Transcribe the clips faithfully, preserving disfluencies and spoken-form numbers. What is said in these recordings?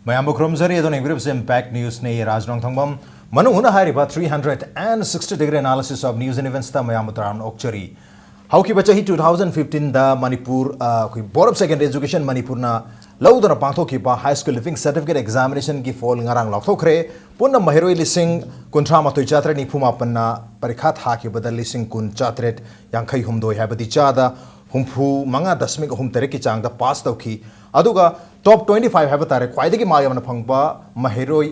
ꯃꯌꯥꯝꯕꯨ ꯈꯨꯔꯨꯝꯖꯔꯤ꯫ ꯑꯗꯨꯅ ꯌꯦꯡꯕꯤꯔꯤꯕꯁꯤ Impact Newsꯅꯤ꯫ ꯔꯥꯖ ꯅꯣꯡꯊꯣꯡꯕꯝ꯫ ꯃꯅꯨꯡ ꯍꯨꯠꯅ ꯍꯥꯏꯔꯤꯕ three hundred and sixty degree analysis of news and eventsꯇ ꯃꯌꯥꯝꯕꯨ ꯇꯔꯥꯝꯅ ꯑꯣꯛꯆꯔꯤ꯫ ꯍꯧꯈꯤꯕ ꯆꯍꯤ two thousand fifteenꯗ ꯃꯅꯤꯄꯨꯔ, ꯑ, ꯑꯩꯈꯣꯏ Board of Secondary Education ꯃꯅꯤꯄꯨꯔꯅ ꯂꯧꯗꯨꯅ ꯄꯥꯡꯊꯣꯛꯈꯤꯕ High School Leaving Certificate Examinationꯒꯤ ꯐꯣꯜ ꯉꯔꯥꯡ ꯂꯥꯎꯊꯣꯛꯈ꯭ꯔꯦ꯫ ꯄꯨꯟꯅ ꯃꯍꯩꯔꯣꯏ ꯂꯤꯁꯤꯡ ꯀꯨꯟꯊ꯭ꯔꯥ ꯃꯥꯊꯣꯏ ꯆꯥꯇ꯭ꯔꯦꯠ ꯅꯤꯐꯨ ꯃꯥꯄꯟꯅ ꯄꯔꯤꯈꯥ ꯊꯥꯈꯤꯕꯗ ꯂꯤꯁꯤꯡ ꯀꯨꯟ ꯆꯥꯇ꯭ꯔꯦꯠ ꯌꯥꯡꯈꯩ ꯍꯨꯝꯗꯣꯏ, ꯍꯥꯏꯕꯗꯤ ꯆꯥꯗ ꯍꯨꯝꯐꯨ ꯃꯉꯥ ꯗꯁꯃꯤꯛ ꯑꯍꯨꯝ ꯇꯔꯦꯠꯀꯤ ꯆꯥꯡꯗ ꯄꯥꯁ ꯇꯧꯈꯤ꯫ ꯑꯗꯨꯒ top twenty five ꯍꯥꯏꯕ ꯇꯥꯔꯦ, ꯈ꯭ꯋꯥꯏꯗꯒꯤ ꯃꯥꯏ ꯌꯥꯝꯅ ꯐꯪꯕ ꯃꯍꯩꯔꯣꯏ,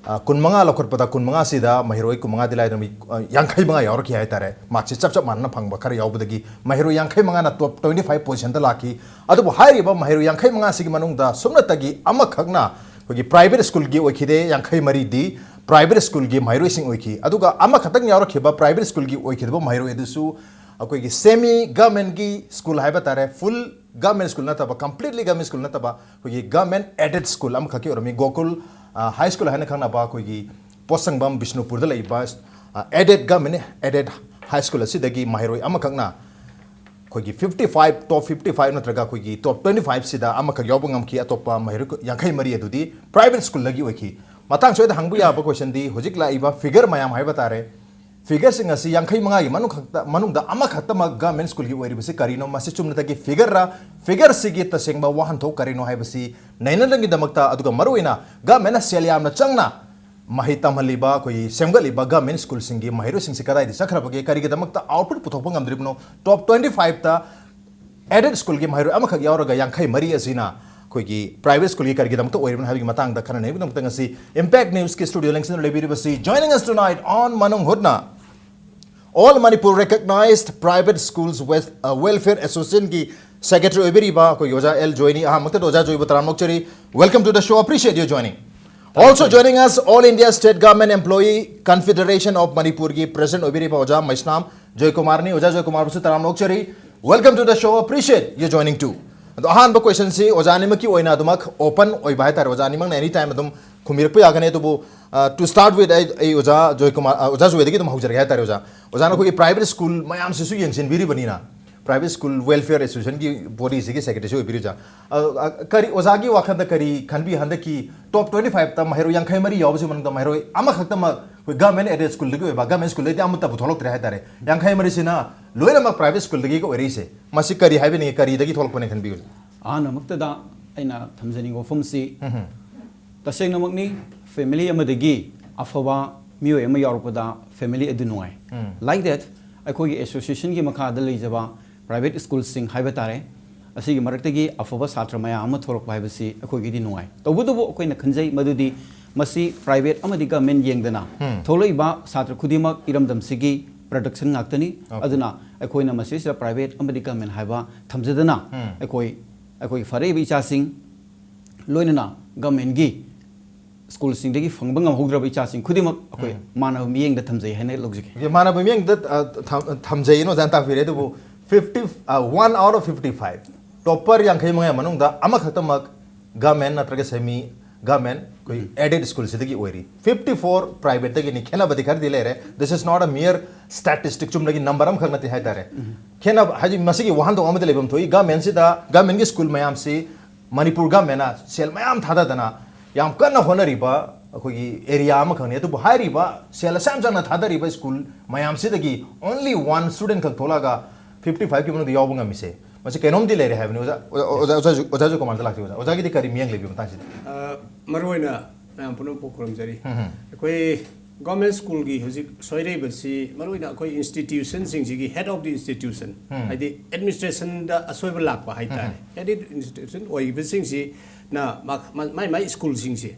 ꯑ, ꯀꯨꯟꯃꯉꯥ ꯂꯧꯈꯠꯄꯗ ꯀꯨꯟꯃꯉꯥꯁꯤꯗ ꯃꯍꯩꯔꯣꯏ ꯀꯨꯟꯃꯉꯥꯗꯤ ꯂꯥꯏꯗꯅ ꯃꯤ, ꯑ, ꯌꯥꯡꯈꯩ ꯃꯉꯥ ꯌꯥꯎꯔꯛꯈꯤ ꯍꯥꯏ ꯇꯥꯔꯦ꯫ ꯃꯥꯔꯛꯁꯦ ꯆꯞ ꯆꯞ ꯃꯥꯟꯅꯅ ꯐꯪꯕ ꯈꯔ ꯌꯥꯎꯕꯗꯒꯤ ꯃꯍꯩꯔꯣꯏ ꯌꯥꯡꯈꯩ ꯃꯉꯥꯅ top twenty five positionꯗ ꯂꯥꯛꯈꯤ꯫ ꯑꯗꯨꯕꯨ ꯍꯥꯏꯔꯤꯕ ꯃꯍꯩꯔꯣꯏ ꯌꯥꯡꯈꯩ ꯃꯉꯥꯁꯤꯒꯤ ꯃꯅꯨꯡꯗ ꯁꯨꯞꯅꯇꯒꯤ ꯑꯃꯈꯛꯅ ꯑꯩꯈꯣꯏꯒꯤ private schoolꯒꯤ ꯑꯣꯏꯈꯤꯗꯦ, ꯌꯥꯡꯈꯩ ꯃꯔꯤꯗꯤ private schoolꯒꯤ ꯃꯍꯩꯔꯣꯏꯁꯤꯡ ꯑꯣꯏꯈꯤ꯫ ꯑꯗꯨꯒ ꯑꯃꯈꯛꯇꯪ ꯌꯥꯎꯔꯛꯈꯤꯕ private schoolꯒꯤ ꯑꯣꯏꯈꯤꯗꯕ ꯃꯍꯩꯔꯣꯏ ꯑꯗꯨꯁꯨ ꯑꯩꯈꯣꯏꯒꯤ semi governmentꯒꯤ school ꯍꯥꯏꯕ ꯇꯥꯔꯦ, full government school ꯅꯠꯇꯕ, completely government school ꯅꯠꯇꯕ, ꯑꯩꯈꯣꯏꯒꯤ government aided school ꯑꯃꯈꯛꯀꯤ ꯑꯣꯏꯔꯝꯃꯤ꯫ ꯒꯣꯀꯨꯜ, ꯑ, High School ꯍꯥꯏꯅ ꯈꯪꯅꯕ ꯑꯩꯈꯣꯏꯒꯤ ꯄꯣꯠꯁꯪꯕꯝ ꯕꯤꯁꯅꯨꯄꯨꯔꯗ ꯂꯩꯕ, ꯑ, aided, government aided high school ꯑꯁꯤꯗꯒꯤ ꯃꯍꯩꯔꯣꯏ ꯑꯃꯈꯛꯅ ꯑꯩꯈꯣꯏꯒꯤ fifty five, top fifty five ꯅꯠꯇ꯭ꯔꯒ ꯑꯩꯈꯣꯏꯒꯤ top twenty fiveꯁꯤꯗ ꯑꯃꯈꯛ ꯌꯥꯎꯕ ꯉꯝꯈꯤ꯫ ꯑꯇꯣꯞꯄ ꯃꯍꯩꯔꯣꯏ ꯌꯥꯡꯈꯩ ꯃꯔꯤ ꯑꯗꯨꯗꯤ private schoolꯗꯒꯤ ꯑꯣꯏꯈꯤ꯫ ꯃꯇꯥꯡ ꯁ꯭ꯋꯥꯏꯗ ꯍꯪꯕ ꯌꯥꯕ questionꯗꯤ ꯍꯧꯖꯤꯛ ꯂꯥꯛꯏꯕ figure ꯃꯌꯥꯝ ꯍꯥꯏꯕ ꯇꯥꯔꯦ, figureꯁꯤꯡ ꯑꯁꯤ ꯌꯥꯡꯈꯩ ꯃꯉꯥꯒꯤ ꯃꯅꯨꯡ ꯈꯛꯇ, ꯃꯅꯨꯡꯗ ꯑꯃꯈꯛꯇꯃꯛ government schoolꯒꯤ ꯑꯣꯏꯔꯤꯕꯁꯤ ꯀꯔꯤꯅꯣ? ꯃꯁꯤ ꯆꯨꯝꯅꯇꯒꯤ figureꯔ? Figureꯁꯤꯒꯤ ꯇꯁꯦꯡꯕ ꯋꯥꯍꯟꯊꯣꯛ ꯀꯔꯤꯅꯣ ꯍꯥꯏꯕꯁꯤ ꯅꯩꯅꯅꯕꯒꯤꯗꯃꯛꯇ, ꯑꯗꯨꯒ ꯃꯔꯨꯑꯣꯏꯅ governmentꯅ ꯁꯦꯜ ꯌꯥꯝꯅ ꯆꯪꯅ ꯃꯍꯩ ꯇꯝꯍꯜꯂꯤꯕ, ꯑꯩꯈꯣꯏꯒꯤ ꯁꯦꯝꯒꯠꯂꯤꯕ government schoolꯁꯤꯡꯒꯤ ꯃꯍꯩꯔꯣꯏꯁꯤꯡꯁꯤ ꯀꯗꯥꯏꯗ ꯆꯠꯈ꯭ꯔꯕꯒꯦ, ꯀꯔꯤꯒꯤꯗamꯛꯇ output ꯄꯨꯊꯣꯛꯄ ꯉꯝꯗ꯭ꯔꯤꯕꯅꯣ? Top twenty fiveꯇ aided schoolꯒꯤ ꯃꯍꯩꯔꯣꯏ ꯑꯃꯈꯛ ꯌꯥꯎꯔꯒ ꯌꯥꯡꯈꯩ ꯃꯔꯤ ꯑꯁꯤꯅ ꯑꯩꯈꯣꯏꯒꯤ private schoolꯒꯤ ꯀꯔꯤꯒꯤꯗꯃꯛꯇ ꯑꯣꯏꯔꯤꯕꯅꯣ ꯍꯥꯏꯕꯒꯤ ꯃꯇꯥꯡꯗ ꯈꯟꯅꯅꯕꯒꯤꯗꯃꯛꯇ ꯉꯁꯤ Impact Newsꯀꯤ studio ꯂꯦꯡꯁꯤꯟꯗꯨꯅ ꯂꯩꯕꯤꯔꯤꯕꯁꯤ, joining us tonight on ꯃꯅꯨꯡ ꯍꯨꯠꯅ, All Manipur Recognized Private Schools West, uh, Welfare Associationꯒꯤ secretary ꯑꯣꯏꯕꯤꯔꯤꯕ ꯑꯩꯈꯣꯏꯒꯤ ꯑꯣꯖꯥ ꯑꯦꯜ ꯖꯣꯏꯅꯤ꯫ ꯑꯍꯥꯟꯕꯃꯛꯇꯗ ꯑꯣꯖꯥ ꯖꯣꯏꯕꯨ ꯇꯔꯥꯝꯅ ꯑꯣꯛꯆꯔꯤ꯫ Welcome to the show, appreciate your joining. Also joining us, All India State Government Employee Confederation of Manipurꯒꯤ president ꯑꯣꯏꯕꯤꯔꯤꯕ ꯑꯣꯖꯥ ꯃꯩꯁꯅꯥꯝ ꯖꯣꯏꯀꯨꯃꯥꯔꯅꯤ꯫ ꯑꯣꯖꯥ ꯖꯣꯏꯀꯨꯃꯥꯔꯕꯨꯁꯨ ꯇꯔꯥꯝꯅ ꯑꯣꯛꯆꯔꯤ꯫ Welcome to the show, appreciate your joining too. ꯑꯗꯣ ꯑꯍꯥꯟꯕ questionꯁꯤ ꯑꯣꯖꯥ ꯑꯅꯤꯃꯛꯀꯤ ꯑꯣꯏꯅ ꯑꯗꯨꯃꯛ open ꯑꯣꯏꯕ ꯍꯥꯏꯇꯥꯔꯦ, ꯑꯣꯖꯥ ꯑꯅꯤꯃꯛꯅ any time ꯑꯗꯨꯝ ꯈꯨꯝꯕꯤꯔꯛꯄ ꯌꯥꯒꯅꯤ꯫ ꯑꯗꯨꯕꯨ, uh, to start with, ꯑꯩ, ꯑꯩ ꯑꯣꯖꯥ ꯖꯣꯏꯀꯨꯃꯥꯔ, uh, ꯑꯣꯖꯥ ꯖꯣꯏꯗꯒꯤ ꯑꯗꯨꯝ ꯍꯧꯖꯔꯒꯦ ꯍꯥꯏꯇꯥꯔꯦ꯫ ꯑꯣꯖꯥ, ꯑꯣꯖꯥꯅ ꯑꯩꯈꯣꯏꯒꯤ private school ꯃꯌꯥꯝꯁꯤꯁꯨ ꯌꯦꯡꯁꯤꯟꯕꯤꯔꯤꯕꯅꯤꯅ, Private School Welfare Association ꯒꯤ body ꯁꯤꯒꯤ secretary ꯁꯨ ꯑꯣꯏꯕꯤꯔꯤꯖꯥ꯫ ꯑ, ꯑ, ꯀꯔꯤ, ꯑꯣꯖꯥꯒꯤ ꯋꯥꯈꯜꯗ ꯀꯔꯤ ꯈꯟꯕꯤ? ꯍꯟꯗꯛꯀꯤ top twenty five ꯇ ꯃꯍꯩꯔꯣꯏ ꯌꯥꯡꯈꯩ ꯃꯔꯤ ꯌꯥꯎꯕꯁꯤ ꯃꯅꯨꯡꯗ ꯃꯍꯩꯔꯣꯏ ꯑꯃꯈꯛꯇꯃꯛ ꯑꯩꯈꯣꯏ government aided school ꯗꯒꯤ ꯑꯣꯏꯕ, government school ꯗꯒꯤꯗꯤ ꯑꯃꯠꯇꯕꯨ ꯊꯣꯛꯂꯛꯇ꯭ꯔꯦ ꯍꯥꯏꯇꯥꯔꯦ꯫ ꯌꯥꯡꯈꯩ ꯃꯔꯤꯁꯤꯅ ꯂꯣꯏꯅꯃꯛ private school ꯗꯒꯤ ꯑꯣꯏꯔꯛꯏꯁꯦ꯫ ꯃꯁꯤ ꯀꯔꯤ ꯍꯥꯏꯕꯤꯅꯤꯡꯉꯤ? ꯀꯔꯤꯗꯒꯤ ꯊꯣꯛꯂꯛꯄꯅꯦ ꯈꯟꯕꯤꯕꯅꯣ? ꯑꯍꯥꯟꯕꯃꯛꯇꯗ ꯑꯩꯅ ꯊꯝꯖꯅꯤꯡꯕ ꯋꯥꯐꯝꯁꯤ, ꯎꯝ꯫ ꯇꯁꯦꯡꯅꯃꯛꯅꯤ, family ꯑꯃꯗꯒꯤ ꯑꯐꯕ ꯃꯤꯑꯣꯏ ꯑꯃ ꯌꯥꯎꯔꯛꯄꯗ family ꯑꯗꯨ ꯅꯨꯡꯉꯥꯏ꯫ ꯎꯝ꯫ Like that, ꯑꯩꯈꯣꯏꯒꯤ association ꯒꯤ ꯃꯈꯥꯗ ꯂꯩꯖꯕ private school ꯁꯤꯡ ꯍꯥꯏꯕ ꯇꯥꯔꯦ, ꯑꯁꯤꯒꯤ ꯃꯔꯛꯇꯒꯤ ꯑꯐꯕ ꯁꯥꯇ꯭ꯔ ꯃꯌꯥꯝ ꯑꯃ ꯊꯣꯛꯂꯛꯄ ꯍꯥꯏꯕꯁꯤ ꯑꯩꯈꯣꯏꯒꯤꯗꯤ ꯅꯨꯡꯉꯥꯏ꯫ ꯇꯧꯕꯇꯕꯨ ꯑꯩꯈꯣꯏꯅ ꯈꯟꯖꯩ ꯃꯗꯨꯗꯤ ꯃꯁꯤ private ꯑꯃꯗꯤ government ꯌꯦꯡꯗꯅ ꯎꯝ꯫ ꯊꯣꯛꯂꯛꯏꯕ ꯁꯥꯇ꯭ꯔ ꯈꯨꯗꯤꯡꯃꯛ ꯏꯔꯝꯗꯝꯁꯤꯒꯤ production ꯉꯥꯛꯇꯅꯤ꯫ Okay꯫ ꯑꯗꯨꯅ ꯑꯩꯈꯣꯏꯅ ꯃꯁꯤꯁꯤꯗ private ꯑꯃꯗꯤ government ꯍꯥꯏꯕ ꯊꯝꯖꯗꯅ ꯎꯝ꯫ ꯑꯩꯈꯣꯏ, ꯑꯩꯈꯣꯏꯒꯤ ꯐꯔꯛꯏꯕ ꯏꯆꯥꯁꯤꯡ, ꯂꯣꯏꯅꯅ government ꯀꯤ school ꯁꯤꯡꯗꯒꯤ ꯐꯪꯕ ꯉꯝꯍꯧꯗ꯭ꯔꯕ ꯏꯆꯥꯁꯤꯡ ꯈꯨꯗꯤꯡꯃꯛ ꯑꯩꯈꯣꯏ ꯎꯝ꯫ ꯃꯥꯟꯅꯕ ꯃꯤꯠꯌꯦꯡꯗ ꯊꯝꯖꯩ ꯍꯥꯏꯅ ꯂꯧꯖꯒꯦ꯫ Okay, ꯃꯥꯟꯅꯕ ꯃꯤꯠꯌꯦꯡꯗ, ꯑ, ꯊꯝ-, ꯊꯝꯖꯩꯅ ꯑꯣꯖꯥꯅ ꯇꯥꯛꯄꯤꯔꯦ꯫ ꯑꯗꯨꯕꯨ fifty, ꯑ, one out of fifty five, topper ꯌꯥꯡꯈꯩ ꯃꯉꯥ ꯃꯅꯨꯡꯗ ꯑꯃꯈꯛꯇꯃꯛ government ꯅꯠꯇ꯭ꯔꯒ semi government, ꯑꯩꯈꯣꯏ ꯎꯝ꯫ Aided school ꯁꯤꯗꯒꯤ ꯑꯣꯏꯔꯤ꯫ Fifty four private ꯗꯒꯤꯅꯤ꯫ ꯈꯦꯠꯅꯕꯗꯤ ꯈꯔꯗꯤ ꯂꯩꯔꯦ꯫ This is not a mere statistic, ꯆꯨꯝꯅꯒꯤ number ꯑꯃꯈꯛ ꯅꯠꯇꯦ ꯍꯥꯏꯇꯥꯔꯦ꯫ ꯎꯝ꯫ ꯈꯦꯠꯅꯕ ꯍꯥꯏꯗꯤ ꯃꯁꯤꯒꯤ ꯋꯥꯍꯟꯊꯣꯛ ꯑꯃꯗꯤ ꯂꯩꯐꯝ ꯊꯣꯛꯏ꯫ Government ꯁꯤꯗ, government ꯀꯤ school ꯃꯌꯥꯝꯁꯤ ꯃꯅꯤꯄꯨꯔ government ꯅ ꯁꯦꯜ ꯃꯌꯥꯝ ꯊꯥꯗꯗꯅ ꯌꯥꯝ ꯀꯟꯅ ꯍꯣꯠꯅꯔꯤꯕ ꯑꯩꯈꯣꯏꯒꯤ area ꯑꯃꯈꯛꯅꯤ꯫ ꯑꯗꯨꯕꯨ ꯍꯥꯏꯔꯤꯕ ꯁꯦꯜ ꯑꯁꯥꯝ ꯆꯪꯅ ꯊꯥꯗꯔꯤꯕ school ꯃꯌꯥꯝꯁꯤꯗꯒꯤ only one student ꯈꯛ ꯊꯣꯛꯂꯛꯑꯒ fifty five ꯀꯤ ꯃꯅꯨꯡꯗ ꯌꯥꯎꯕ ꯉꯝꯃꯤꯁꯦ, ꯃꯁꯤ ꯀꯩꯅꯣꯝꯗꯤ ꯂꯩꯔꯦ ꯍꯥꯏꯕꯅꯤ꯫ ꯑꯣꯖꯥ, ꯑꯣꯖꯥ, ꯑꯣꯖꯥ, ꯑꯣꯖꯥꯁꯨ ꯀꯃꯥꯟꯗ ꯂꯥꯛꯆꯩ꯫ ꯑꯣꯖꯥ, ꯑꯣꯖꯥꯒꯤꯗꯤ ꯀꯔꯤ ꯃꯤꯠꯌꯦꯡ ꯂꯩꯕꯤꯕ ꯃꯇꯥꯡꯁꯤꯗ? ꯑ, ꯃꯔꯨꯑꯣꯏꯅ ꯃꯌꯥꯝ ꯄꯨꯝꯅꯃꯛꯄꯨ ꯈꯨꯔꯨꯝꯖꯔꯤ꯫ ꯎꯝ, ꯎꯝ꯫ ꯑꯩꯈꯣꯏ government school ꯒꯤ ꯍꯧꯖꯤꯛ ꯁꯣꯏꯔꯛꯏꯕꯁꯤ ꯃꯔꯨꯑꯣꯏꯅ ꯑꯩꯈꯣꯏ institution ꯁꯤꯡꯁꯤꯒꯤ head of the institution, ꯎꯝ꯫ ꯍꯥꯏꯗꯤ administration ꯗ ꯑꯁꯣꯏꯕ ꯂꯥꯛꯄ ꯍꯥꯏꯇꯥꯔꯦ꯫ ꯎꯝ꯫ Head of the institution ꯑꯣꯏꯕꯁꯤꯡꯁꯤꯅ ꯃꯥ-, ꯃꯥ-, ꯃꯥꯏ ꯃꯥꯏ school ꯁꯤꯡꯁꯦ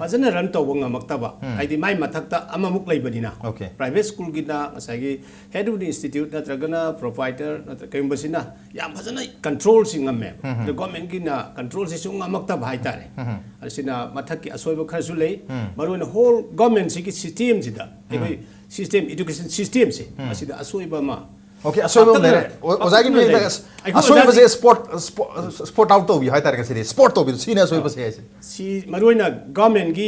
ꯐꯖꯅ run ꯇꯧꯕ ꯉꯝꯃꯛꯇꯕ, ꯎꯝ꯫ ꯍꯥꯏꯗꯤ ꯃꯥꯏ ꯃꯊꯛꯇ ꯑꯃꯃꯨꯛ ꯂꯩꯕꯅꯤꯅ꯫ Okay꯫ Private school ꯒꯤꯅ ꯉꯁꯥꯏꯒꯤ head of the institute ꯅꯠꯇ꯭ꯔꯒꯅ proprietor ꯅꯠꯇ꯭ꯔ ꯀꯩꯒꯨꯝꯕꯁꯤꯅ ꯌꯥꯝ ꯐꯖꯅ control ꯁꯤ ꯉꯝꯃꯦꯕ꯫ ꯎꯝ꯫ ꯑꯗꯣ government ꯒꯤꯅ control ꯁꯤ ꯁꯨꯡ ꯉꯝꯃꯛꯇꯕ ꯍꯥꯏꯇꯥꯔꯦ꯫ ꯎꯝ꯫ ꯑꯁꯤꯅ ꯃꯊꯛꯀꯤ ꯑꯁꯣꯏꯕ ꯈꯔꯁꯨ ꯂꯩ꯫ ꯎꯝ꯫ ꯃꯔꯨꯑꯣꯏꯅ whole government ꯁꯤꯒꯤ system ꯁꯤꯗ, ꯑꯩꯈꯣꯏ ꯎꯝ꯫ System, education system ꯁꯦ, ꯎꯝ꯫ ꯑꯁꯤꯗ ꯑꯁꯣꯏꯕ ꯑꯃ Okay, ꯑꯁꯣꯏꯕ ꯑꯃ ꯄꯥꯛꯇꯛꯅ ꯂꯩꯔꯦ꯫ ꯂꯩ꯫ ꯑꯣ-, ꯑꯣꯖꯥꯒꯤ ꯄꯥꯛꯇꯛꯅ ꯃꯤꯠꯌꯦꯡꯗ ꯂꯩ꯫ ꯑꯁ-, ꯑꯩꯈꯣꯏ ꯑꯁꯣꯏꯕꯁꯦ ꯑꯣꯖꯥꯁꯤꯡ spot, spot, spot out ꯇꯧꯕꯤꯌꯨ ꯍꯥꯏꯇꯥꯔꯦ ꯉꯁꯤꯗꯤ꯫ Spot ꯇꯧꯕꯤꯌꯨ꯫ ꯁꯤꯅ ꯑꯁꯣꯏꯕꯁꯦ ꯍꯥꯏꯁꯦ꯫ ꯁꯤ ꯃꯔꯨꯑꯣꯏꯅ government ꯀꯤ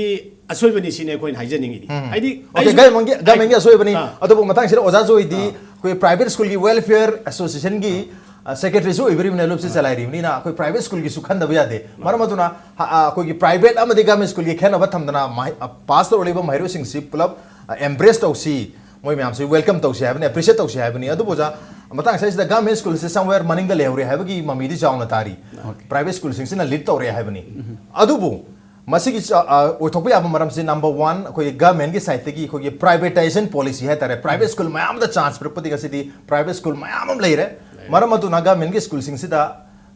ꯑꯁꯣꯏꯕꯅꯤ ꯁꯤꯅꯤ ꯑꯩꯈꯣꯏꯅ ꯍꯥꯏꯖꯅꯤꯡꯉꯤꯗꯤ꯫ ꯎꯝ꯫ ꯍꯥꯏꯗꯤ Okay, ꯑꯩꯁꯨ government ꯀꯤ, government ꯀꯤ ꯑꯁꯣꯏꯕꯅꯤ꯫ ꯑꯥ꯫ ꯑꯗꯨꯕꯨ ꯃꯇꯥꯡꯁꯤꯗ ꯑꯣꯖꯥꯁꯨ ꯑꯣꯏꯗꯤ ꯑꯥ꯫ ꯑꯩꯈꯣꯏ ꯄ꯭ꯔꯥꯏꯚꯦꯠ ꯁ꯭ꯀꯨꯜꯒꯤ ꯋꯦꯜꯐꯤꯌꯔ ꯑꯦꯁꯣꯁꯤꯌꯦꯁꯟꯒꯤ ꯁꯦꯀ꯭ꯔꯦꯇꯔꯤꯁꯨ ꯑꯣꯏꯕꯤꯔꯤꯕꯅꯤ, ꯂꯨꯞꯁꯤ ꯆꯂꯥꯏꯔꯤꯕꯅꯤꯅ ꯑꯩꯈꯣꯏ ꯄ꯭ꯔꯥꯏꯚꯦꯠ ꯁ꯭ꯀꯨꯜꯒꯤꯁꯨ ꯈꯟꯗꯕ ꯌꯥꯗꯦ꯫ ꯃꯔꯝ ꯑꯗꯨꯅ ꯍ- ꯑ, ꯑꯩꯈꯣꯏꯒꯤ ꯄ꯭ꯔꯥꯏꯚꯦꯠ ꯑꯃꯗꯤ ꯒꯚꯔꯟꯃꯦꯟ ꯁ꯭ꯀꯨꯜꯒꯤ ꯈꯦꯠꯅꯕ ꯊꯝꯗꯅ ꯃꯍꯩ- ꯑ, ꯄꯥꯁ ꯇꯧꯔꯛꯂꯤꯕ ꯃꯍꯩꯔꯣꯏꯁꯤꯡꯁꯤ ꯄꯨꯂꯞ ꯑꯦꯝꯕ꯭ꯔꯦꯁ ꯇꯧꯁꯤ, ꯃꯣꯏ ꯃꯌꯥꯝꯁꯤ ꯋꯦꯜꯀꯝ ꯇꯧꯁꯤ ꯍꯥꯏꯕꯅꯤ, ꯑꯦꯄ꯭ꯔꯤꯁꯤꯌꯦꯠ ꯇꯧꯁꯤ ꯍꯥꯏꯕꯅꯤ꯫ ꯑꯗꯨꯕꯨ ꯑꯣꯖꯥ, ꯃꯇꯥꯡ ꯑꯁꯤꯗ ꯒꯚꯔꯟꯃꯦꯟ ꯁ꯭ꯀꯨꯜꯁꯦ ꯁꯝꯋꯦꯌꯔ ꯃꯅꯤꯡꯗ ꯂꯩꯍꯧꯔꯦ ꯍꯥꯏꯕꯒꯤ ꯃꯃꯤꯗꯤ ꯆꯥꯎꯅ ꯇꯥꯔꯤ꯫ ꯄ꯭ꯔꯥꯏꯚꯦꯠ ꯁ꯭ꯀꯨꯜꯁꯤꯡꯁꯤꯅ ꯂꯤꯗ ꯇꯧꯔꯦ ꯍꯥꯏꯕꯅꯤ꯫ ꯑꯗꯨꯕꯨ ꯃꯁꯤꯒꯤ ꯆ- ꯑ, ꯑꯣꯏꯊꯣꯛꯄ ꯌꯥꯕ ꯃꯔꯝꯁꯤ, ꯅꯝꯕꯔ ꯋꯥꯟ, ꯑꯩꯈꯣꯏꯒꯤ ꯒꯚꯔꯟꯃꯦꯟꯒꯤ ꯁꯥꯏꯠꯇꯒꯤ ꯑꯩꯈꯣꯏꯒꯤ ꯄ꯭ꯔꯥꯏꯚꯦꯇꯥꯏꯖꯦꯁꯟ ꯄꯣꯂꯤꯁꯤ ꯍꯥꯏꯇꯥꯔꯦ, ꯄ꯭ꯔꯥꯏꯚꯦꯠ ꯁ꯭ꯀꯨꯜ ꯃꯌꯥꯝꯗ ꯆꯥꯟꯁ ꯄꯤꯔꯛꯄꯗꯒꯤ ꯉꯁꯤꯗꯤ ꯄ꯭ꯔꯥꯏꯚꯦꯠ ꯁ꯭ꯀꯨꯜ ꯃꯌꯥꯝ ꯑꯃ ꯂꯩꯔꯦ꯫ ꯃꯔꯝ ꯑꯗꯨꯅ ꯒꯚꯔꯟꯃꯦꯟꯒꯤ ꯁ꯭ꯀꯨꯜꯁꯤꯡꯁꯤꯗ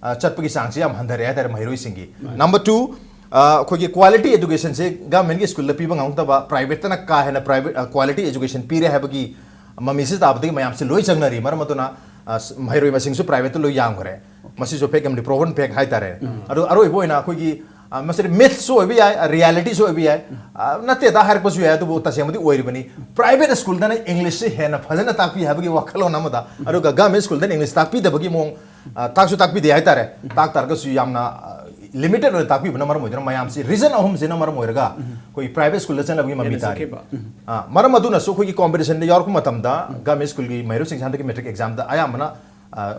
ꯑ, ꯆꯠꯄꯒꯤ ꯆꯥꯡꯁꯤ ꯌꯥꯝ ꯍꯟꯊꯔꯦ ꯍꯥꯏꯇꯥꯔꯦ ꯃꯍꯩꯔꯣꯏꯁꯤꯡꯒꯤ꯫ ꯅꯝꯕꯔ ꯇꯨ, ꯑ, ꯑꯩꯈꯣꯏꯒꯤ ꯀ꯭ꯋꯥꯂꯤꯇꯤ ꯑꯦꯖꯨꯀꯦꯁꯟꯁꯦ ꯒꯚꯔꯟꯃꯦꯟꯒꯤ ꯁ꯭ꯀꯨꯜꯗ ꯄꯤꯕ ꯉꯝꯃꯛꯇꯕ, ꯄ꯭ꯔꯥꯏꯚꯦꯠꯇꯅ ꯀꯥ ꯍꯦꯟꯅ ꯄ꯭ꯔꯥꯏꯚꯦꯠ, ꯑ, ꯀ꯭ꯋꯥꯂꯤꯇꯤ ꯑꯦꯖꯨꯀꯦꯁꯟ ꯄꯤꯔꯦ ꯍꯥꯏꯕꯒꯤ ꯃꯃꯤꯁꯤ ꯇꯥꯕꯗꯒꯤ ꯃꯌꯥꯝꯁꯤ ꯂꯣꯏ ꯆꯪꯅꯔꯤ꯫ ꯃꯔꯝ ꯑꯗꯨꯅ, ꯑ, ꯁ- ꯃꯍꯩꯔꯣꯏ ꯃꯁꯤꯡꯁꯨ ꯄ꯭ꯔꯥꯏꯚꯦꯠꯇ ꯂꯣꯏ ꯌꯥꯝꯈ꯭ꯔꯦ꯫ ꯃꯁꯤꯁꯨ ꯐꯦꯛ ꯑꯃꯗꯤ ꯄ꯭ꯔꯣꯚꯟ ꯐꯦꯛ ꯍꯥꯏꯇꯥꯔꯦ꯫ ꯑꯗꯣ ꯑꯔꯣꯏꯕ ꯑꯣꯏꯅ ꯑꯩꯈꯣꯏꯒꯤ, ꯑ, ꯃꯁꯤꯗ ꯃꯤꯠꯁꯨ ꯑꯣꯏꯕ ꯌꯥꯏ, ꯔꯤꯌꯦꯂꯤꯇꯤꯁꯨ ꯑꯣꯏꯕ ꯌꯥꯏ꯫ ꯑ, ꯅꯠꯇꯦꯗ ꯍꯥꯏꯔꯛꯄꯁꯨ ꯌꯥꯏ, ꯑꯗꯨꯕꯨ ꯇꯁꯦꯡꯕꯗꯤ ꯑꯣꯏꯔꯤꯕꯅꯤ꯫ ꯄ꯭ꯔꯥꯏꯚꯦꯠ ꯁ꯭ꯀꯨꯜꯗꯅ ꯏꯪꯂꯤꯁꯁꯤ ꯍꯦꯟꯅ ꯐꯖꯅ ꯇꯥꯛꯄꯤ ꯍꯥꯏꯕꯒꯤ ꯋꯥꯈꯜꯂꯣꯟ ꯑꯃꯗ, ꯑꯗꯨꯒ ꯒꯚꯔꯟꯃꯦꯟ ꯁ꯭ꯀꯨꯜꯗꯅ ꯏꯪꯂꯤꯁ ꯇꯥꯛꯄꯤꯗꯕꯒꯤ ꯃꯑꯣꯡ, ꯑ, ꯇꯥꯛꯁꯨ ꯇꯥꯛꯄꯤꯗꯦ ꯍꯥꯏꯇꯥꯔꯦ꯫ ꯇꯥꯛ ꯇꯥꯔꯒꯁꯨ ꯌꯥꯝꯅ, ꯑ, ꯂꯤꯃꯤꯇꯦꯠ ꯑꯣꯏꯅ ꯇꯥꯛꯄꯤꯕꯅ ꯃꯔꯝ ꯑꯣꯏꯗꯨꯅ ꯃꯌꯥꯝꯁꯤ, ꯔꯤꯖꯟ ꯑꯍꯨꯝꯁꯤꯅ ꯃꯔꯝ ꯑꯣꯏꯔꯒ ꯑꯩꯈꯣꯏ ꯄ꯭ꯔꯥꯏꯚꯦꯠ ꯁ꯭ꯀꯨꯜꯗ ꯆꯠꯅꯕꯒꯤ ꯃꯃꯤ ꯍꯦꯟꯅ ꯇꯥꯔꯤ꯫ ꯆꯠꯈꯤꯕ꯫ ꯑ, ꯃꯔꯝ ꯑꯗꯨꯅꯁꯨ ꯑꯩꯈꯣꯏꯒꯤ ꯀꯣꯝꯄꯤꯇꯤꯁꯟꯗ ꯌꯥꯎꯔꯛꯄ ꯃꯇꯝꯗ ꯒꯚꯔꯟꯃꯦꯟ ꯁ꯭ꯀꯨꯜꯒꯤ ꯃꯍꯩꯔꯣꯏꯁꯤꯡꯁꯤ ꯍꯟꯗꯛꯀꯤ ꯃꯦꯇ꯭ꯔꯤꯛ ꯑꯦꯛꯖꯥꯝꯗ ꯑꯌꯥꯝꯕꯅ, ꯑ,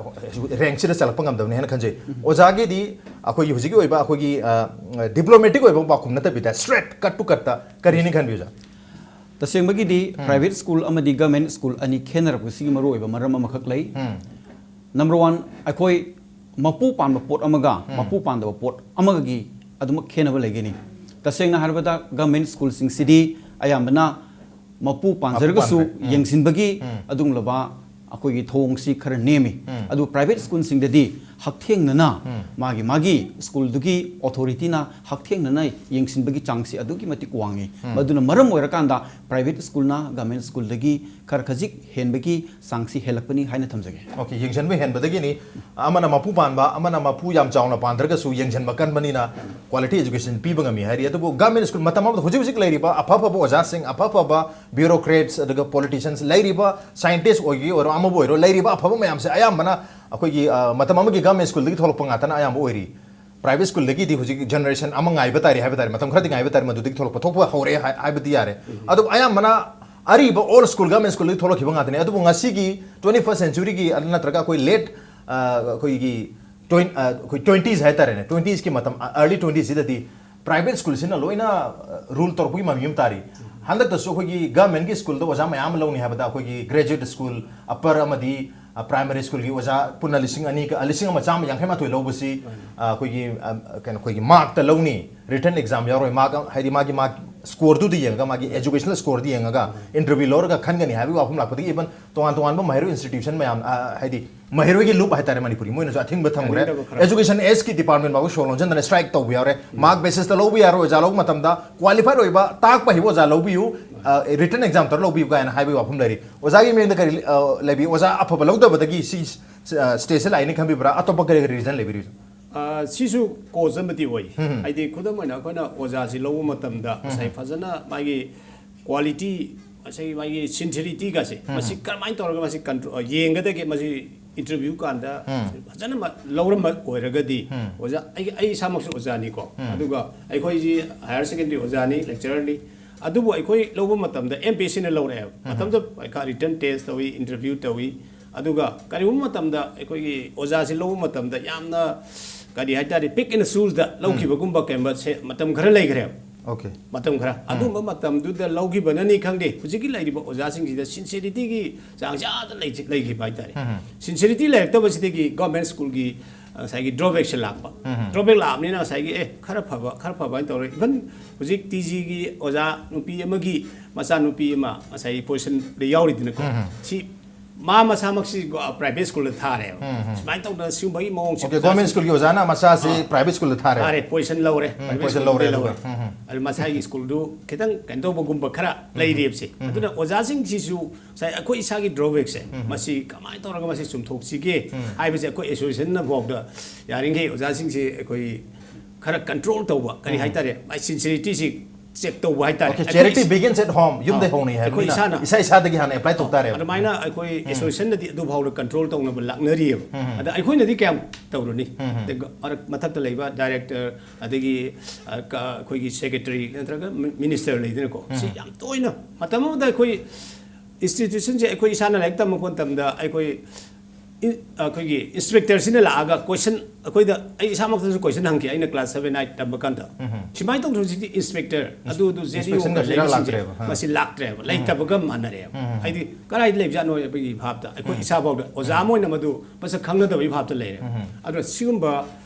ꯔꯦꯡꯁꯤꯗ ꯆꯠꯂꯛꯄ ꯉꯝꯗꯕꯅꯤ ꯍꯥꯏꯅ ꯈꯟꯖꯩ꯫ ꯑꯣꯖꯥꯒꯤꯗꯤ ꯑꯩꯈꯣꯏꯒꯤ ꯍꯧꯖꯤꯛꯀꯤ ꯑꯣꯏꯕ ꯑꯩꯈꯣꯏꯒꯤ, ꯑ, ꯗꯤꯄ꯭ꯂꯣꯃꯦꯇꯤꯛ ꯑꯣꯏꯕ ꯄꯥꯎꯈꯨꯝ ꯅꯠꯇꯕꯤꯗ ꯁ꯭ꯇ꯭ꯔꯦꯠ ꯀꯠ ꯇꯨ ꯀꯠꯇ ꯀꯔꯤꯅꯤ ꯈꯟꯕꯤ ꯑꯣꯖꯥ? ꯇꯁꯦꯡꯕꯒꯤꯗꯤ ꯄ꯭ꯔꯥꯏꯚꯦꯠ ꯁ꯭ꯀꯨꯜ ꯑꯃꯗꯤ ꯒꯚꯔꯟꯃꯦꯟ ꯁ꯭ꯀꯨꯜ ꯑꯅꯤ ꯈꯦꯠꯅꯔꯛꯄꯁꯤꯒꯤ ꯃꯔꯨꯑꯣꯏꯕ ꯃꯔꯝ ꯑꯃꯈꯛ ꯂꯩ꯫ ꯅꯝꯕꯔ ꯋꯥꯟ, ꯑꯩꯈꯣꯏ ꯃꯄꯨ ꯄꯥꯟꯕ ꯄꯣꯠ ꯑꯃꯒ ꯃꯄꯨ ꯄꯥꯟꯗꯕ ꯄꯣꯠ ꯑꯃꯒꯒꯤ ꯑꯗꯨꯃꯛ ꯈꯦꯠꯅꯕ ꯂꯩꯒꯅꯤ꯫ ꯇꯁꯦꯡꯅ ꯍꯥꯏꯔꯕꯗ ꯒꯚꯔꯟꯃꯦꯟ ꯁ꯭ꯀꯨꯜꯁꯤꯡꯁꯤꯗꯤ ꯑꯌꯥꯝꯕꯅ ꯃꯄꯨ ꯄꯥꯟꯖꯔꯒꯁꯨ ꯄꯥꯟꯈ꯭ꯔꯦ꯫ ꯌꯦꯡꯁꯤꯟꯕꯒꯤ ꯑꯗꯨꯒꯨꯝꯂꯕ ꯑꯩꯈꯣꯏꯒꯤ ꯊꯧꯑꯣꯡꯁꯤ ꯈꯔ ꯅꯦꯝꯃꯤ꯫ ꯑꯗꯨ ꯄ꯭ꯔꯥꯏꯚꯦꯠ ꯁ꯭ꯀꯨꯜꯁꯤꯡꯗꯗꯤ ꯍꯛꯊꯦꯡꯅꯅ ꯃꯥꯒꯤ ꯃꯥꯒꯤ ꯁ꯭ꯀꯨꯜꯗꯨꯒꯤ ꯑꯣꯊꯣꯔꯤꯇꯤꯅ ꯍꯛꯊꯦꯡꯅꯅ ꯌꯦꯡꯁꯤꯟꯕꯒꯤ ꯆꯥꯡꯁꯤ ꯑꯗꯨꯛꯀꯤ ꯃꯇꯤꯛ ꯋꯥꯡꯉꯤ꯫ ꯃꯗꯨꯅ ꯃꯔꯝ ꯑꯣꯏꯔꯀꯥꯟꯗ ꯄ꯭ꯔꯥꯏꯚꯦꯠ ꯁ꯭ꯀꯨꯜꯅ ꯒꯚꯔꯟꯃꯦꯟ ꯁ꯭ꯀꯨꯜꯗꯒꯤ ꯈꯔ ꯈꯖꯤꯛ ꯍꯦꯟꯕꯒꯤ ꯆꯥꯡꯁꯤ ꯍꯦꯜꯂꯛꯄꯅꯤ ꯍꯥꯏꯅ ꯊꯝꯖꯒꯦ꯫ ꯑꯣꯀꯦ, ꯌꯦꯡꯁꯤꯟꯕ ꯍꯦꯟꯕꯗꯒꯤꯅꯤ꯫ ꯑꯃꯅ ꯃꯄꯨ ꯄꯥꯟꯕ, ꯑꯃꯅ ꯃꯄꯨ ꯌꯥꯝ ꯆꯥꯎꯅ ꯄꯥꯟꯗ꯭ꯔꯒꯁꯨ ꯌꯦꯡꯁꯤꯟꯕ ꯀꯟꯕꯅꯤꯅ ꯀ꯭ꯋꯥꯂꯤꯇꯤ ꯑꯦꯖꯨꯀꯦꯁꯟ ꯄꯤꯕ ꯉꯝꯃꯤ ꯍꯥꯏꯔꯤ꯫ ꯑꯗꯨꯕꯨ ꯒꯚꯔꯟꯃꯦꯟ ꯁ꯭ꯀꯨꯜ ꯃꯇꯝ ꯑꯃꯗ, ꯍꯧꯖꯤꯛ ꯍꯧꯖꯤꯛ ꯂꯩꯔꯤꯕ ꯑꯐ ꯑꯐꯕ ꯑꯣꯖꯥꯁꯤꯡ, ꯑꯐ ꯑꯐꯕ ꯕ꯭ꯌꯨꯔꯣꯀ꯭ꯔꯦꯠꯁ, ꯑꯗꯨꯒ ꯄꯣꯂꯤꯇꯤꯁꯤꯌꯟꯁ, ꯂꯩꯔꯤꯕ ꯁꯥꯏꯟꯇꯤꯁ ꯑꯣꯏꯒꯦ ꯑꯣꯏꯔꯣ, ꯑꯃꯕꯨ ꯑꯣꯏꯔꯣ, ꯂꯩꯔꯤꯕ ꯑꯐꯕ ꯃꯌꯥꯝꯁꯦ ꯑꯌꯥꯝꯕꯅ ꯑꯩꯈꯣꯏꯒꯤ, ꯑ, ꯃꯇꯝ ꯑꯃꯒꯤ ꯒꯚꯔꯟꯃꯦꯟ ꯁ꯭ꯀꯨꯜꯗꯒꯤ ꯊꯣꯛꯂꯛꯄ ꯉꯥꯛꯇꯅ ꯑꯌꯥꯝꯕ ꯑꯣꯏꯔꯤ꯫ ꯄ꯭ꯔꯥꯏꯚꯦꯠ ꯁ꯭ꯀꯨꯜꯗꯒꯤꯗꯤ ꯍꯧꯖꯤꯛ ꯖꯦꯅꯦꯔꯦꯁꯟ ꯑꯃ ꯉꯥꯏꯕ ꯇꯥꯔꯤ ꯍꯥꯏꯕ ꯇꯥꯔꯦ, ꯃꯇꯝ ꯈꯔꯗꯤ ꯉꯥꯏꯕ ꯇꯥꯔꯦ, ꯃꯗꯨꯗꯒꯤ ꯊꯣꯛꯂꯛꯄ ꯊꯣꯛꯄ ꯍꯧꯔꯦ ꯍꯥꯏ-, ꯍꯥꯏꯕꯗꯤ ꯌꯥꯔꯦ꯫ ꯑꯗꯨꯕꯨ ꯑꯌꯥꯝꯕꯅ ꯑꯔꯤꯕ old school government schoolꯗꯒꯤ ꯊꯣꯛꯂꯛꯈꯤꯕ ꯉꯥꯛꯇꯅꯦ꯫ ꯑꯗꯨꯕꯨ ꯉꯁꯤꯒꯤ twenty first centuryꯒꯤ, ꯑꯗꯨ ꯅꯠꯇ꯭ꯔꯒ ꯑꯩꯈꯣꯏ late, ꯑ, ꯑꯩꯈꯣꯏꯒꯤ twen-, ꯑ, ꯑꯩꯈꯣꯏ twenties ꯍꯥꯏꯇꯥꯔꯦꯅꯦ, twenties ꯀꯤ ꯃꯇꯝ, ꯑ, early twentiesꯁꯤꯗꯗꯤ private schoolꯁꯤꯅ ꯂꯣꯏꯅ, ꯑ, rule ꯇꯧꯔꯛꯄꯒꯤ ꯃꯃꯤ ꯑꯃ ꯇꯥꯔꯤ꯫ ꯍꯟꯗꯛꯇꯁꯨ ꯑꯩꯈꯣꯏꯒꯤ governmentꯀꯤ schoolꯗ ꯑꯣꯖꯥ ꯃꯌꯥꯝ ꯑꯃ ꯂꯧꯅꯤ ꯍꯥꯏꯕꯗ, ꯑꯩꯈꯣꯏꯒꯤ graduate school, upper ꯑꯃꯗꯤ, ꯑ, primary schoolꯒꯤ ꯑꯣꯖꯥ ꯄꯨꯟꯅ ꯂꯤꯁꯤꯡ ꯑꯅꯤꯒ, ꯑ, ꯂꯤꯁꯤꯡ ꯑꯃ ꯆꯥꯝꯃ ꯌꯥꯡꯈꯩ ꯃꯥꯊꯣꯏ ꯂꯧꯕꯁꯤ, ꯑ, ꯑꯩꯈꯣꯏꯒꯤ, ꯑ, ꯀꯩꯅꯣ, ꯑꯩꯈꯣꯏꯒꯤ markꯇ ꯂꯧꯅꯤ, written exam ꯌꯥꯎꯔꯣꯏ, mark, ꯍꯥꯏꯗꯤ ꯃꯥꯒꯤ, mark scoreꯗꯨꯗ ꯌꯦꯡꯉꯒ, ꯃꯥꯒꯤ educational scoreꯗ ꯌꯦꯡꯉꯒ interview ꯂꯧꯔꯒ ꯈꯟꯒꯅꯤ ꯍꯥꯏꯕꯒꯤ ꯋꯥꯐꯝ ꯂꯥꯛꯄꯗꯒꯤ even ꯇꯣꯉꯥꯟ ꯇꯣꯉꯥꯟꯕ ꯃꯍꯩꯔꯣꯏ institution ꯃꯌꯥꯝ, ꯑ, ꯍꯥꯏꯗꯤ ꯃꯍꯩꯔꯣꯏꯒꯤ ꯂꯨꯞ ꯍꯥꯏꯇꯥꯔꯦ, ꯃꯅꯤꯄꯨꯔꯒꯤ ꯃꯣꯏꯅꯁꯨ ꯑꯊꯤꯡꯕ ꯊꯝꯈ꯭ꯔꯦ꯫ ꯌꯥꯅꯤꯡꯗꯕ ꯈꯔ꯫ Education Sꯀꯤ department ꯐꯥꯎꯕ ꯁꯣꯔ ꯂꯣꯟꯖꯟꯗꯅ strike ꯇꯧꯕ ꯌꯥꯎꯔꯦ꯫ Mark basisꯇ ꯂꯧꯕ ꯌꯥꯔꯣꯏ, ꯑꯣꯖꯥ ꯂꯧꯕ ꯃꯇꯝꯗ qualified ꯑꯣꯏꯕ ꯇꯥꯛꯄ ꯍꯩꯕ ꯑꯣꯖꯥ ꯂꯧꯕꯤꯌꯨ, ꯑ, written exam ꯇꯧꯔ ꯂꯧꯕꯤꯌꯨ ꯀꯥꯏꯅ ꯍꯥꯏꯕꯒꯤ ꯋꯥꯐꯝ ꯂꯩꯔꯤ꯫ ꯑꯣꯖꯥꯒꯤ ꯃꯤꯡꯗ ꯀꯔꯤ, ꯑ, ꯂꯩꯕꯤ? ꯑꯣꯖꯥ ꯑꯐꯕ ꯂꯧꯗꯕꯗꯒꯤ ꯁꯤ, ꯑ, stageꯁꯦ ꯂꯥꯛꯏꯅ ꯈꯟꯕꯤꯕ꯭ꯔꯥ? ꯑꯇꯣꯞꯄ ꯀꯔꯤ ꯀꯔꯤ reason ꯂꯩꯕꯤꯔꯤꯕꯅꯣ? ꯑ, ꯁꯤꯁꯨ cause ꯑꯃꯗꯤ ꯑꯣꯏ꯫ ꯍꯝ, ꯍꯝ꯫ ꯍꯥꯏꯗꯤ ꯈꯨꯗꯝ ꯑꯣꯏꯅ ꯑꯩꯈꯣꯏꯅ ꯑꯣꯖꯥꯁꯤ ꯂꯧꯕ ꯃꯇꯝꯗ ꯉꯁꯥꯏ ꯐꯖꯅ ꯃꯥꯒꯤ quality, ꯉꯁꯥꯏꯒꯤ ꯃꯥꯒꯤ sincerityꯒꯁꯦ, ꯃꯁꯤ ꯀꯔꯝꯍꯥꯏꯅ ꯇꯧꯔꯒ ꯃꯁꯤ control, ꯑ, ꯌꯦꯡꯒꯗꯒꯦ, ꯃꯁꯤ interview ꯀꯥꯟꯗ ꯐꯖꯅ ꯃ-, ꯂꯧꯔꯝꯕ ꯑꯣꯏꯔꯒꯗꯤ, ꯑꯣꯖꯥ, ꯑꯩ, ꯑꯩ ꯏꯁꯥꯃꯛꯁꯨ ꯑꯣꯖꯥꯅꯤꯀꯣ꯫ ꯑꯗꯨꯒ ꯑꯩꯈꯣꯏꯁꯤ higher secondary ꯑꯣꯖꯥꯅꯤ, lecturerꯅꯤ꯫ ꯑꯗꯨꯕꯨ ꯑꯩꯈꯣꯏ ꯂꯧꯕ ꯃꯇꯝꯗ MPSCꯅ ꯂꯧꯔꯛꯑꯦꯕ꯫ ꯃꯇꯝꯗꯨꯗ ꯄꯔꯤꯈꯥ, written test ꯇꯧꯏ, interview ꯇꯧꯏ꯫ ꯑꯗꯨꯒ ꯀꯔꯤꯒꯨꯝꯕ ꯃꯇꯝꯗ ꯑꯩꯈꯣꯏꯒꯤ ꯑꯣꯖꯥꯁꯤ ꯂꯧꯕ ꯃꯇꯝꯗ ꯌꯥꯝꯅ, ꯀꯔꯤ ꯍꯥꯏꯇꯥꯔꯦ, pick and chooseꯗ ꯂꯧꯈꯤꯕꯒꯨꯝꯕ ꯀꯩꯒꯨꯝꯕ ꯁꯦ-, ꯃꯇꯝ ꯈꯔ ꯂꯩꯈ꯭ꯔꯦꯕ꯫ Okay꯫ ꯃꯇꯝ ꯈꯔ꯫ ꯑꯗꯨꯝꯕ ꯃꯇꯝꯗꯨꯗ ꯂꯧꯈꯤꯕꯅꯅꯤ ꯈꯪꯗꯦ, ꯍꯧꯖꯤꯛꯀꯤ ꯂꯩꯔꯤꯕ ꯑꯣꯖꯥꯁꯤꯡꯁꯤꯗ sincerityꯒꯤ ꯆꯥꯡꯁꯦ ꯑꯥꯗ ꯂꯩ-, ꯂꯩꯈꯤꯕ ꯍꯥꯏꯇꯥꯔꯦ꯫ Sincerity ꯂꯩꯔꯛꯇꯕꯁꯤꯗꯒꯤ government schoolꯒꯤ, ꯑ, ꯉꯁꯥꯏꯒꯤ drawbackꯁꯦ ꯂꯥꯛꯄ꯫ Drawback ꯂꯥꯛꯑꯕꯅꯤꯅ ꯉꯁꯥꯏꯒꯤ, ꯑꯦ, ꯈꯔ ꯐꯕ, ꯈꯔ ꯐꯕ ꯍꯥꯏꯅ ꯇꯧꯔꯦ꯫ Even ꯍꯧꯖꯤꯛ TGꯒꯤ ꯑꯣꯖꯥ ꯅꯨꯄꯤ ꯑꯃꯒꯤ ꯃꯆꯥꯅꯨꯄꯤ ꯑꯃ ꯉꯁꯥꯏꯒꯤ positionꯗ ꯌꯥꯎꯔꯤꯗꯅꯀꯣ꯫ ꯁꯤ ꯃꯥ ꯃꯁꯥꯃꯛꯁꯤ ꯒꯣ-, private schoolꯗ ꯊꯥꯔꯦꯕ꯫ ꯁꯨꯃꯥꯏꯅ ꯇꯧꯗꯅ ꯁꯤꯒꯨꯝꯕꯒꯤ ꯃꯑꯣꯡꯁꯦ Okay, government schoolꯒꯤ ꯑꯣꯖꯥꯅ ꯃꯆꯥꯁꯤ private schoolꯗ ꯊꯥꯔꯦ꯫ ꯊꯥꯔꯦ, position ꯂꯧꯔꯦ, private position schoolꯗ ꯂꯧꯔꯦ, ꯂꯧꯔꯦ꯫ ꯑꯗꯨꯒ꯫ ꯑꯗꯨ ꯃꯁꯥꯒꯤ schoolꯗꯨ ꯈꯤꯇꯪ ꯀꯩꯅꯣ ꯇꯧꯕꯒꯨꯝꯕ ꯈꯔ ꯂꯩꯔꯤꯕꯁꯦ꯫ ꯑꯗꯨꯅ ꯑꯣꯖꯥꯁꯤꯡꯁꯤꯁꯨ ꯉꯁꯥꯏ ꯑꯩꯈꯣꯏ ꯏꯁꯥꯒꯤ drawbackꯁꯦ, ꯃꯁꯤ ꯀꯃꯥꯏꯅ ꯇꯧꯔꯒ ꯃꯁꯤ ꯆꯨꯝꯊꯣꯛꯁꯤꯒꯦ ꯍꯥꯏꯕꯁꯦ ꯑꯩꯈꯣꯏ associationꯅ ꯐꯥꯎꯗ ꯌꯥꯔꯤꯈꯩ ꯑꯣꯖꯥꯁꯤꯡꯁꯦ ꯑꯩꯈꯣꯏ ꯈꯔ control ꯇꯧꯕ, ꯀꯔꯤ ꯍꯥꯏꯇꯥꯔꯦ, ꯃꯥꯏ sincerityꯁꯤ ꯆꯦꯛ ꯇꯧꯕ ꯍꯥꯏꯇꯥꯔꯦ꯫ Okay, charity begins at home. ꯌꯨꯝꯗꯩ ꯍꯧꯅꯤ ꯍꯥꯏꯕꯅꯤꯅ ꯏꯁꯥ ꯏꯁꯥꯗꯒꯤ ꯍꯥꯟꯅ apply ꯇꯧ ꯇꯥꯔꯦꯕ꯫ ꯑꯗꯨꯃꯥꯏꯅ ꯑꯩꯈꯣꯏ associationꯅꯗꯤ ꯑꯗꯨ ꯐꯥꯎꯗ control ꯇꯧꯅꯕ ꯂꯥꯛꯅꯔꯤꯑꯕ꯫ ꯑꯗ ꯑꯩꯈꯣꯏꯅꯗꯤ ꯀꯌꯥꯝ ꯇꯧꯔꯨꯅꯤ? ꯑꯗ ꯃꯔꯛ ꯃꯊꯛꯇ ꯂꯩꯕ director, ꯑꯗꯒꯤ ꯑ, ꯀ- ꯑꯩꯈꯣꯏꯒꯤ secretary ꯅꯠꯇ꯭ꯔꯒ minister ꯂꯩꯗꯅꯀꯣ, ꯁꯤ ꯌꯥꯝ ꯇꯣꯏꯅ, ꯃꯇꯝ ꯑꯃꯗ ꯑꯩꯈꯣꯏ institutionꯁꯦ, ꯑꯩꯈꯣꯏ ꯏꯁꯥꯅ ꯂꯥꯏꯔꯤꯛ ꯇꯝꯕ ꯃꯇꯝꯗ ꯑꯩꯈꯣꯏ ꯏꯟ- ꯑꯩꯈꯣꯏꯒꯤ inspectorꯁꯤꯅ ꯂꯥꯛꯑꯒ question, ꯑꯩꯈꯣꯏꯗ, ꯑꯩ ꯏꯁꯥꯃꯛꯇꯁꯨ question ꯍꯪꯈꯤ ꯑꯩꯅ class seven eight ꯇꯝꯕ ꯀꯥꯟꯗ꯫ ꯁꯨꯃꯥꯏꯅ ꯇꯧꯗ꯭ꯔꯣ ꯍꯧꯖꯤꯛꯇꯤ inspector ꯑꯗꯨ ꯑꯗꯨ Inspectionꯒꯁꯤ ꯏꯔꯥꯛ ꯂꯥꯛꯇ꯭ꯔꯦꯕ꯫ ꯃꯁꯤ ꯂꯥꯛꯇ꯭ꯔꯦꯕ, ꯂꯩꯇꯕꯒ ꯃꯥꯟꯅꯔꯦꯕ꯫ ꯍꯥꯏꯗꯤ ꯀꯗꯥꯏꯗ ꯂꯩꯕꯖꯥꯠꯅꯣ ꯍꯥꯏꯕꯒꯤ ꯚꯥꯞꯇ ꯑꯩꯈꯣꯏ ꯏꯁꯥꯐꯥꯎꯗ ꯑꯣꯖꯥ ꯑꯃ ꯑꯣꯏꯅ ꯃꯗꯨ ꯃꯁꯛ ꯈꯪꯅꯗꯕꯒꯤ ꯚꯥꯞꯇ ꯂꯩꯔꯦ꯫ ꯑꯗꯨꯅ ꯁꯤꯒꯨꯝꯕ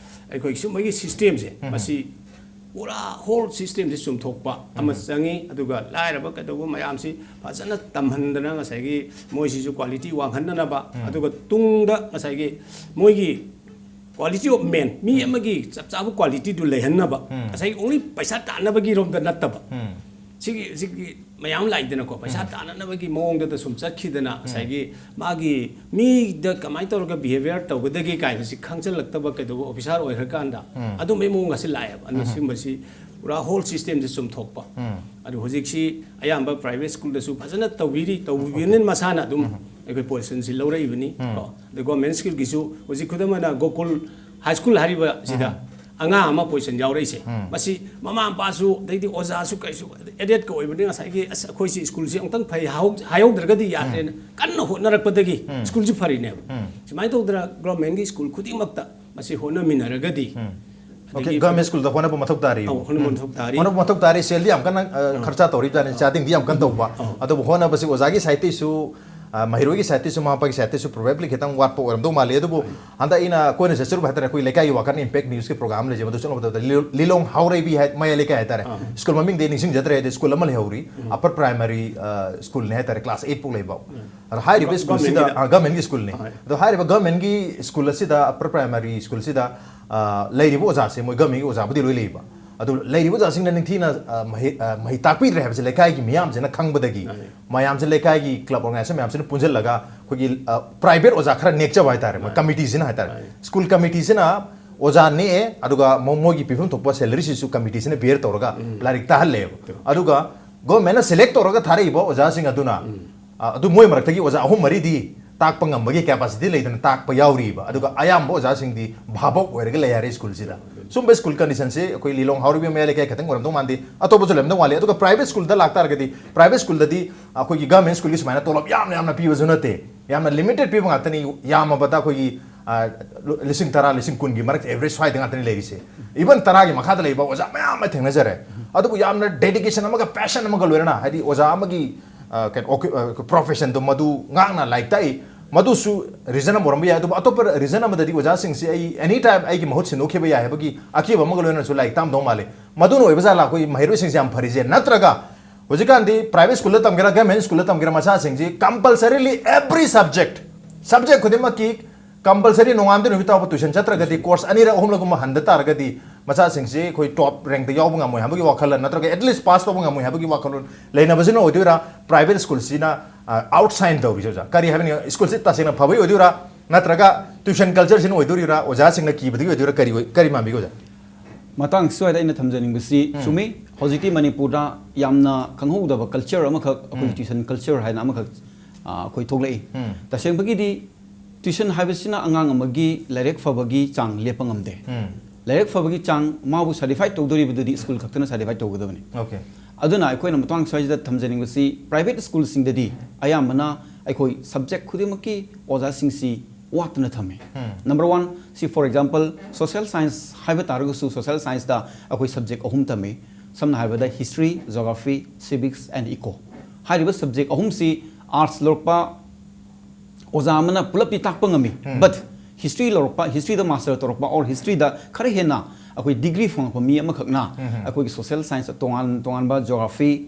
ꯑꯩꯈꯣꯏ ꯁꯨꯝꯕꯒꯤ systemꯁꯦ, ꯃꯁꯤ ꯄꯨꯔꯥ whole systemꯁꯦ ꯆꯨꯝꯊꯣꯛꯄ ꯑꯃ ꯆꯪꯉꯤ꯫ ꯑꯗꯨꯒ ꯂꯥꯏꯔꯕ ꯀꯩꯗꯧꯕ ꯃꯌꯥꯝꯁꯤ ꯐꯖꯅ ꯇꯝꯍꯟꯗꯅ, ꯉꯁꯥꯏꯒꯤ ꯃꯣꯏꯁꯤꯁꯨ quality ꯋꯥꯡꯍꯟꯅꯅꯕ, ꯑꯗꯨꯒ ꯇꯨꯡꯗ ꯉꯁꯥꯏꯒꯤ ꯃꯣꯏꯒꯤ quality of man, ꯃꯤ ꯑꯃꯒꯤ ꯆꯞ ꯆꯥꯕ qualityꯗꯨ ꯂꯩꯍꯟꯅꯕ, ꯉꯁꯥꯏꯒꯤ only ꯄꯩꯁꯥ ꯇꯥꯟꯅꯕꯒꯤ ꯔꯣꯝꯗ ꯅꯠꯇꯕ, ꯁꯤꯒꯤ ꯁꯤꯒꯤ ꯃꯌꯥꯝ ꯂꯥꯛꯏꯗꯅꯀꯣ, ꯄꯩꯁꯥ ꯇꯥꯟꯅꯅꯕꯒꯤ ꯃꯑꯣꯡꯗꯗ ꯁꯨꯝ ꯆꯠꯈꯤꯗꯅ, ꯉꯁꯥꯏꯒꯤ ꯃꯥꯒꯤ ꯃꯤꯗ ꯀꯃꯥꯏꯅ ꯇꯧꯔꯒ behaviour ꯇꯧꯒꯗꯒꯦ ꯀꯥꯏꯕꯁꯤ ꯈꯪꯖꯤꯜꯂꯛꯇꯕ ꯀꯩꯗꯧꯕ officer ꯑꯣꯏꯈ꯭ꯔꯀꯥꯟꯗ ꯑꯗꯨꯝꯕꯒꯤ ꯃꯑꯣꯡ ꯑꯁꯤ ꯂꯥꯛꯑꯦꯕ꯫ ꯑꯗꯨꯅ ꯁꯤꯒꯨꯝꯕꯁꯤ ꯄꯨꯔꯥ whole systemꯁꯦ ꯆꯨꯝꯊꯣꯛꯄ꯫ ꯑꯗꯨ ꯍꯧꯖꯤꯛꯁꯤ ꯑꯌꯥꯝꯕ private schoolꯗꯁꯨ ꯐꯖꯅ ꯇꯧꯕꯤꯔꯤ, ꯇꯧꯕꯤꯕꯅꯤꯅ ꯃꯁꯥꯅ ꯑꯗꯨꯝ ꯑꯩꯈꯣꯏ positionꯁꯤ ꯂꯧꯔꯛꯏꯕꯅꯤ꯫ ꯀꯣ, ꯑꯗ government schoolꯒꯤꯁꯨ ꯍꯧꯖꯤꯛ ꯈꯨꯗꯝ ꯑꯣꯏꯅ ꯒꯣꯀꯨꯜ high school ꯍꯥꯏꯔꯤꯕ ꯁꯤꯗ ꯑꯉꯥꯡ ꯑꯃ position ꯌꯥꯎꯔꯛꯏꯁꯦ, ꯃꯁꯤ ꯃꯃꯥ ꯃꯄꯥꯁꯨ, ꯑꯗꯩꯗꯤ ꯑꯣꯖꯥꯁꯨ, ꯀꯩꯁꯨ aidedꯀ ꯑꯣꯏꯕꯅꯤ, ꯉꯁꯥꯏꯒꯤ "ꯑꯁ, ꯑꯩꯈꯣꯏꯁꯤ schoolꯁꯤ ꯑꯃꯨꯛꯇꯪ ꯐꯩ ꯍꯥꯏꯍꯧ- ꯍꯥꯏꯍꯧꯗ꯭ꯔꯒꯗꯤ ꯌꯥꯗ꯭ꯔꯦꯅ" ꯀꯟꯅ ꯍꯣꯠꯅꯔꯛꯄꯗꯒꯤ schoolꯁꯤ ꯐꯔꯤꯅꯦꯕ꯫ ꯁꯨꯃꯥꯏꯅ ꯇꯧꯗꯅ governmentꯀꯤ school ꯈꯨꯗꯤꯡꯃꯛꯇ ꯃꯁꯤ ꯍꯣꯠꯅꯃꯤꯟꯅꯔꯒꯗꯤ, Okay, government schoolꯗ ꯍꯣꯠꯅꯕ ꯃꯊꯧ ꯇꯥꯔꯤ꯫ ꯑꯧ, ꯍꯣꯠꯅꯕ ꯃꯊꯧ ꯇꯥꯔꯤ꯫ ꯍꯣꯠꯅꯕ ꯃꯊꯧ ꯇꯥꯔꯤ꯫ ꯁꯦꯜꯗꯤ ꯌꯥꯝ ꯀꯟꯅ, ꯑ, ꯈꯔꯆꯥ ꯇꯧꯔꯤꯕꯖꯥꯠꯅꯤ, ꯆꯥꯗꯤꯡꯗꯤ ꯌꯥꯝ ꯀꯟꯅ ꯇꯧꯕ꯫ ꯑꯗꯨꯕꯨ ꯍꯣꯠꯅꯕꯁꯤ ꯑꯣꯖꯥꯒꯤ sideꯇꯩꯁꯨ, ꯑ, ꯃꯍꯩꯔꯣꯏꯒꯤ sideꯇꯩꯁꯨ, ꯃꯃꯥ ꯃꯄꯥꯒꯤ sideꯇꯩꯁꯨ probably ꯈꯤꯇꯪ ꯋꯥꯠꯄ ꯑꯣꯏꯔꯝꯗꯧ ꯃꯥꯜꯂꯤ꯫ ꯑꯗꯨꯕꯨ ꯍꯟꯗꯛ ꯑꯩꯅ ꯀꯣꯏꯅ ꯆꯠꯆꯔꯨꯕ ꯍꯥꯏꯇꯥꯔꯦ, ꯑꯩꯈꯣꯏ ꯂꯩꯀꯥꯏꯒꯤ ꯋꯥꯀꯠꯅ Impact Newsꯀꯤ program ꯑꯃ ꯂꯩꯖꯩ, ꯃꯗꯨ ꯆꯠꯂꯨꯕ ꯃꯇꯝꯗ ꯂꯤ-, ꯂꯤꯂꯣꯡ ꯍꯥꯎꯔꯩꯕꯤ ꯍꯥꯏ, ꯃꯌꯥꯏ ꯂꯩꯀꯥꯏ ꯍꯥꯏꯇꯥꯔꯦ꯫ School ꯃꯃꯤꯡꯗꯤ ꯑꯩ ꯅꯤꯡꯁꯤꯡꯖꯗ꯭ꯔꯦ, ꯑꯗꯩ school ꯑꯃ ꯂꯩꯍꯧꯔꯤ, upper primary, ꯑ, schoolꯅꯤ ꯍꯥꯏꯇꯥꯔꯦ, class eight ꯐꯥꯎ ꯂꯩꯕ꯫ ꯑꯗꯣ ꯍꯥꯏꯔꯤꯕ schoolꯁꯤꯗ, governmentꯒꯤꯅ? ꯑ, governmentꯒꯤ schoolꯅꯤ꯫ ꯑꯗꯣ ꯍꯥꯏꯔꯤꯕ governmentꯒꯤ school ꯑꯁꯤꯗ, upper primary schoolꯁꯤꯗ, ꯑ, ꯂꯩꯔꯤꯕ ꯑꯣꯖꯥꯁꯦ ꯃꯣꯏ governmentꯒꯤ ꯑꯣꯖꯥꯕꯨꯗꯤ ꯂꯣꯏ ꯂꯩꯕ꯫ ꯑꯗꯨ ꯂꯩꯔꯤꯕ ꯑꯣꯖꯥꯁꯤꯡꯅ ꯅꯤꯡꯊꯤꯅ, ꯑ, ꯃꯍꯩ, ꯑ, ꯃꯍꯩ ꯇꯥꯛꯄꯤꯗ꯭ꯔꯦ ꯍꯥꯏꯕꯁꯦ ꯂꯩꯀꯥꯏꯒꯤ ꯃꯤꯌꯥꯝꯁꯤꯅ ꯈꯪꯕꯗꯒꯤ, ꯃꯌꯥꯝꯁꯦ, ꯂꯩꯀꯥꯏꯒꯤ club organization ꯃꯌꯥꯝꯁꯤꯅ ꯄꯨꯟꯁꯤꯜꯂꯒ ꯑꯩꯈꯣꯏꯒꯤ, ꯑ, private ꯑꯣꯖꯥ ꯈꯔ ꯅꯦꯛꯆꯕ ꯍꯥꯏꯇꯥꯔꯦ, ꯃꯣꯏ committeeꯁꯤꯅ ꯍꯥꯏꯇꯥꯔꯦ꯫ School committeeꯁꯤꯅ ꯑꯣꯖꯥ ꯅꯦꯛꯑꯦ, ꯑꯗꯨꯒ ꯃꯣ- ꯃꯣꯏꯒꯤ ꯄꯤꯐꯝ ꯊꯣꯛꯄ ꯁꯦꯂꯔꯤꯁꯤꯁꯨ ꯀꯃꯤꯇꯤꯁꯤꯅ ꯕꯤꯌꯔ ꯇꯧꯔꯒ ꯂꯥꯏꯔꯤꯛ ꯇꯥꯍꯜꯂꯦꯕ꯫ ꯑꯗꯨꯒ ꯒꯣꯔꯃꯦꯟꯅ ꯁꯦꯂꯦꯛ ꯇꯧꯔꯒ ꯊꯥꯔꯛꯏꯕ ꯑꯣꯖꯥꯁꯤꯡ ꯑꯗꯨꯅ, ꯑ, ꯑꯗꯨ ꯃꯣꯏ ꯃꯔꯛꯇꯒꯤ ꯑꯣꯖꯥ ꯑꯍꯨꯝ ꯃꯔꯤꯗꯤ ꯇꯥꯛꯄ ꯉꯝꯕꯒꯤ ꯀꯦꯄꯥꯁꯤꯇꯤ ꯂꯩꯗꯅ ꯇꯥꯛꯄ ꯌꯥꯎꯔꯤꯕ꯫ ꯑꯗꯨꯒ ꯑꯌꯥꯝꯕ ꯑꯣꯖꯥꯁꯤꯡꯗꯤ ꯚꯥꯕꯣꯛ ꯑꯣꯏꯔꯒ ꯂꯩ ꯍꯥꯏꯔꯦ ꯁ꯭ꯀꯨꯜꯁꯤꯗ꯫ ꯁꯨꯝꯕ ꯁ꯭ꯀꯨꯜ ꯀꯟꯗꯤꯁꯟꯁꯤ ꯑꯩꯈꯣꯏ ꯂꯤꯂꯣꯡ ꯍꯥꯎꯔꯩꯕꯨꯡ ꯃꯌꯥꯏ ꯂꯩꯀꯥꯏ ꯈꯛꯇꯪ ꯑꯣꯏꯔꯝꯗꯧ ꯃꯥꯟꯗꯦ, ꯑꯇꯣꯞꯄꯁꯨ ꯂꯩꯔꯝꯗꯧ ꯃꯥꯜꯂꯤ꯫ ꯑꯗꯨꯒ ꯄ꯭ꯔꯥꯏꯚꯦꯠ ꯁ꯭ꯀꯨꯜꯗ ꯂꯥꯛꯇꯥꯔꯒꯗꯤ, ꯄ꯭ꯔꯥꯏꯚꯦꯠ ꯁ꯭ꯀꯨꯜꯗꯗꯤ ꯑꯩꯈꯣꯏꯒꯤ ꯒꯚꯔꯟꯃꯦꯟ ꯁ꯭ꯀꯨꯜꯒꯤ ꯁꯨꯃꯥꯏꯅ ꯇꯣꯂꯣꯞ ꯌꯥꯝꯅ ꯌꯥꯝꯅ ꯄꯤꯕꯁꯨ ꯅꯠꯇꯦ, ꯌꯥꯝꯅ ꯂꯤꯃꯤꯇꯦꯠ ꯄꯤꯕ ꯉꯥꯛꯇꯅꯤ꯫ ꯌꯥꯝꯃꯕꯗ ꯑꯩꯈꯣꯏꯒꯤ, ꯑ, ꯂꯤꯁꯤꯡ ꯇꯔꯥ, ꯂꯤꯁꯤꯡ ꯀꯨꯟꯒꯤ ꯃꯔꯛꯇ ꯑꯦꯚꯔꯦꯖ ꯁ꯭ꯋꯥꯏꯗ ꯉꯥꯛꯇꯅꯤ ꯂꯩꯔꯤꯁꯦ꯫ ꯏꯚꯟ ꯇꯔꯥꯒꯤ ꯃꯈꯥꯗ ꯂꯩꯕ ꯑꯣꯖꯥ ꯃꯌꯥꯝ ꯑꯃ ꯊꯦꯡꯅꯖꯔꯦ꯫ ꯑꯗꯨꯕꯨ ꯌꯥꯝꯅ ꯗꯦꯗꯤꯀꯦꯁꯟ ꯑꯃꯒ ꯄꯦꯁꯟ ꯑꯃꯒ ꯂꯣꯏꯅꯅ, ꯍꯥꯏꯗꯤ ꯑꯣꯖꯥ ꯑꯃꯒꯤ, ꯑ, ꯀꯩꯅꯣ, ꯑꯣꯀ꯭ꯌꯨ-, ꯑ, ꯄ꯭ꯔꯣꯐꯦꯁꯟꯗꯣ ꯃꯗꯨ ꯉꯥꯛꯅ ꯂꯥꯏꯔꯤꯛ ꯇꯥꯛꯏ꯫ ꯃꯗꯨꯁꯨ ꯔꯤꯖꯟ ꯑꯃ ꯑꯣꯏꯔꯝꯕ ꯌꯥꯏ, ꯑꯗꯨꯕꯨ ꯑꯇꯣꯞꯄ ꯔꯤꯖꯟ ꯑꯃꯗꯗꯤ ꯑꯣꯖꯥꯁꯤꯡꯁꯤ ꯑꯩ ꯑꯦꯅꯤ ꯇꯥꯏꯝ ꯑꯩꯒꯤ ꯃꯍꯨꯠ ꯁꯤꯟꯗꯣꯛꯈꯤꯕ ꯌꯥꯏ ꯍꯥꯏꯕꯒꯤ ꯑꯀꯤꯕ ꯑꯃꯒ ꯂꯣꯏꯅꯅꯁꯨ ꯂꯥꯏꯔꯤꯛ ꯇꯥꯛꯑꯝꯗꯧ ꯃꯥꯜꯂꯤ꯫ ꯃꯗꯨꯅ ꯑꯣꯏꯕ ꯖꯥꯠꯂꯥ ꯑꯩꯈꯣꯏ ꯃꯍꯩꯔꯣꯏꯁꯤꯡꯁꯦ ꯌꯥꯝ ꯐꯔꯤꯁꯦ? ꯅꯠꯇ꯭ꯔꯒ ꯍꯧꯖꯤꯛꯀꯥꯟꯗꯤ ꯄ꯭ꯔꯥꯏꯚꯦꯠ ꯁ꯭ꯀꯨꯜꯗ ꯇꯝꯒꯦꯔꯥ ꯒꯚꯔꯟꯃꯦꯟ ꯁ꯭ꯀꯨꯜꯗ ꯇꯝꯒꯦꯔꯥ, ꯃꯆꯥꯁꯤꯡꯁꯤ ꯀꯝꯄꯜꯁꯔꯤꯂꯤ ꯑꯦꯚ꯭ꯔꯤ ꯁꯕꯖꯦꯛ, ꯁꯕꯖꯦꯛ ꯈꯨꯗꯤꯡꯃꯛꯀꯤ ꯀꯝꯄꯜꯁꯔꯤ ꯅꯣꯡꯉꯥꯟꯕꯗꯩ ꯅꯨꯃꯤꯠ ꯇꯥꯕ ꯇ꯭ꯌꯨꯁꯟ ꯆꯠꯇ꯭ꯔꯒꯗꯤ, ꯀꯣꯔꯁ ꯑꯅꯤꯔꯛ ꯑꯍꯨꯝꯂꯛꯀꯨꯝꯕ ꯍꯟꯗ ꯇꯥꯔꯒꯗꯤ ꯃꯆꯥꯁꯤꯡꯁꯤ ꯑꯩꯈꯣꯏ ꯇꯣꯞ ꯔꯦꯡꯛꯇ ꯌꯥꯎꯕ ꯉꯝꯃꯣꯏ ꯍꯥꯏꯕꯒꯤ ꯋꯥꯈꯜꯂꯣꯟ, ꯅꯠꯇ꯭ꯔꯒ ꯑꯦꯠꯂꯤꯁ ꯄꯥꯁ ꯇꯧꯕ ꯉꯝꯃꯣꯏ ꯍꯥꯏꯕꯒꯤ ꯋꯥꯈꯜꯂꯣꯟ ꯂꯩꯅꯕꯁꯤꯅ ꯑꯣꯏꯗꯣꯏꯔꯥ? ꯄ꯭ꯔꯥꯏꯚꯦꯠ ꯁ꯭ꯀꯨꯜꯁꯤꯅ, ꯑ, ꯑꯥꯎꯠꯁꯥꯏꯟ ꯇꯧꯔꯤꯁꯦ ꯑꯣꯖꯥ? ꯀꯔꯤ ꯍꯥꯏꯕꯅꯤ? ꯁ꯭ꯀꯨꯜꯁꯤ ꯇꯁꯦꯡꯅ ꯐꯕꯩ ꯑꯣꯏꯗꯣꯏꯔꯥ? ꯅꯠꯇ꯭ꯔꯒ ꯇ꯭ꯌꯨꯁꯟ ꯀꯜꯆꯔꯁꯤꯅ ꯑꯣꯏꯗꯣꯔꯤꯔꯥ? ꯑꯣꯖꯥꯁꯤꯡꯅ ꯀꯤꯕꯗꯒꯤ ꯑꯣꯏꯗꯣꯏꯔꯥ? ꯀꯔꯤ ꯑꯣꯏ-, ꯀꯔꯤ ꯃꯥꯟꯕꯤꯒꯦ ꯑꯣꯖꯥ? ꯃꯇꯥꯡ ꯁ꯭ꯋꯥꯏꯗ ꯑꯩꯅ ꯊꯝꯖꯅꯤꯡꯕꯁꯤ, ꯎꯝ꯫ ꯆꯨꯝꯃꯤ, ꯍꯧꯖꯤꯛꯇꯤ ꯃꯅꯤꯄꯨꯔꯗ ꯌꯥꯝꯅ ꯈꯪꯍꯧꯗꯕ ꯀꯜꯆꯔ ꯑꯃꯈꯛ, ꯑꯩꯈꯣꯏ ꯎꯝ꯫ ꯇ꯭ꯌꯨꯁꯟ ꯀꯜꯆꯔ ꯍꯥꯏꯅ ꯑꯃꯈꯛ, ꯑ, ꯑꯩꯈꯣꯏ ꯊꯣꯛꯂꯛꯏ꯫ ꯎꯝ꯫ ꯇꯁꯦꯡꯕꯒꯤꯗꯤ ꯇ꯭ꯌꯨꯁꯟ ꯍꯥꯏꯕꯁꯤꯅ ꯑꯉꯥꯡ ꯑꯃꯒꯤ ꯂꯥꯏꯔꯤꯛ ꯐꯕꯒꯤ ꯆꯥꯡ ꯂꯦꯞꯄ ꯉꯝꯗꯦ꯫ ꯎꯝ꯫ ꯂꯥꯏꯔꯤꯛ ꯐꯕꯒꯤ ꯆꯥꯡ ꯃꯥꯕꯨ ꯁꯥꯔꯇꯤꯐꯥꯏꯠ ꯇꯧꯗꯣꯔꯤꯕꯗꯨꯗꯤ ꯁ꯭ꯀꯨꯜ ꯈꯛꯇꯅ ꯁꯥꯔꯇꯤꯐꯥꯏꯠ ꯇꯧꯒꯗꯕꯅꯤ꯫ ꯑꯣꯀꯦ꯫ ꯑꯗꯨꯅ ꯑꯩꯈꯣꯏꯅ ꯃꯇꯥꯡ ꯁ꯭ꯋꯥꯏꯁꯤꯗ ꯊꯝꯖꯅꯤꯡꯕꯁꯤ, ꯄ꯭ꯔꯥꯏꯚꯦꯠ ꯁ꯭ꯀꯨꯜꯁꯤꯡꯗꯗꯤ ꯑꯌꯥꯝꯕꯅ ꯑꯩꯈꯣꯏ ꯁꯕꯖꯦꯛ ꯈꯨꯗꯤꯡꯃꯛꯀꯤ ꯑꯣꯖꯥꯁꯤꯡꯁꯤ ꯋꯥꯠꯇꯅ ꯊꯝꯃꯤ꯫ ꯎꯝ꯫ ꯅꯝꯕꯔ ꯋꯥꯟ, ꯁꯤ, ꯐꯣꯔ ꯑꯦꯛꯖꯥꯝꯄꯜ, ꯁꯣꯁꯦꯜ ꯁꯥꯏꯟꯁ ꯍꯥꯏꯕ ꯇꯥꯔꯒꯁꯨ, ꯁꯣꯁꯦꯜ ꯁꯥꯏꯟꯁꯇ ꯑꯩꯈꯣꯏ ꯁꯕꯖꯦꯛ ꯑꯍꯨꯝ ꯇꯝꯃꯤ꯫ ꯁꯝꯅ ꯍꯥꯏꯔꯕꯗ, history, geography, civics and eco. ꯍꯥꯏꯔꯤꯕ ꯁꯕꯖꯦꯛ ꯑꯍꯨꯝꯁꯤ ꯑꯥꯔꯠꯁ ꯂꯧꯔꯛꯄ ꯑꯣꯖꯥ ꯑꯃꯅ ꯄꯨꯂꯞꯇꯤ ꯇꯥꯛꯄ ꯉꯝꯃꯤ, ꯎꯝ꯫ But ꯍꯤꯁꯇ꯭ꯔꯤ ꯂꯧꯔꯛꯄ, ꯍꯤꯁꯇ꯭ꯔꯤꯗ ꯃꯥꯁꯇꯔ ꯇꯧꯔꯛꯄ, or ꯍꯤꯁꯇ꯭ꯔꯤꯗ ꯈꯔ ꯍꯦꯟꯅ ꯑꯩꯈꯣꯏ ꯗꯤꯒ꯭ꯔꯤ ꯐꯪꯉꯛꯄ ꯃꯤ ꯑꯃꯈꯛꯅ ꯎꯝ꯫ ꯑꯩꯈꯣꯏꯒꯤ ꯁꯣꯁꯦꯜ ꯁꯥꯏꯟꯁ ꯇꯣꯉꯥꯟ ꯇꯣꯉꯥꯟꯕ, ꯖꯣꯒ꯭ꯔꯥꯐꯤ,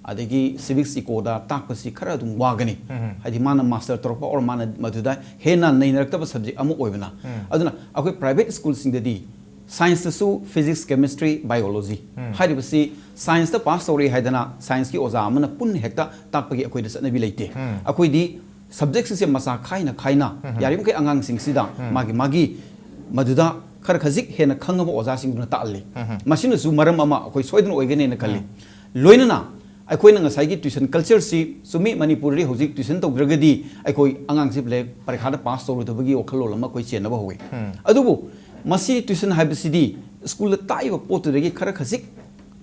ꯑꯗꯒꯤ ꯁꯤꯚꯤꯛꯁ, ꯏꯀꯣꯗ ꯇꯥꯛꯄꯁꯤ ꯈꯔ ꯑꯗꯨꯝ ꯋꯥꯒꯅꯤ꯫ ꯎꯝ꯫ ꯍꯥꯏꯗꯤ ꯃꯥꯅ ꯃꯥꯁꯇꯔ ꯇꯧꯔꯛꯄ or ꯃꯥꯅ ꯃꯗꯨꯗ ꯍꯦꯟꯅ ꯅꯩꯅꯔꯛꯇꯕ ꯁꯕꯖꯦꯛ ꯑꯃ ꯑꯣꯏꯕꯅ꯫ ꯎꯝ꯫ ꯑꯗꯨꯅ ꯑꯩꯈꯣꯏ ꯄ꯭ꯔꯥꯏꯚꯦꯠ ꯁ꯭ꯀꯨꯜꯁꯤꯡꯗꯗꯤ ꯁꯥꯏꯟꯁꯇꯁꯨ ꯐꯤꯖꯤꯛꯁ, ꯀꯦꯃꯤꯁꯇ꯭ꯔꯤ, ꯕꯥꯏꯑꯣꯂꯣꯖꯤ ꯎꯝ꯫ ꯍꯥꯏꯔꯤꯕꯁꯤ ꯁꯥꯏꯟꯁꯇ ꯄꯥꯁ ꯇꯧꯔꯦ ꯍꯥꯏꯗꯅ ꯁꯥꯏꯟꯁꯀꯤ ꯑꯣꯖꯥ ꯑꯃꯅ ꯄꯨꯟꯅ ꯍꯦꯛꯇ ꯇꯥꯛꯄꯒꯤ ꯑꯩꯈꯣꯏꯗ ꯆꯠꯅꯕꯤ ꯂꯩꯇꯦ꯫ ꯎꯝ꯫ ꯑꯩꯈꯣꯏꯗꯤ ꯁꯕꯖꯦꯛꯁꯤꯡꯁꯦ ꯃꯆꯥ ꯈꯥꯏꯅ ꯈꯥꯏꯅ ꯎꯝ꯫ ꯌꯥꯔꯤꯕꯃꯈꯩ ꯑꯉꯥꯡꯁꯤꯡꯁꯤꯗ ꯎꯝ꯫ ꯃꯥꯒꯤ ꯃꯥꯒꯤ ꯃꯗꯨꯗ ꯈꯔ ꯈꯖꯤꯛ ꯍꯦꯟꯅ ꯈꯪꯉꯕ ꯑꯣꯖꯥꯁꯤꯡꯗꯨꯅ ꯇꯥꯛꯍꯜꯂꯤ꯫ ꯃꯁꯤꯅꯁꯨ ꯃꯔꯝ ꯑꯃ ꯑꯩꯈꯣꯏ ꯁꯣꯏꯗꯅ ꯑꯣꯏꯒꯅꯦꯅ ꯈꯜꯂꯤ꯫ ꯂꯣꯏꯅꯅ ꯑꯩꯈꯣꯏꯅ ꯉꯁꯥꯏꯒꯤ tuition culture ꯁꯤ ꯆꯨꯝꯃꯤ, ꯃꯅꯤꯄꯨꯔꯗꯗꯤ ꯍꯧꯖꯤꯛ tuition ꯇꯧꯗ꯭ꯔꯒꯗꯤ ꯑꯩꯈꯣꯏ ꯑꯉꯥꯡꯁꯤ ꯂꯥꯏꯔꯤꯛ ꯄꯔꯤꯈꯥꯗ pass ꯇꯧꯔꯣꯏꯗꯕꯒꯤ ꯋꯥꯈꯜꯂꯣꯟ ꯑꯃ ꯑꯩꯈꯣꯏ ꯆꯦꯟꯅꯕ ꯍꯧꯋꯤ꯫ ꯑꯗꯨꯕꯨ ꯃꯁꯤ tuition ꯍꯥꯏꯕꯁꯤꯗꯤ ꯁ꯭ꯀꯨꯜꯗ ꯇꯥꯛꯏꯕ ꯄꯣꯠꯇꯨꯗꯒꯤ ꯈꯔ ꯈꯖꯤꯛ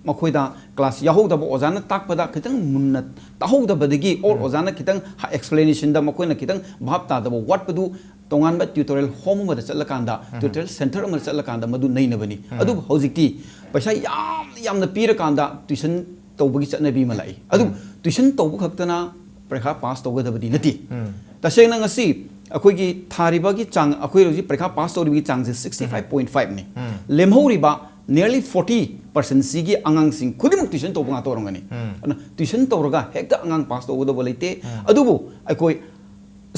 ꯃꯈꯣꯏꯗ class ꯌꯥꯎꯍꯧꯗꯕ, ꯑꯣꯖꯥꯅ ꯇꯥꯛꯄꯗ ꯈꯤꯇꯪ ꯃꯨꯟꯅ ꯇꯥꯍꯧꯗꯕꯗꯒꯤ, or ꯑꯣꯖꯥꯅ ꯈꯤꯇꯪ explanation ꯗ ꯃꯈꯣꯏꯅ ꯈꯤꯇꯪ ꯚꯥꯞ ꯇꯥꯗꯕ ꯋꯥꯠꯄꯗꯨ ꯇꯣꯉꯥꯟꯕ tutorial home ꯑꯃꯗ ꯆꯠꯂꯀꯥꯟꯗ, tutorial center ꯑꯃꯗ ꯆꯠꯂꯀꯥꯟꯗ ꯃꯗꯨ ꯅꯩꯅꯕꯅꯤ꯫ ꯑꯗꯨꯕꯨ ꯍꯧꯖꯤꯛꯇꯤ ꯄꯩꯁꯥ ꯌꯥꯝ ꯌꯥꯝꯅ ꯄꯤꯔꯀꯥꯟꯗ tuition ꯇꯧꯕꯒꯤ ꯆꯠꯅꯕꯤ ꯑꯃ ꯂꯥꯛꯏ꯫ ꯑꯗꯨꯕꯨ tuition ꯇꯧꯕ ꯈꯛꯇꯅ ꯄꯔꯤꯈꯥ pass ꯇꯧꯒꯗꯕꯗꯤ ꯅꯠꯇꯦ꯫ ꯇꯁꯦꯡꯅ ꯉꯁꯤ ꯑꯩꯈꯣꯏꯒꯤ ꯊꯥꯔꯤꯕꯒꯤ ꯆꯥꯡ, ꯑꯩꯈꯣꯏ ꯍꯧꯖꯤꯛ ꯄꯔꯤꯈꯥ pass ꯇꯧꯔꯤꯕꯒꯤ ꯆꯥꯡꯁꯦ sixty five point five ꯅꯤ꯫ ꯂꯦꯝꯍꯧꯔꯤꯕ nearly forty percent ꯁꯤꯒꯤ ꯑꯉꯥꯡꯁꯤꯡ ꯈꯨꯗꯤꯡꯃꯛ tuition ꯇꯧꯕ ꯉꯥꯛꯇ ꯑꯣꯏꯔꯝꯒꯅꯤ꯫ ꯑꯗꯨꯅ tuition ꯇꯧꯔꯒ ꯍꯦꯛꯇ ꯑꯉꯥꯡ pass ꯇꯧꯒꯗꯕ ꯂꯩꯇꯦ꯫ ꯑꯗꯨꯕꯨ ꯑꯩꯈꯣꯏ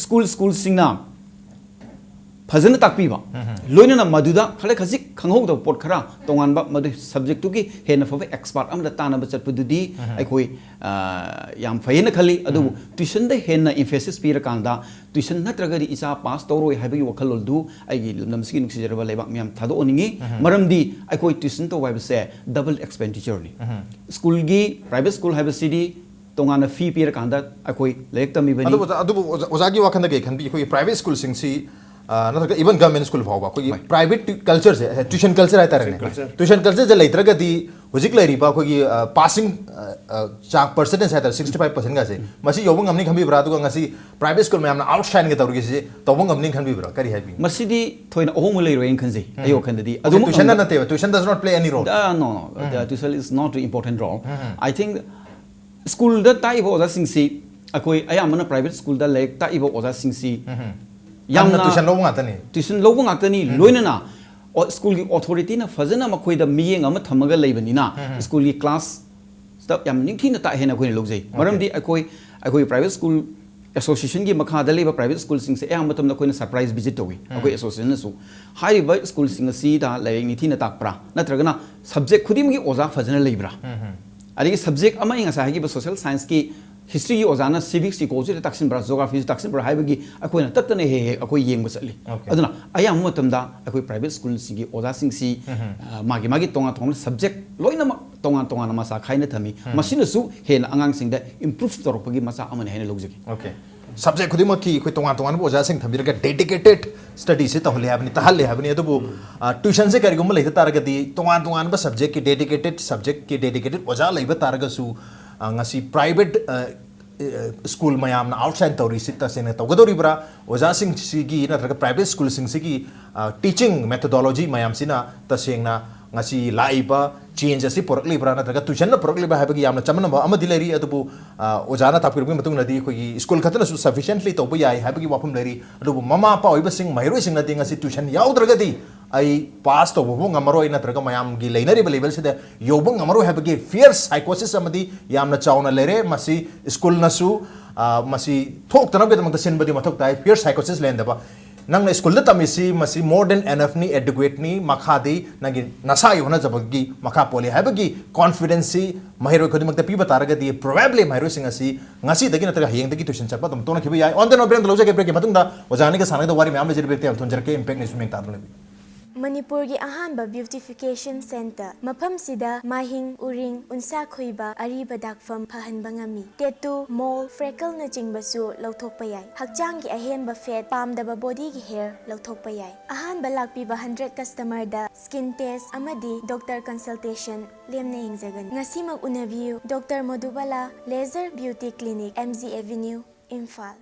school, school ꯁꯤꯡꯅ ꯐꯖꯅ ꯇꯥꯛꯄꯤꯕ, ꯂꯣꯏꯅꯅ ꯃꯗꯨꯗ ꯈꯔ ꯈꯖꯤꯛ ꯈꯪꯍꯧꯗꯕ ꯄꯣꯠ ꯈꯔ ꯇꯣꯉꯥꯟꯕ ꯃꯗꯨ subject ꯇꯨꯒꯤ ꯍꯦꯟꯅ ꯐꯕ expert ꯑꯃꯗ ꯇꯥꯟꯅꯕ ꯆꯠꯄꯗꯨꯗꯤ ꯑꯩꯈꯣꯏ, ꯑ, ꯌꯥꯝ ꯐꯩꯌꯦꯅ ꯈꯜꯂꯤ꯫ ꯑꯗꯨꯕꯨ tuition ꯗ ꯍꯦꯟꯅ emphasis ꯄꯤꯔꯀꯥꯟꯗ tuition ꯅꯠꯇ꯭ꯔꯒꯗꯤ ꯏꯆꯥ pass ꯇꯧꯔꯣꯏ ꯍꯥꯏꯕꯒꯤ ꯋꯥꯈꯜꯂꯣꯟꯗꯨ ꯑꯩꯒꯤ ꯂꯝꯗꯝꯁꯤꯒꯤ ꯅꯨꯡꯁꯤꯖꯔꯕ ꯂꯩꯕꯥꯛ ꯃꯤꯌꯥꯝ ꯊꯥꯗꯣꯛꯍꯟꯅꯤꯡꯉꯤ꯫ ꯃꯔꯝꯗꯤ ꯑꯩꯈꯣꯏ tuition ꯇꯧꯕ ꯍꯥꯏꯕꯁꯦ double expenditure ꯅꯤ꯫ School ꯒꯤ, private school ꯍꯥꯏꯕꯁꯤꯗꯤ ꯇꯣꯉꯥꯟꯅ fee ꯄꯤꯔꯀꯥꯟꯗ ꯑꯩꯈꯣꯏ ꯂꯥꯏꯔꯤꯛ ꯇꯝꯃꯤꯕꯅꯤ꯫ ꯑꯗꯨꯕꯨ ꯑꯣꯖꯥ-, ꯑꯗꯨꯕꯨ ꯑꯣꯖꯥ-, ꯑꯣꯖꯥꯒꯤ ꯋꯥꯈꯜꯗ ꯀꯩ ꯈꯟꯕꯤ? ꯑꯩꯈꯣꯏꯒꯤ private school ꯁꯤꯡꯁꯤ, ꯑ, ꯅꯠꯇ꯭ꯔꯒ even government school ꯐꯥꯎꯕ ꯑꯩꯈꯣꯏꯒꯤ ꯍꯣꯏ꯫ Private culture ꯁꯦ, tuition culture ꯍꯥꯏꯇꯥꯔꯦꯅꯦ꯫ Tuition culture꯫ Tuition culture ꯁꯦ ꯂꯩꯇ꯭ꯔꯒꯗꯤ ꯍꯧꯖꯤꯛ ꯂꯩꯔꯤꯕ ꯑꯩꯈꯣꯏꯒꯤ, ꯑ, passing, ꯑ, ꯑ, ꯆꯥꯡ percentage ꯍꯥꯏꯇꯥꯔꯦ, sixty five percent ꯒꯁꯦ, ꯃꯁꯤ ꯌꯧꯕ ꯉꯝꯅꯤ ꯈꯟꯕꯤꯕ꯭ꯔꯥ? ꯑꯗꯨꯒ ꯉꯁꯤ private school ꯃꯌꯥꯝꯅ outshine ꯒ ꯇꯧꯔꯤꯁꯤ ꯇꯧꯕ ꯉꯝꯅꯤ ꯈꯟꯕꯤꯕ꯭ꯔꯥ? ꯀꯔꯤ ꯍꯥꯏꯕꯤꯅꯤ? ꯃꯁꯤꯗꯤ ꯊꯣꯏꯅ ꯑꯍꯣꯡꯕ ꯂꯩꯔꯣꯏꯅ ꯈꯟꯖꯩ, ꯑꯩ ꯋꯥꯈꯜꯗꯗꯤ꯫ Okay, ꯑꯗꯨꯃꯛ tuition ꯗ ꯉꯝꯗ-, ꯅꯠꯇꯦꯕ, tuition does not play any role. Uh, no, no, the tuition is not an important role. I think school ꯗ ꯇꯥꯛꯏꯕ ꯑꯣꯖꯥꯁꯤꯡꯁꯤ, ꯑꯩꯈꯣꯏ ꯑꯌꯥꯝꯕꯅ private school ꯗ ꯂꯥꯏꯔꯤꯛ ꯇꯥꯛꯏꯕ ꯑꯣꯖꯥꯁꯤꯡꯁꯤ ꯌꯥꯝꯅ ꯌꯥꯝꯅ tuition ꯂꯧꯕ ꯉꯥꯛꯇꯅꯤ꯫ Tuition ꯂꯧꯕ ꯉꯥꯛꯇꯅꯤ꯫ ꯂꯣꯏꯅꯅ ꯑꯣ-, school ꯒꯤ authority ꯅ ꯐꯖꯅ ꯃꯈꯣꯏꯗ ꯃꯤꯠꯌꯦꯡ ꯑꯃ ꯊꯝꯃꯒ ꯂꯩꯕꯅꯤꯅ school ꯒꯤ class ꯇ ꯌꯥꯝ ꯅꯤꯡꯊꯤꯅ ꯇꯥꯛꯑꯦꯅ ꯑꯩꯈꯣꯏꯅ ꯂꯧꯖꯩ꯫ Okay. ꯃꯔꯝꯗꯤ ꯑꯩꯈꯣꯏ, ꯑꯩꯈꯣꯏ private school association ꯒꯤ ꯃꯈꯥꯗ ꯂꯩꯕ private school ꯁꯤꯡꯁꯦ ꯑꯌꯥꯝꯕ ꯃꯇꯝꯗ ꯑꯩꯈꯣꯏꯅ surprise visit ꯇꯧꯏ꯫ ꯑꯩꯈꯣꯏ association ꯅꯁꯨ ꯍꯥꯏꯔꯤꯕ school ꯁꯤꯡ ꯑꯁꯤꯗ ꯂꯥꯏꯔꯤꯛ ꯅꯤꯡꯊꯤꯅ ꯇꯥꯛꯄ꯭ꯔꯥ, ꯅꯠꯇ꯭ꯔꯒꯅ subject ꯈꯨꯗꯤꯡꯃꯛꯀꯤ ꯑꯣꯖꯥ ꯐꯖꯅ ꯂꯩꯕ꯭ꯔꯥ? ꯑꯗꯒꯤ subject ꯑꯃ, ꯑꯩ ꯉꯁꯥꯏ ꯍꯥꯏꯈꯤꯕ social science ꯀꯤ ꯍꯤꯁꯇ꯭ꯔꯤꯒꯤ ꯑꯣꯖꯥꯅ ꯁꯤꯚꯤꯛꯁ ꯏꯀꯣꯂꯣꯖꯤꯗ ꯇꯥꯛꯁꯤꯟꯕ꯭ꯔꯥ, ꯖꯣꯒ꯭ꯔꯥꯐꯤꯁꯨ ꯇꯥꯛꯁꯤꯟꯕ꯭ꯔꯥ ꯍꯥꯏꯕꯒꯤ ꯑꯩꯈꯣꯏꯅ ꯇꯠꯇꯅ ꯍꯦꯛ ꯍꯦꯛ ꯑꯩꯈꯣꯏ ꯌꯦꯡꯕ ꯆꯠꯂꯤ꯫ ꯑꯗꯨꯅ ꯑꯌꯥꯝꯕ ꯃꯇꯝꯗ ꯑꯩꯈꯣꯏ ꯄ꯭ꯔꯥꯏꯚꯦꯠ ꯁ꯭ꯀꯨꯜꯁꯤꯡꯒꯤ ꯑꯣꯖꯥꯁꯤꯡꯁꯤ, ꯑ, ꯃꯥꯒꯤ ꯃꯥꯒꯤ ꯇꯣꯉꯥꯟ ꯇꯣꯉꯥꯟꯕ ꯁꯕꯖꯦꯛ ꯂꯣꯏꯅꯃꯛ ꯇꯣꯉꯥꯟ ꯇꯣꯉꯥꯟꯅ ꯃꯆꯥ ꯈꯥꯏꯅ ꯊꯝꯃꯤ꯫ ꯃꯁꯤꯅꯁꯨ ꯍꯦꯟꯅ ꯑꯉꯥꯡꯁꯤꯡꯗ ꯏꯝꯄ꯭ꯔꯨꯚ ꯇꯧꯔꯛꯄꯒꯤ ꯃꯆꯥꯛ ꯑꯃꯅꯤ ꯍꯥꯏꯅ ꯂꯧꯖꯒꯦ꯫ ꯑꯣꯀꯦ꯫ ꯁꯕꯖꯦꯛ ꯈꯨꯗꯤꯡꯃꯛꯀꯤ ꯑꯩꯈꯣꯏ ꯇꯣꯉꯥꯟ ꯇꯣꯉꯥꯟꯕ ꯑꯣꯖꯥꯁꯤꯡ ꯊꯝꯕꯤꯔꯒ ꯗꯦꯗꯤꯀꯦꯇꯦꯠ ꯁ꯭ꯇꯗꯤꯁꯦ ꯇꯧꯍꯜꯂꯦ ꯍꯥꯏꯕꯅꯤ, ꯇꯥꯍꯜꯂꯦ ꯍꯥꯏꯕꯅꯤ꯫ ꯑꯗꯨꯕꯨ, ꯑ, ꯇ꯭ꯌꯨꯁꯟꯁꯦ ꯀꯔꯤꯒꯨꯝꯕ ꯂꯩꯇ ꯇꯥꯔꯒꯗꯤ, ꯇꯣꯉꯥꯟ ꯇꯣꯉꯥꯟꯕ ꯁꯕꯖꯦꯛꯀꯤ ꯗꯦꯗꯤꯀꯦꯇꯦꯠ, ꯁꯕꯖꯦꯛꯀꯤ ꯗꯦꯗꯤꯀꯦꯇꯦꯠ ꯑꯣꯖꯥ ꯂꯩꯕ ꯇꯥꯔꯒꯁꯨ, ꯑ, ꯉꯁꯤ ꯄ꯭ꯔꯥꯏꯚꯦꯠ, ꯑ, ꯑ, ꯁ꯭ꯀꯨꯜ ꯃꯌꯥꯝꯅ ꯑꯥꯎꯠꯁꯥꯏꯟ ꯇꯧꯔꯤꯁꯤ ꯇꯁꯦꯡꯅ ꯇꯧꯒꯗꯧꯔꯤꯕ꯭ꯔꯥ? ꯑꯣꯖꯥꯁꯤꯡꯁꯤꯒꯤ ꯅꯠꯇ꯭ꯔꯒ ꯄ꯭ꯔꯥꯏꯚꯦꯠ ꯁ꯭ꯀꯨꯜꯁꯤꯡꯁꯤꯒꯤ, ꯑ, ꯇꯤꯆꯤꯡ ꯃꯦꯊꯣꯗꯣꯂꯣꯖꯤ ꯃꯌꯥꯝꯁꯤꯅ ꯇꯁꯦꯡꯅ ꯉꯁꯤ ꯂꯥꯛꯏꯕ ꯆꯦꯟꯖ ꯑꯁꯤ ꯄꯨꯔꯛꯂꯤꯕ꯭ꯔꯥ ꯅꯠꯇ꯭ꯔꯒ ꯇ꯭ꯌꯨꯁꯟꯅ ꯄꯨꯔꯛꯂꯤꯕ꯭ꯔꯥ ꯍꯥꯏꯕꯒꯤ ꯌꯥꯝꯅ ꯆꯃꯝꯅꯕ ꯑꯃꯗꯤ ꯂꯩꯔꯤ꯫ ꯑꯗꯨꯕꯨ, ꯑ, ꯑꯣꯖꯥꯅ ꯇꯥꯛꯄꯤꯔꯛꯄꯒꯤ ꯃꯇꯨꯡ ꯏꯟꯅꯗꯤ ꯑꯩꯈꯣꯏꯒꯤ ꯁ꯭ꯀꯨꯜ ꯈꯛꯇꯅꯁꯨ ꯁꯐꯤꯁꯤꯌꯦꯟꯠꯂꯤ ꯇꯧꯕ ꯌꯥꯏ ꯍꯥꯏꯕꯒꯤ ꯋꯥꯐꯝ ꯂꯩꯔꯤ꯫ ꯑꯗꯨꯕꯨ ꯃꯃꯥ ꯃꯄꯥ ꯑꯣꯏꯕꯁꯤꯡ, ꯃꯍꯩꯔꯣꯏꯁꯤꯡꯅꯗꯤ ꯉꯁꯤ ꯇ꯭ꯌꯨꯁꯟ ꯌꯥꯎꯗ꯭ꯔꯒꯗꯤ ꯑꯩ ꯄꯥꯁ ꯇꯧꯕ ꯐꯥꯎ ꯉꯝꯃꯔꯣꯏ ꯅꯠꯇ꯭ꯔꯒ ꯃꯌꯥꯝꯒꯤ ꯂꯩꯅꯔꯤꯕ ꯂꯦꯚꯦꯜꯁꯤꯗ ꯌꯧꯕ ꯉꯝꯃꯔꯣꯏ ꯍꯥꯏꯕꯒꯤ ꯐꯤꯌꯔ ꯁꯥꯏꯀꯣꯁꯤꯁ ꯑꯃꯗꯤ ꯌꯥꯝꯅ ꯆꯥꯎꯅ ꯂꯩꯔꯦ꯫ ꯃꯁꯤ ꯁ꯭ꯀꯨꯜꯅꯁꯨ, ꯑ, ꯃꯁꯤ ꯊꯣꯛꯇꯅꯕꯒꯤꯗꯃꯛꯇ ꯁꯤꯟꯕꯗꯤ ꯃꯊꯧ ꯇꯥꯏ꯫ ꯐꯤꯌꯔ ꯁꯥꯏꯀꯣꯁꯤꯁ ꯂꯩꯍꯟꯗꯕ꯫ ꯅꯪꯅ ꯁ꯭ꯀꯨꯜꯗ ꯇꯝꯃꯤꯁꯤ ꯃꯁꯤ more than enoughꯅꯤ, adequateꯅꯤ, ꯃꯈꯥꯗꯤ ꯅꯪꯒꯤ ꯅꯁꯥꯒꯤ ꯍꯣꯠꯅꯖꯕꯒꯤ ꯃꯈꯥ ꯄꯣꯜꯂꯤ ꯍꯥꯏꯕꯒꯤ ꯀꯣꯟꯐꯤꯗꯦꯟꯁꯁꯤ ꯃꯍꯩꯔꯣꯏ ꯈꯨꯗꯤꯡꯃꯛꯇ ꯄꯤꯕ ꯇꯥꯔꯒꯗꯤ, probably ꯃꯍꯩꯔꯣꯏꯁꯤꯡ ꯑꯁꯤ ꯉꯁꯤꯗꯒꯤ ꯅꯠꯇ꯭ꯔꯒ ꯍꯌꯦꯡꯗꯒꯤ ꯇ꯭ꯌꯨꯁꯟ ꯆꯠꯄ ꯑꯗꯨꯝ ꯇꯣꯛꯅꯈꯤꯕ ꯌꯥꯏ꯫ On the note, break ꯑꯃ ꯂꯧꯖꯒꯦ꯫ Breakꯀꯤ ꯃꯇꯨꯡꯗ ꯑꯣꯖꯥ ꯑꯅꯤꯒ ꯁꯥꯟꯅꯒꯗꯕ ꯋꯥꯔꯤ ꯃꯌꯥꯝ ꯂꯩꯖꯔꯤ꯫ Breakꯇ ꯌꯥꯝ ꯊꯨꯅ ꯍꯟꯖꯔꯛꯀꯦ꯫ Impactꯅ ꯁꯨꯝ ꯌꯦꯡ ꯇꯥꯗꯨꯅ ꯂꯩꯕꯤꯌꯨ꯫ ꯃꯅꯤꯄꯨꯔꯒꯤ ꯑꯍꯥꯟꯕ beautification centre꯫ ꯃꯐꯝꯁꯤꯗ ꯃꯥꯏꯍꯤꯡ, ꯎꯔꯤꯡ, ꯎꯟꯁꯥ ꯈꯣꯏꯕ, ꯑꯔꯤꯕ ꯗꯥꯛꯐꯝ ꯐꯍꯟꯕ ꯉꯝꯃꯤ꯫ Tattoo, mole, freckleꯅꯆꯤꯡꯕꯁꯨ ꯂꯧꯊꯣꯛꯄ ꯌꯥꯏ꯫ ꯍꯛꯆꯥꯡꯒꯤ ꯑꯍꯦꯟꯕ fat, ꯄꯥꯝꯗꯕ bodyꯒꯤ hair ꯂꯧꯊꯣꯛꯄ ꯌꯥꯏ꯫ ꯑꯍꯥꯟꯕ ꯂꯥꯛꯄꯤꯕ hundred customerꯗ skin test ꯑꯃꯗꯤ doctor consultation ꯂꯦꯝꯅ ꯌꯦꯡꯖꯒꯅꯤ꯫ ꯉꯁꯤꯃꯛ ꯎꯅꯕꯤꯌꯨ꯫ Doctor Madhubala Laser Beauty Clinic, M G Avenue, Imphal.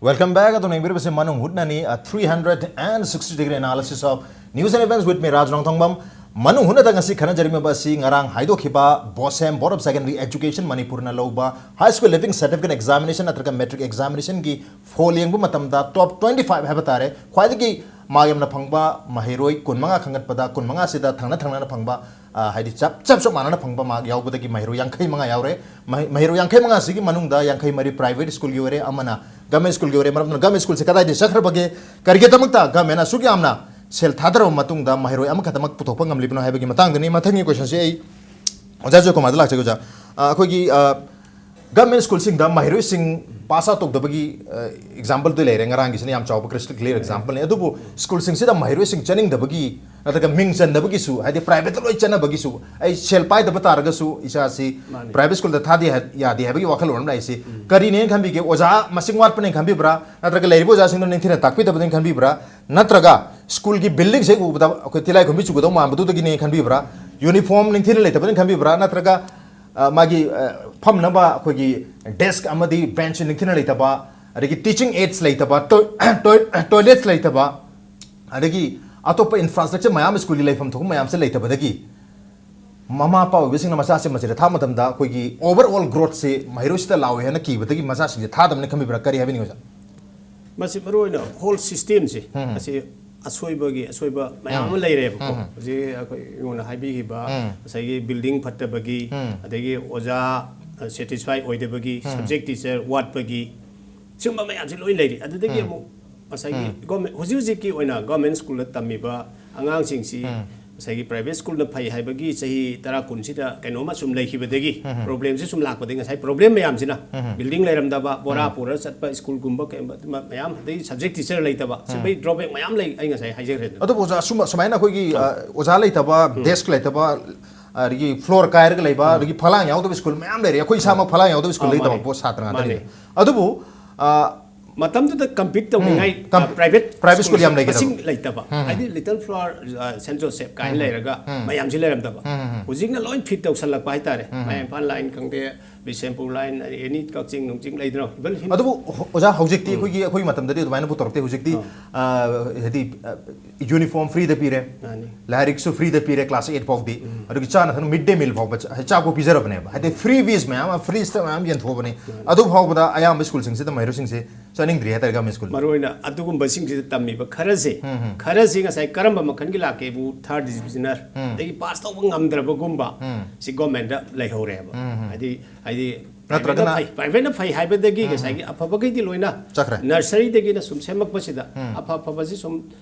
Welcome back. ꯑꯗꯣꯝꯅ ꯌꯦꯡꯕꯤꯔꯤꯕꯁꯤ ꯃꯅꯨꯡ ꯍꯨꯠꯅꯅꯤ, a three hundred and sixty degree analysis of news and events with me, ꯔꯥꯖ ꯅꯣꯡꯊꯣꯡꯕꯝ꯫ ꯃꯅꯨꯡ ꯍꯨꯠꯅꯗ ꯉꯁꯤ ꯈꯟꯅꯖꯔꯤꯕ ꯑꯁꯤ ꯉꯔꯥꯡ ꯍꯥꯏꯗꯣꯛꯈꯤꯕ BOSEM, Board of Secondary Education ꯃꯅꯤꯄꯨꯔꯅ ꯂꯧꯕ high school leaving certificate examination ꯅꯠꯇ꯭ꯔꯒ matric examinationꯒꯤ phone ꯌꯦꯡꯕ ꯃꯇꯝꯗ top twenty five ꯍꯥꯏꯕ ꯇꯥꯔꯦ, ꯈ꯭ꯋꯥꯏꯗꯒꯤ ꯃꯥ ꯌꯥꯝꯅ ꯐꯪꯕ ꯃꯍꯩꯔꯣꯏ ꯀꯨꯟꯃꯉꯥ ꯈꯟꯒꯠꯄꯗ ꯀꯨꯟꯃꯉꯥꯁꯤꯗ ꯊꯪꯅ ꯊꯪꯅꯅ ꯐꯪꯕ, ꯑ, ꯍꯥꯏꯗꯤ ꯆꯞ ꯆꯞ ꯆꯞ ꯃꯥꯟꯅꯅ ꯐꯪꯕ ꯃꯥꯔꯛ ꯌꯥꯎꯕꯗꯒꯤ ꯃꯍꯩꯔꯣꯏ ꯌꯥꯡꯈꯩ ꯃꯉꯥ ꯌꯥꯎꯔꯦ꯫ ꯃꯍꯩ-, ꯃꯍꯩꯔꯣꯏ ꯌꯥꯡꯈꯩ ꯃꯉꯥꯁꯤꯒꯤ ꯃꯅꯨꯡꯗ ꯌꯥꯡꯈꯩ ꯃꯔꯤ private schoolꯒꯤ ꯑꯣꯏꯔꯦ, ꯑꯃꯅ government schoolꯒꯤ ꯑꯣꯏꯔꯦ꯫ ꯃꯔꯝ ꯑꯗꯨꯅ government schoolꯁꯦ ꯀꯗꯥꯏꯗ ꯆꯠꯈ꯭ꯔꯕꯒꯦ, ꯀꯔꯤꯒꯤꯗꯃꯛꯇ governmentꯅ ꯑꯁꯨꯛ ꯌꯥꯝꯅ ꯁꯦꯜ ꯊꯥꯗꯔꯕ ꯃꯇꯨꯡꯗ ꯃꯍꯩꯔꯣꯏ ꯑꯃꯈꯛꯇꯃꯛ ꯄꯨꯊꯣꯛꯄ ꯉꯝꯂꯤꯕꯅꯣ ꯍꯥꯏꯕꯒꯤ ꯃꯇꯥꯡꯗꯅꯤ꯫ ꯃꯊꯪꯒꯤ questionꯁꯦ ꯑꯩ ꯑꯣꯖꯥ ꯖꯣꯏꯀꯨꯃꯥꯔꯗ ꯂꯥꯛꯆꯒꯦ꯫ ꯑꯣꯖꯥ, ꯑ, ꯑꯩꯈꯣꯏꯒꯤ, ꯑ, government schoolꯁꯤꯡꯗ ꯃꯍꯩꯔꯣꯏꯁꯤꯡ pass out ꯇꯧꯗꯕꯒꯤ, ꯑ, exampleꯗꯤ ꯂꯩꯔꯦ, ꯉꯔꯥꯡꯒꯤꯁꯤꯅ ꯌꯥꯝ ꯆꯥꯎꯕ crystal clear exampleꯅꯤ꯫ ꯑꯗꯨꯕꯨ schoolꯁꯤꯡꯁꯤꯗ ꯃꯍꯩꯔꯣꯏꯁꯤꯡ ꯆꯠꯅꯤꯡꯗꯕꯒꯤ ꯅꯠꯇ꯭ꯔꯒ ꯃꯤꯡ ꯆꯟꯗꯕꯒꯤꯁꯨ, ꯍꯥꯏꯗꯤ privateꯇ ꯂꯣꯏ ꯆꯠꯅꯕꯒꯤꯁꯨ, ꯑꯩ ꯁꯦꯜ ꯄꯥꯏꯗꯕ ꯇꯥꯔꯒꯁꯨ ꯏꯆꯥꯁꯤ ꯃꯥꯅꯤ꯫ private schoolꯗ ꯊꯥꯗꯦ ꯍꯥꯏ-, ꯌꯥꯗꯦ ꯍꯥꯏꯕꯒꯤ ꯋꯥꯈꯜꯂꯣꯟ ꯑꯃ ꯂꯥꯛꯏꯁꯤ ꯀꯔꯤꯅꯦꯅ ꯈꯟꯕꯤꯒꯦ? ꯑꯣꯖꯥ ꯃꯁꯤꯡ ꯋꯥꯠꯄꯅꯦꯅ ꯈꯟꯕꯤꯕ꯭ꯔꯥ, ꯅꯠꯇ꯭ꯔꯒ ꯂꯩꯔꯤꯕ ꯑꯣꯖꯥꯁꯤꯡꯗꯣ ꯅꯤꯡꯊꯤꯅ ꯇꯥꯛꯄꯤꯗꯕꯅꯦꯅ ꯈꯟꯕꯤꯕ꯭ꯔꯥ, ꯅꯠꯇ꯭ꯔꯒ schoolꯒꯤ buildingꯁꯦ ꯎꯕꯗ ꯑꯩꯈꯣꯏ ꯇꯤꯂꯥꯏꯈꯨꯝꯕꯤ ꯆꯨꯒꯗꯧ ꯃꯥꯟꯕꯗꯨꯗꯒꯤꯅꯦ ꯈꯟꯕꯤꯕ꯭ꯔꯥ, uniform ꯅꯤꯡꯊꯤꯅ ꯂꯩꯇꯕꯅꯦꯅ ꯈꯟꯕꯤꯕ꯭ꯔꯥ, ꯅꯠꯇ꯭ꯔꯒ, ꯑ, ꯃꯥꯒꯤ, ꯑ, ꯐꯝꯅꯕ ꯑꯩꯈꯣꯏꯒꯤ desk ꯑꯃꯗꯤ bench ꯅꯤꯡꯊꯤꯅ ꯂꯩꯇꯕ, ꯑꯗꯒꯤ teaching aids ꯂꯩꯇꯕ, ꯇꯣꯏ-, ꯇꯣꯏ-, toilets ꯂꯩꯇꯕ, ꯑꯗꯒꯤ ꯑꯇꯣꯞꯄ infrastructure ꯃꯌꯥꯝ, schoolꯒꯤ ꯂꯩꯐꯝ ꯊꯣꯛꯄ ꯃꯌꯥꯝꯁꯦ ꯂꯩꯇꯕꯗꯒꯤ ꯃꯃꯥ ꯃꯄꯥ ꯑꯣꯏꯕꯁꯤꯡꯅ ꯃꯆꯥꯁꯦ ꯃꯁꯤꯗ ꯊꯥꯕ ꯃꯇꯝꯗ ꯑꯩꯈꯣꯏꯒꯤ overall growthꯁꯦ ꯃꯍꯩꯔꯣꯏꯁꯤꯗ ꯂꯥꯛꯑꯣꯏ ꯍꯥꯏꯅ ꯀꯤꯕꯗꯒꯤ ꯃꯆꯥꯁꯤꯡꯁꯦ ꯊꯥꯗꯕꯅꯤ ꯈꯟꯕꯤꯕ꯭ꯔꯥ? ꯀꯔꯤ ꯍꯥꯏꯕꯤꯅꯤꯡꯉꯤ, ꯑꯣꯖꯥ? ꯃꯁꯤ ꯃꯔꯨꯑꯣꯏꯅ whole systemꯁꯦ ꯎꯝ꯫ ꯑꯁꯤ ꯑꯁꯣꯏꯕꯒꯤ ꯑꯁꯣꯏꯕ ꯃꯌꯥꯝ ꯎꯝ꯫ ꯑꯃ ꯂꯩꯔꯦꯕꯀꯣ꯫ ꯎꯝ꯫ ꯍꯧꯖꯤꯛ ꯑꯩꯈꯣꯏ ꯏꯉꯣꯟꯗ ꯍꯥꯏꯕꯤꯈꯤꯕ ꯎꯝ꯫ ꯉꯁꯥꯏꯒꯤ building ꯐꯠꯇꯕꯒꯤ, ꯎꯝ꯫ ꯑꯗꯒꯤ ꯑꯣꯖꯥ satisfy ꯑꯣꯏꯗꯕꯒꯤ, ꯎꯝ꯫ subject teacher ꯋꯥꯠꯄꯒꯤ, ꯁꯤꯒꯨꯝꯕ ꯃꯌꯥꯝꯁꯦ ꯂꯣꯏ ꯂꯩꯔꯤ꯫ ꯑꯗꯨꯗꯒꯤ ꯎꯝ꯫ ꯑꯃꯨꯛ ꯉꯁꯥꯏꯒꯤ ꯎꯝ꯫ government, ꯍꯧꯖꯤꯛ ꯍꯧꯖꯤꯛꯀꯤ ꯑꯣꯏꯅ government schoolꯗ ꯇꯝꯃꯤꯕ ꯑꯉꯥꯡꯁꯤꯡꯁꯤ ꯎꯝ꯫ ꯉꯁꯥꯏꯒꯤ private schoolꯅ ꯐꯩ ꯍꯥꯏꯕꯒꯤ ꯆꯍꯤ ꯇꯔꯥ ꯀꯨꯟꯁꯤꯗ ꯀꯩꯅꯣꯝꯃ ꯁꯨꯝ ꯂꯩꯈꯤꯕꯗꯒꯤ, ꯎꯝ꯫ problemꯁꯦ ꯁꯨꯝ ꯂꯥꯛꯄꯗꯒꯤ, ꯉꯁꯥꯏ problem ꯃꯌꯥꯝꯁꯤꯅ, ꯎꯝ꯫ building ꯂꯩꯔꯝꯗꯕ, ꯕꯣꯔꯥ ꯎꯝ꯫ ꯄꯨꯔ ꯆꯠꯄ schoolꯒꯨꯝꯕ ꯀꯩꯒꯨꯝꯕ ꯃꯌꯥꯝ, ꯑꯗꯩ subject teacher ꯂꯩꯇꯕ, ꯁꯤꯕꯩ drawback ꯃꯌꯥꯝ ꯂꯩ꯫ ꯑꯩ ꯉꯁꯥꯏ ꯍꯥꯏꯖꯈ꯭ꯔꯦꯗꯅ꯫ ꯑꯗꯨꯕꯨ ꯑꯣꯖꯥ, ꯑꯁꯨꯝꯕ, ꯁꯨꯃꯥꯏꯅ ꯑꯩꯈꯣꯏꯒꯤ, ꯑ, ꯑꯣꯖꯥ ꯂꯩꯇꯕ, desk ꯂꯩꯇꯕ, ꯑꯗꯒꯤ floor ꯀꯥꯏꯔꯒ ꯂꯩꯕ, ꯑꯗꯒꯤ ꯐꯂꯥꯡ ꯌꯥꯎꯗꯕ school ꯃꯌꯥꯝ ꯂꯩꯔꯦ꯫ ꯑꯩꯈꯣꯏ ꯏꯁꯥꯃꯛ ꯐꯂꯥꯡ ꯌꯥꯎꯗꯕ school ꯑꯥ, ꯂꯩ ꯃꯥꯅꯦ꯫ ꯇꯝꯃꯛꯄ ꯁꯥꯇ꯭ꯔ ꯃꯥꯅꯦ꯫ ꯉꯥꯛꯇꯅꯤ꯫ ꯑꯗꯨꯕꯨ, ꯑ, ꯃꯇꯝꯗꯨꯗ compete ꯇꯧꯅꯤꯡꯉꯥꯏ, ꯎꯝ, com-, ꯑ, private private school ꯌꯥꯝ schoolꯁꯦ ꯂꯩꯒꯗꯕ꯫ ꯃꯁꯤꯡ ꯂꯩꯇꯕ꯫ ꯎꯝ꯫ ꯍꯥꯏꯗꯤ Little Flower, ꯑ, Saint Joseph ꯀꯥꯏꯅ ꯂꯩꯔꯒ ꯎꯝ꯫ ꯃꯌꯥꯝꯁꯤ ꯂꯩꯔꯝꯗꯕ꯫ ꯎꯝ, ꯎꯝ, ꯎꯝ꯫ ꯍꯧꯖꯤꯛꯅ ꯂꯣꯏ fit ꯇꯧꯁꯜꯂꯛꯄ ꯍꯥꯏꯇꯥꯔꯦ꯫ ꯎꯝ꯫ ꯃꯌꯥꯡ ꯏꯝꯐꯥꯜ line ꯈꯪꯗꯦ, ꯕꯤꯁꯦꯝꯄꯨꯔ ꯂꯥꯏꯟ, ꯑꯦꯅꯤ ꯀꯛꯆꯤꯡ ꯅꯨꯡꯆꯤꯡ ꯂꯩꯗꯅꯣ, ꯏꯚꯟ ꯍꯤꯟ- ꯑꯗꯨꯕꯨ ꯑꯣ- ꯑꯣꯖꯥ, ꯍꯧꯖꯤꯛꯇꯤ ꯑꯩꯈꯣꯏꯒꯤ ꯑꯩꯈꯣꯏꯒꯤ ꯃꯇꯝꯗꯗꯤ ꯑꯗꯨꯃꯥꯏꯅꯕꯨ ꯇꯧꯔꯛꯇꯦ꯫ ꯍꯧꯖꯤꯛꯇꯤ ꯑ, ꯍꯥꯏꯗꯤ ꯌꯨꯅꯤꯐꯣꯔꯝ ꯐ꯭ꯔꯤꯗ ꯄꯤꯔꯦ, ꯃꯥꯅꯤ. ꯂꯥꯏꯔꯤꯛꯁꯨ ꯐ꯭ꯔꯤꯗ ꯄꯤꯔꯦ ꯀ꯭ꯂꯥꯁ ꯑꯩꯠ ꯐꯥꯎꯗꯤ, ꯑꯗꯨꯒꯤ ꯆꯥꯅ ꯊꯛꯅ ꯃꯤꯗ ꯗꯦ ꯃꯤꯜ ꯐꯥꯎꯕ ꯆ- ꯆꯥꯛꯄꯨ ꯄꯤꯖꯔꯕꯅꯦꯕ꯫ ꯍꯥꯏꯗꯤ ꯐ꯭ꯔꯤ ꯋꯤꯁ ꯃꯌꯥꯝ ꯑꯃ, ꯐ꯭ꯔꯤꯁꯇ ꯃꯌꯥꯝ ꯌꯦꯟꯊꯣꯛꯑꯕꯅꯤ꯫ ꯑꯗꯨ ꯐꯥꯎꯕꯗ ꯑꯌꯥꯝꯕ ꯁ꯭ꯀꯨꯜꯁꯤꯡꯁꯤꯗ ꯃꯍꯩꯔꯣꯏꯁꯤꯡꯁꯦ ꯆꯠꯅꯤꯡꯗ꯭ꯔꯤ ꯍꯥꯏꯇꯥꯔꯦ ꯒꯚꯔꯟꯃꯦꯟ ꯁ꯭ꯀꯨꯜ꯫ ꯃꯔꯨꯑꯣꯏꯅ ꯑꯗꯨꯒꯨꯝꯕꯁꯤꯡꯁꯤꯗ ꯇꯝꯃꯤꯕ ꯈꯔꯁꯦ, ꯈꯔꯁꯤ ꯉꯁꯥꯏ ꯀꯔꯝꯕ ꯃꯈꯜꯒꯤ ꯂꯥꯛꯀꯦꯕꯨ, ꯊꯥꯔꯠ ꯗꯤꯕꯤꯖꯅꯔ ꯑꯗꯒꯤ ꯄꯥꯁ ꯇꯧꯕ ꯉꯝꯗ꯭ꯔꯕꯒꯨꯝꯕ, ꯁꯤ ꯒꯣꯔꯃꯦꯟꯗ ꯂꯩꯍꯧꯔꯦꯕ꯫ ꯍꯥꯏꯗꯤ ꯍꯥꯏꯗꯤ ꯅꯠꯇ꯭ꯔꯒꯅ ꯄ꯭ꯔꯥꯏꯚꯦꯠꯅ ꯐꯩ, ꯄ꯭ꯔꯥꯏꯚꯦꯠꯅ ꯐꯩ ꯍꯥꯏꯕꯗꯒꯤ ꯉꯁꯥꯏꯒꯤ ꯑꯐꯕꯈꯩꯗꯤ ꯂꯣꯏꯅ ꯆꯠꯈ꯭ꯔꯦ꯫ ꯅꯔꯁꯔꯤꯗꯒꯤꯅ ꯁꯨꯝ ꯁꯦꯝꯃꯛꯄꯁꯤꯗ ꯑꯐ ꯑꯐꯕꯁꯤ ꯁꯨꯝ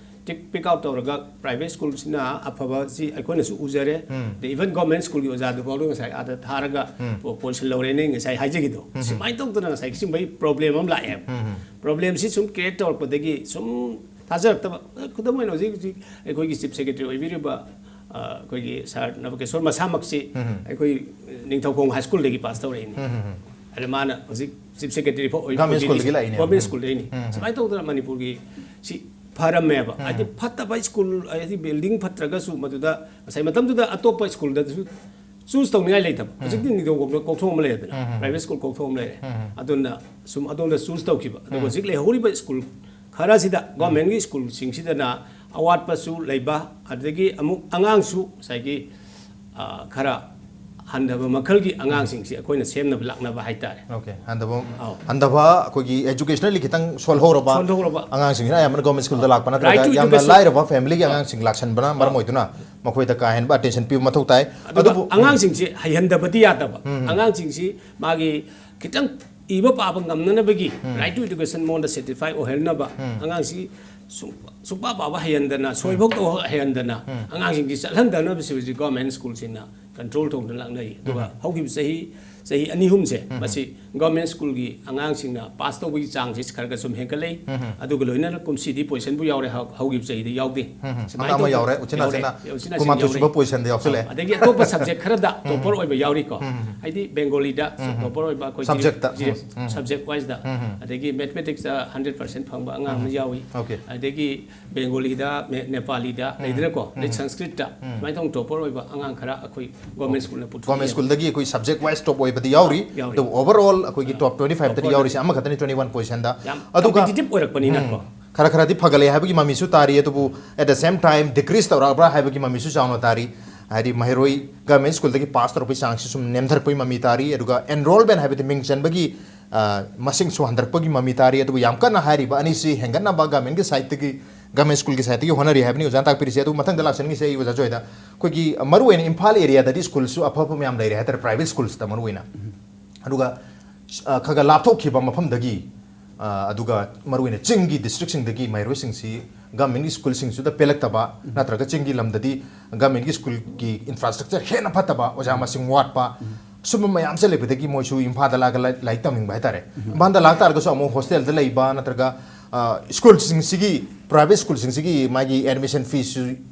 ꯇꯤꯛ ꯄꯤꯛ ꯑꯥꯎꯠ ꯇꯧꯔꯒ ꯄ꯭ꯔꯥꯏꯚꯦꯠ ꯁ꯭ꯀꯨꯜꯁꯤꯅ ꯑꯐꯕꯁꯤ ꯑꯩꯈꯣꯏꯅꯁꯨ ꯎꯖꯔꯦ꯫ ꯑꯗꯩ ꯏꯚꯟ ꯒꯣꯔꯃꯦꯟ ꯁ꯭ꯀꯨꯜꯒꯤ ꯑꯣꯖꯥꯗꯨ ꯐꯥꯎꯗ ꯉꯁꯥꯏ ꯑꯥꯗ ꯊꯥꯔꯒ ꯄꯣ- ꯄꯣꯖꯤꯁꯟ ꯂꯧꯔꯦꯅꯦ ꯉꯁꯥꯏ ꯍꯥꯏꯖꯈꯤꯗꯣ꯫ ꯁꯨꯃꯥꯏꯅ ꯇꯧꯗꯅ ꯉꯁꯥꯏ ꯁꯤꯒꯨꯝꯕꯒꯤ ꯄ꯭ꯔꯣꯕ꯭ꯂꯦꯝ ꯑꯃ ꯂꯥꯛꯑꯦꯕ꯫ ꯄ꯭ꯔꯣꯕ꯭ꯂꯦꯝꯁꯤ ꯁꯨꯝ ꯀ꯭ꯔꯤꯌꯦꯠ ꯇꯧꯔꯛꯄꯗꯒꯤ ꯁꯨꯝ ꯊꯥꯖꯔꯛꯇꯕ꯫ ꯈꯨꯗꯝ ꯑꯣꯏꯅ ꯍꯧꯖꯤꯛ ꯍꯧꯖꯤꯛ ꯑꯩꯈꯣꯏꯒꯤ ꯆꯤꯐ ꯁꯦꯀ꯭ꯔꯦꯇꯔꯤ ꯑꯣꯏꯕꯤꯔꯤꯕ ꯑ, ꯑꯩꯈꯣꯏꯒꯤ ꯁꯥꯔ ꯅꯕꯀꯦꯁꯣꯔ ꯃꯁꯥꯃꯛꯁꯤ ꯑꯩꯈꯣꯏ ꯅꯤꯡꯊꯧꯈꯣꯡ ꯍꯥꯏ ꯁ꯭ꯀꯨꯜꯗꯒꯤ ꯄꯥꯁ ꯇꯧꯔꯛꯏꯅꯤ꯫ ꯑꯗ ꯃꯥꯅ ꯍꯧꯖꯤꯛ ꯆꯤꯐ ꯁꯦꯀ꯭ꯔꯦꯇꯔꯤ ꯐꯥꯎ ꯑꯣꯏꯕ ꯒꯚꯔꯟꯃꯦꯟ ꯄꯣꯖꯤꯁꯟ-, ꯁ꯭ꯀꯨꯜꯗꯒꯤ ꯂꯥꯛꯏꯅꯦꯕ꯫ ꯒꯚꯔꯟꯃꯦꯟ ꯁ꯭ꯀꯨꯜꯗꯒꯤꯅꯤ꯫ ꯁꯨꯃꯥꯏꯅ ꯇꯧꯗꯅ ꯃꯅꯤꯄꯨꯔꯒꯤ ꯁꯤ ꯐꯔꯝꯃꯦꯕ꯫ ꯍꯥꯏꯗꯤ ꯐꯠꯇꯕ ꯁ꯭ꯀꯨꯜ, ꯍꯥꯏꯗꯤ ꯕꯤꯜꯗꯤꯡ ꯐꯠꯇ꯭ꯔꯒꯁꯨ ꯃꯗꯨꯗ ꯉꯁꯥꯏ ꯃꯇꯝꯗꯨꯗ ꯑꯇꯣꯞꯄ ꯁ꯭ꯀꯨꯜꯗꯁꯨ ꯆꯨꯁ ꯇꯧꯅꯤꯡꯉꯥꯏ ꯂꯩꯇꯕ꯫ ꯍꯧꯖꯤꯛꯇꯤ ꯅꯤꯡꯊꯧꯈꯣꯡꯗ ꯀꯣꯛꯊꯣꯛ ꯑꯃ ꯂꯩꯔꯦꯗꯅ, ꯄ꯭ꯔꯥꯏꯚꯦꯠ ꯁ꯭ꯀꯨꯜ ꯀꯣꯛꯊꯣꯛ ꯑꯃ ꯂꯩꯔꯦ꯫ ꯑꯗꯨꯅ ꯁꯨꯝ ꯑꯗꯣꯝꯗ ꯆꯨꯁ ꯇꯧꯈꯤꯕ꯫ ꯑꯗꯨꯒ ꯍꯧꯖꯤꯛ ꯂꯩꯍꯧꯔꯤꯕ ꯁ꯭ꯀꯨꯜ ꯈꯔꯁꯤꯗ, ꯒꯣꯔꯃꯦꯟꯒꯤ ꯁ꯭ꯀꯨꯜꯁꯤꯡꯁꯤꯗꯅ ꯑꯋꯥꯠꯄꯁꯨ ꯂꯩꯕ, ꯑꯗꯨꯗꯒꯤ ꯑꯃꯨꯛ ꯑꯉꯥꯡꯁꯨ ꯉꯁꯥꯏꯒꯤ, ꯑ, ꯈꯔ ꯍꯟꯊꯕ ꯃꯈꯜꯒꯤ ꯑꯉꯥꯡꯁꯤꯡꯁꯤ ꯑꯩꯈꯣꯏꯅ ꯁꯦꯝꯅꯕ ꯂꯥꯛꯅꯕ ꯍꯥꯏꯇꯥꯔꯦ꯫ ꯑꯣꯀꯦ, ꯍꯟꯊꯕ ꯑꯧ. ꯍꯟꯊꯕ ꯑꯩꯈꯣꯏꯒꯤ ꯑꯦꯖꯨꯀꯦꯁꯅꯦꯜꯂꯤ ꯈꯤꯇꯪ ꯁꯣꯜꯍꯧꯔꯕ ꯁꯣꯜꯍꯧꯔꯕ꯫ ꯑꯉꯥꯡꯁꯤꯡꯁꯤꯅ ꯑꯌꯥꯝꯕꯅ ꯒꯣꯔꯃꯦꯟ ꯁ꯭ꯀꯨꯜꯗ ꯂꯥꯛꯄ ꯅꯠꯇ꯭ꯔꯒ Right to ꯌꯥꯝꯅ education. ꯂꯥꯏꯔꯕ ꯐꯦꯃꯤꯂꯤꯒꯤ ꯑꯧ. ꯑꯉꯥꯡꯁꯤꯡ ꯂꯥꯛꯁꯟꯕꯅ ꯃꯔꯝ ꯑꯣꯏꯗꯨꯅ ꯃꯈꯣꯏꯗ ꯀꯥ ꯍꯦꯟꯕ ꯑꯇꯦꯟꯁꯟ ꯄꯤꯕ ꯃꯊꯧ ꯇꯥꯏ꯫ ꯑꯗꯨꯒ ꯑꯗꯨꯕꯨ ꯑꯉꯥꯡꯁꯤꯡꯁꯤ ꯍꯩꯍꯟꯗꯕꯗꯤ ꯌꯥꯗꯕ꯫ ꯑꯉꯥꯡꯁꯤꯡꯁꯤ ꯃꯥꯒꯤ ꯈꯤꯇꯪ ꯏꯕ ꯄꯥꯕ ꯉꯝꯅꯅꯕꯒꯤ, ꯔꯥꯏꯠ ꯇꯨ ꯏꯗꯨꯀꯦꯁꯟ ꯃꯉꯣꯟꯗ ꯁꯦꯇꯤꯁꯐꯥꯏ ꯑꯣꯏꯍꯟꯅꯕ, ꯑꯉꯥꯡꯁꯤ ꯁꯨꯡ-, ꯁꯨꯡꯄꯥ ꯄꯥꯕ ꯍꯩꯍꯟꯗꯅ, ꯁꯣꯏꯐꯧ ꯇꯧ ꯍꯩꯍꯟꯗꯅ, ꯑꯉꯥꯡꯁꯤꯡꯁꯤ ꯆꯠꯍꯟꯗꯅꯕꯁꯤ ꯍꯧꯖꯤꯛ ꯒꯣꯔꯃꯦꯟ ꯁ꯭ꯀꯨꯜꯁꯤꯡꯅ ꯀꯟꯇ꯭ꯔꯣꯜ ꯇꯧꯗꯨꯅ ꯂꯥꯛꯅꯔꯤ꯫ ꯑꯗꯨꯒ ꯍꯧꯈꯤꯕ ꯆꯍꯤ, ꯆꯍꯤ ꯑꯅꯤ ꯑꯍꯨꯝꯁꯦ ꯃꯁꯤ ꯒꯚꯔꯟꯃꯦꯟ ꯁ꯭ꯀꯨꯜꯒꯤ ꯑꯉꯥꯡꯁꯤꯡꯅ ꯄꯥꯁ ꯇꯧꯕꯒꯤ ꯆꯥꯡꯁꯤ ꯈꯔ ꯈꯔ ꯁꯨꯝ ꯍꯦꯟꯒꯠꯂꯛꯏ꯫ ꯑꯗꯨꯒ ꯂꯣꯏꯅꯅ ꯀꯨꯝꯁꯤꯗꯤ ꯄꯣꯖꯤꯁꯟꯕꯨ ꯌꯥꯎꯔꯦ, ꯍꯧ- ꯍꯧꯈꯤꯕ ꯆꯍꯤꯗꯤ ꯌꯥꯎꯗꯦ꯫ ꯁꯨꯃꯥꯏꯅ ꯍꯟꯗꯛ ꯑꯃ ꯇꯧꯗꯅ ꯌꯥꯎꯔꯦ, ꯎꯆꯤꯟ ꯌꯥꯎꯔꯦ, ꯅꯥꯆꯤꯟꯅ ꯎꯆꯤꯟ ꯅꯥꯆꯤꯟ ꯀꯨꯟꯃꯥꯊꯣꯏ ꯁꯨꯕ ꯌꯥꯎꯔꯦ꯫ ꯄꯣꯖꯤꯁꯟꯗ ꯌꯥꯎꯁꯜꯂꯛꯑꯦ꯫ ꯑꯥ, ꯑꯗꯒꯤ ꯑꯇꯣꯞꯄ ꯁꯕꯖꯦꯛ ꯈꯔꯗ ꯇꯣꯄꯔ ꯑꯣꯏꯕ ꯌꯥꯎꯔꯤꯀꯣ꯫ ꯍꯥꯏꯗꯤ ꯕꯦꯡꯒꯣꯂꯤꯗ ꯇꯣꯄꯔ ꯑꯣꯏꯕ ꯑꯩꯈꯣꯏ ꯁꯕꯖꯦꯛꯇ꯫ ꯖꯤꯔꯣ, ꯖꯤꯔꯣ, ꯁꯕꯖꯦꯛ ꯋꯥꯏꯁꯇ꯫ ꯑꯗꯒꯤ ꯃꯦꯊꯃꯦꯇꯤꯛꯁꯇ ꯍꯟꯗ꯭ꯔꯦꯠ ꯄꯥꯔꯁꯦꯟ ꯐꯪꯕ ꯑꯉꯥꯡ ꯑꯃ ꯌꯥꯎꯏ꯫ ꯑꯣꯀꯦ꯫ ꯑꯗꯒꯤ ꯕꯦꯡꯒꯣꯂꯤꯗ, ꯃꯦ-, ꯅꯦꯄꯥꯂꯤꯗ ꯂꯩꯗꯅꯀꯣ, ꯑꯗꯩ ꯁꯪꯁꯀ꯭ꯔꯤꯠꯇ ꯁꯨꯃꯥꯏꯅ ꯇꯧꯅ ꯇꯣꯄꯔ ꯑꯣꯏꯕ ꯑꯉꯥꯡ ꯈꯔ ꯑꯩꯈꯣꯏ ꯒꯣꯔꯃꯦꯟ ꯁ꯭ꯀꯨꯜꯅ ꯄꯨꯊꯣꯛꯏ꯫ ꯒꯣꯔꯃꯦꯟ ꯁ꯭ꯀꯨꯜꯗꯒꯤ ꯑꯩꯈꯣꯏ ꯁꯕꯖꯦꯛ ꯋꯥꯏꯁ ꯇꯣꯞ ꯑꯣꯏꯕꯗꯤ ꯌꯥꯎꯔꯤ꯫ ꯌꯥꯎꯔꯤ꯫ ꯑꯗꯨꯕꯨ ꯑꯣꯚꯔ ꯑꯣꯜ ꯑꯩꯈꯣꯏꯒꯤ ꯇꯣꯞ ꯇ꯭ꯋꯦꯟꯇꯤ ꯐꯥꯏꯚꯇꯗꯤ ꯌꯥꯎꯔꯤꯁꯦ ꯑꯃꯈꯛꯇꯅꯤ, ꯇ꯭ꯋꯦꯟꯇꯤ ꯋꯥꯟ ꯄꯣꯖꯤꯁꯟꯗ꯫ ꯌꯥꯝ ꯑꯗꯨꯒ competitive ꯑꯣꯏꯔꯛꯄꯅꯤꯅꯀꯣ꯫ ꯈꯔ ꯈꯔꯗꯤ ꯐꯒꯠꯂꯦ ꯍꯥꯏꯕꯒꯤ ꯃꯃꯤꯁꯨ ꯇꯥꯔꯤ, ꯑꯗꯨꯕꯨ at the same time decrease ꯇꯧꯔꯛꯑꯕ꯭ꯔꯥ ꯍꯥꯏꯕꯒꯤ ꯃꯃꯤꯁꯨ ꯆꯥꯎꯅ ꯇꯥꯔꯤ꯫ ꯍꯥꯏꯗꯤ ꯃꯍꯩꯔꯣꯏ ꯒꯚꯔꯃꯦꯟ ꯁ꯭ꯀꯨꯜꯗꯒꯤ ꯄꯥꯁ ꯇꯧꯔꯛꯄꯒꯤ ꯆꯥꯡꯁꯤ ꯁꯨꯝ ꯅꯦꯝꯊꯔꯛꯄꯒꯤ ꯃꯃꯤ ꯇꯥꯔꯤ, ꯑꯗꯨꯒ ꯑꯦꯟꯔꯣꯜꯃꯦꯟ ꯍꯥꯏꯕꯗꯤ ꯃꯤꯡ ꯆꯟꯕꯒꯤ, ꯑ, ꯃꯁꯤꯡꯁꯨ ꯍꯟꯊꯔꯛꯄꯒꯤ ꯃꯃꯤ ꯇꯥꯔꯤ꯫ ꯑꯗꯨꯕꯨ ꯌꯥꯝ ꯀꯟꯅ ꯍꯥꯏꯔꯤꯕ ꯑꯅꯤꯁꯤ ꯍꯦꯟꯒꯠꯅꯕ ꯒꯚꯔꯃꯦꯟꯒꯤ ꯁꯥꯏꯠꯇꯒꯤ, ꯒꯚꯔꯃꯦꯟ ꯁ꯭ꯀꯨꯜꯒꯤ ꯁꯥꯏꯠꯇꯒꯤ ꯍꯣꯠꯅꯔꯤ ꯍꯥꯏꯕꯅꯤ ꯑꯣꯖꯥꯅ ꯇꯥꯛꯄꯤꯔꯤꯁꯦ꯫ ꯑꯗꯨ ꯃꯊꯪꯗ ꯂꯥꯛꯆꯅꯤꯡꯉꯤꯁꯦ ꯑꯩ ꯑꯣꯖꯥ ꯖꯣꯏꯗ, ꯑꯩꯈꯣꯏꯒꯤ ꯃꯔꯨꯑꯣꯏꯅ ꯏꯝꯐꯥꯜ ꯑꯦꯔꯤꯌꯥꯗꯗꯤ ꯁ꯭ꯀꯨꯜꯁꯨ ꯑꯐ ꯑꯐꯕ ꯃꯌꯥꯝ ꯂꯩꯔꯦ ꯍꯥꯏꯇꯥꯔꯦ, ꯄ꯭ꯔꯥꯏꯚꯦꯠ ꯁ꯭ꯀꯨꯜꯁꯇ ꯃꯔꯨꯑꯣꯏꯅ꯫ ꯑꯗꯨꯒ ꯑ, ꯈꯔ ꯈꯔ ꯂꯥꯞꯊꯣꯛꯈꯤꯕ ꯃꯐꯝꯗꯒꯤ, ꯑ, ꯑꯗꯨꯒ ꯃꯔꯨꯑꯣꯏꯅ ꯆꯤꯡꯒꯤ ꯗꯤꯁꯇ꯭ꯔꯤꯛꯁꯤꯡꯗꯒꯤ ꯃꯍꯩꯔꯣꯏꯁꯤꯡꯁꯤ ꯒꯚꯔꯟꯃꯦꯟꯠꯀꯤ ꯁ꯭ꯀꯨꯜꯁꯤꯡꯁꯤꯗ ꯄꯦꯜꯂꯛꯇꯕ, ꯅꯠꯇ꯭ꯔꯒ ꯆꯤꯡꯒꯤ ꯂꯝꯗꯗꯤ ꯒꯚꯔꯟꯃꯦꯟꯠꯀꯤ ꯁ꯭ꯀꯨꯜꯒꯤ ꯏꯟꯐ꯭ꯔꯥꯁ꯭ꯇ꯭ꯔꯛꯆꯔ ꯍꯦꯟꯅ ꯐꯠꯇꯕ, ꯑꯣꯖꯥ ꯃꯁꯤꯡ ꯋꯥꯠꯄ, ꯁꯨꯝꯕ ꯃꯌꯥꯝꯁꯦ ꯂꯩꯕꯗꯒꯤ ꯃꯣꯏꯁꯨ ꯏꯝꯐꯥꯜꯗ ꯂꯥꯛꯑꯒ ꯂꯥꯏ-, ꯂꯥꯏꯔꯤꯛ ꯇꯝꯅꯤꯡꯕ ꯍꯥꯏꯇꯥꯔꯦ꯫ ꯏꯝꯐꯥꯜꯗ ꯂꯥꯛ ꯇꯥꯔꯒꯁꯨ ꯑꯃꯨꯛ ꯍꯣꯁꯇꯦꯜꯗ ꯂꯩꯕ ꯅꯠꯇ꯭ꯔꯒ ꯑ, ꯁ꯭ꯀꯨꯜꯁꯤꯡꯁꯤꯒꯤ, ꯄ꯭ꯔꯥꯏꯚꯦꯠ ꯁ꯭ꯀꯨꯜꯁꯤꯡꯁꯤꯒꯤ ꯃꯥꯒꯤ ꯑꯦꯗꯃꯤꯁꯟ ꯐꯤꯁꯨ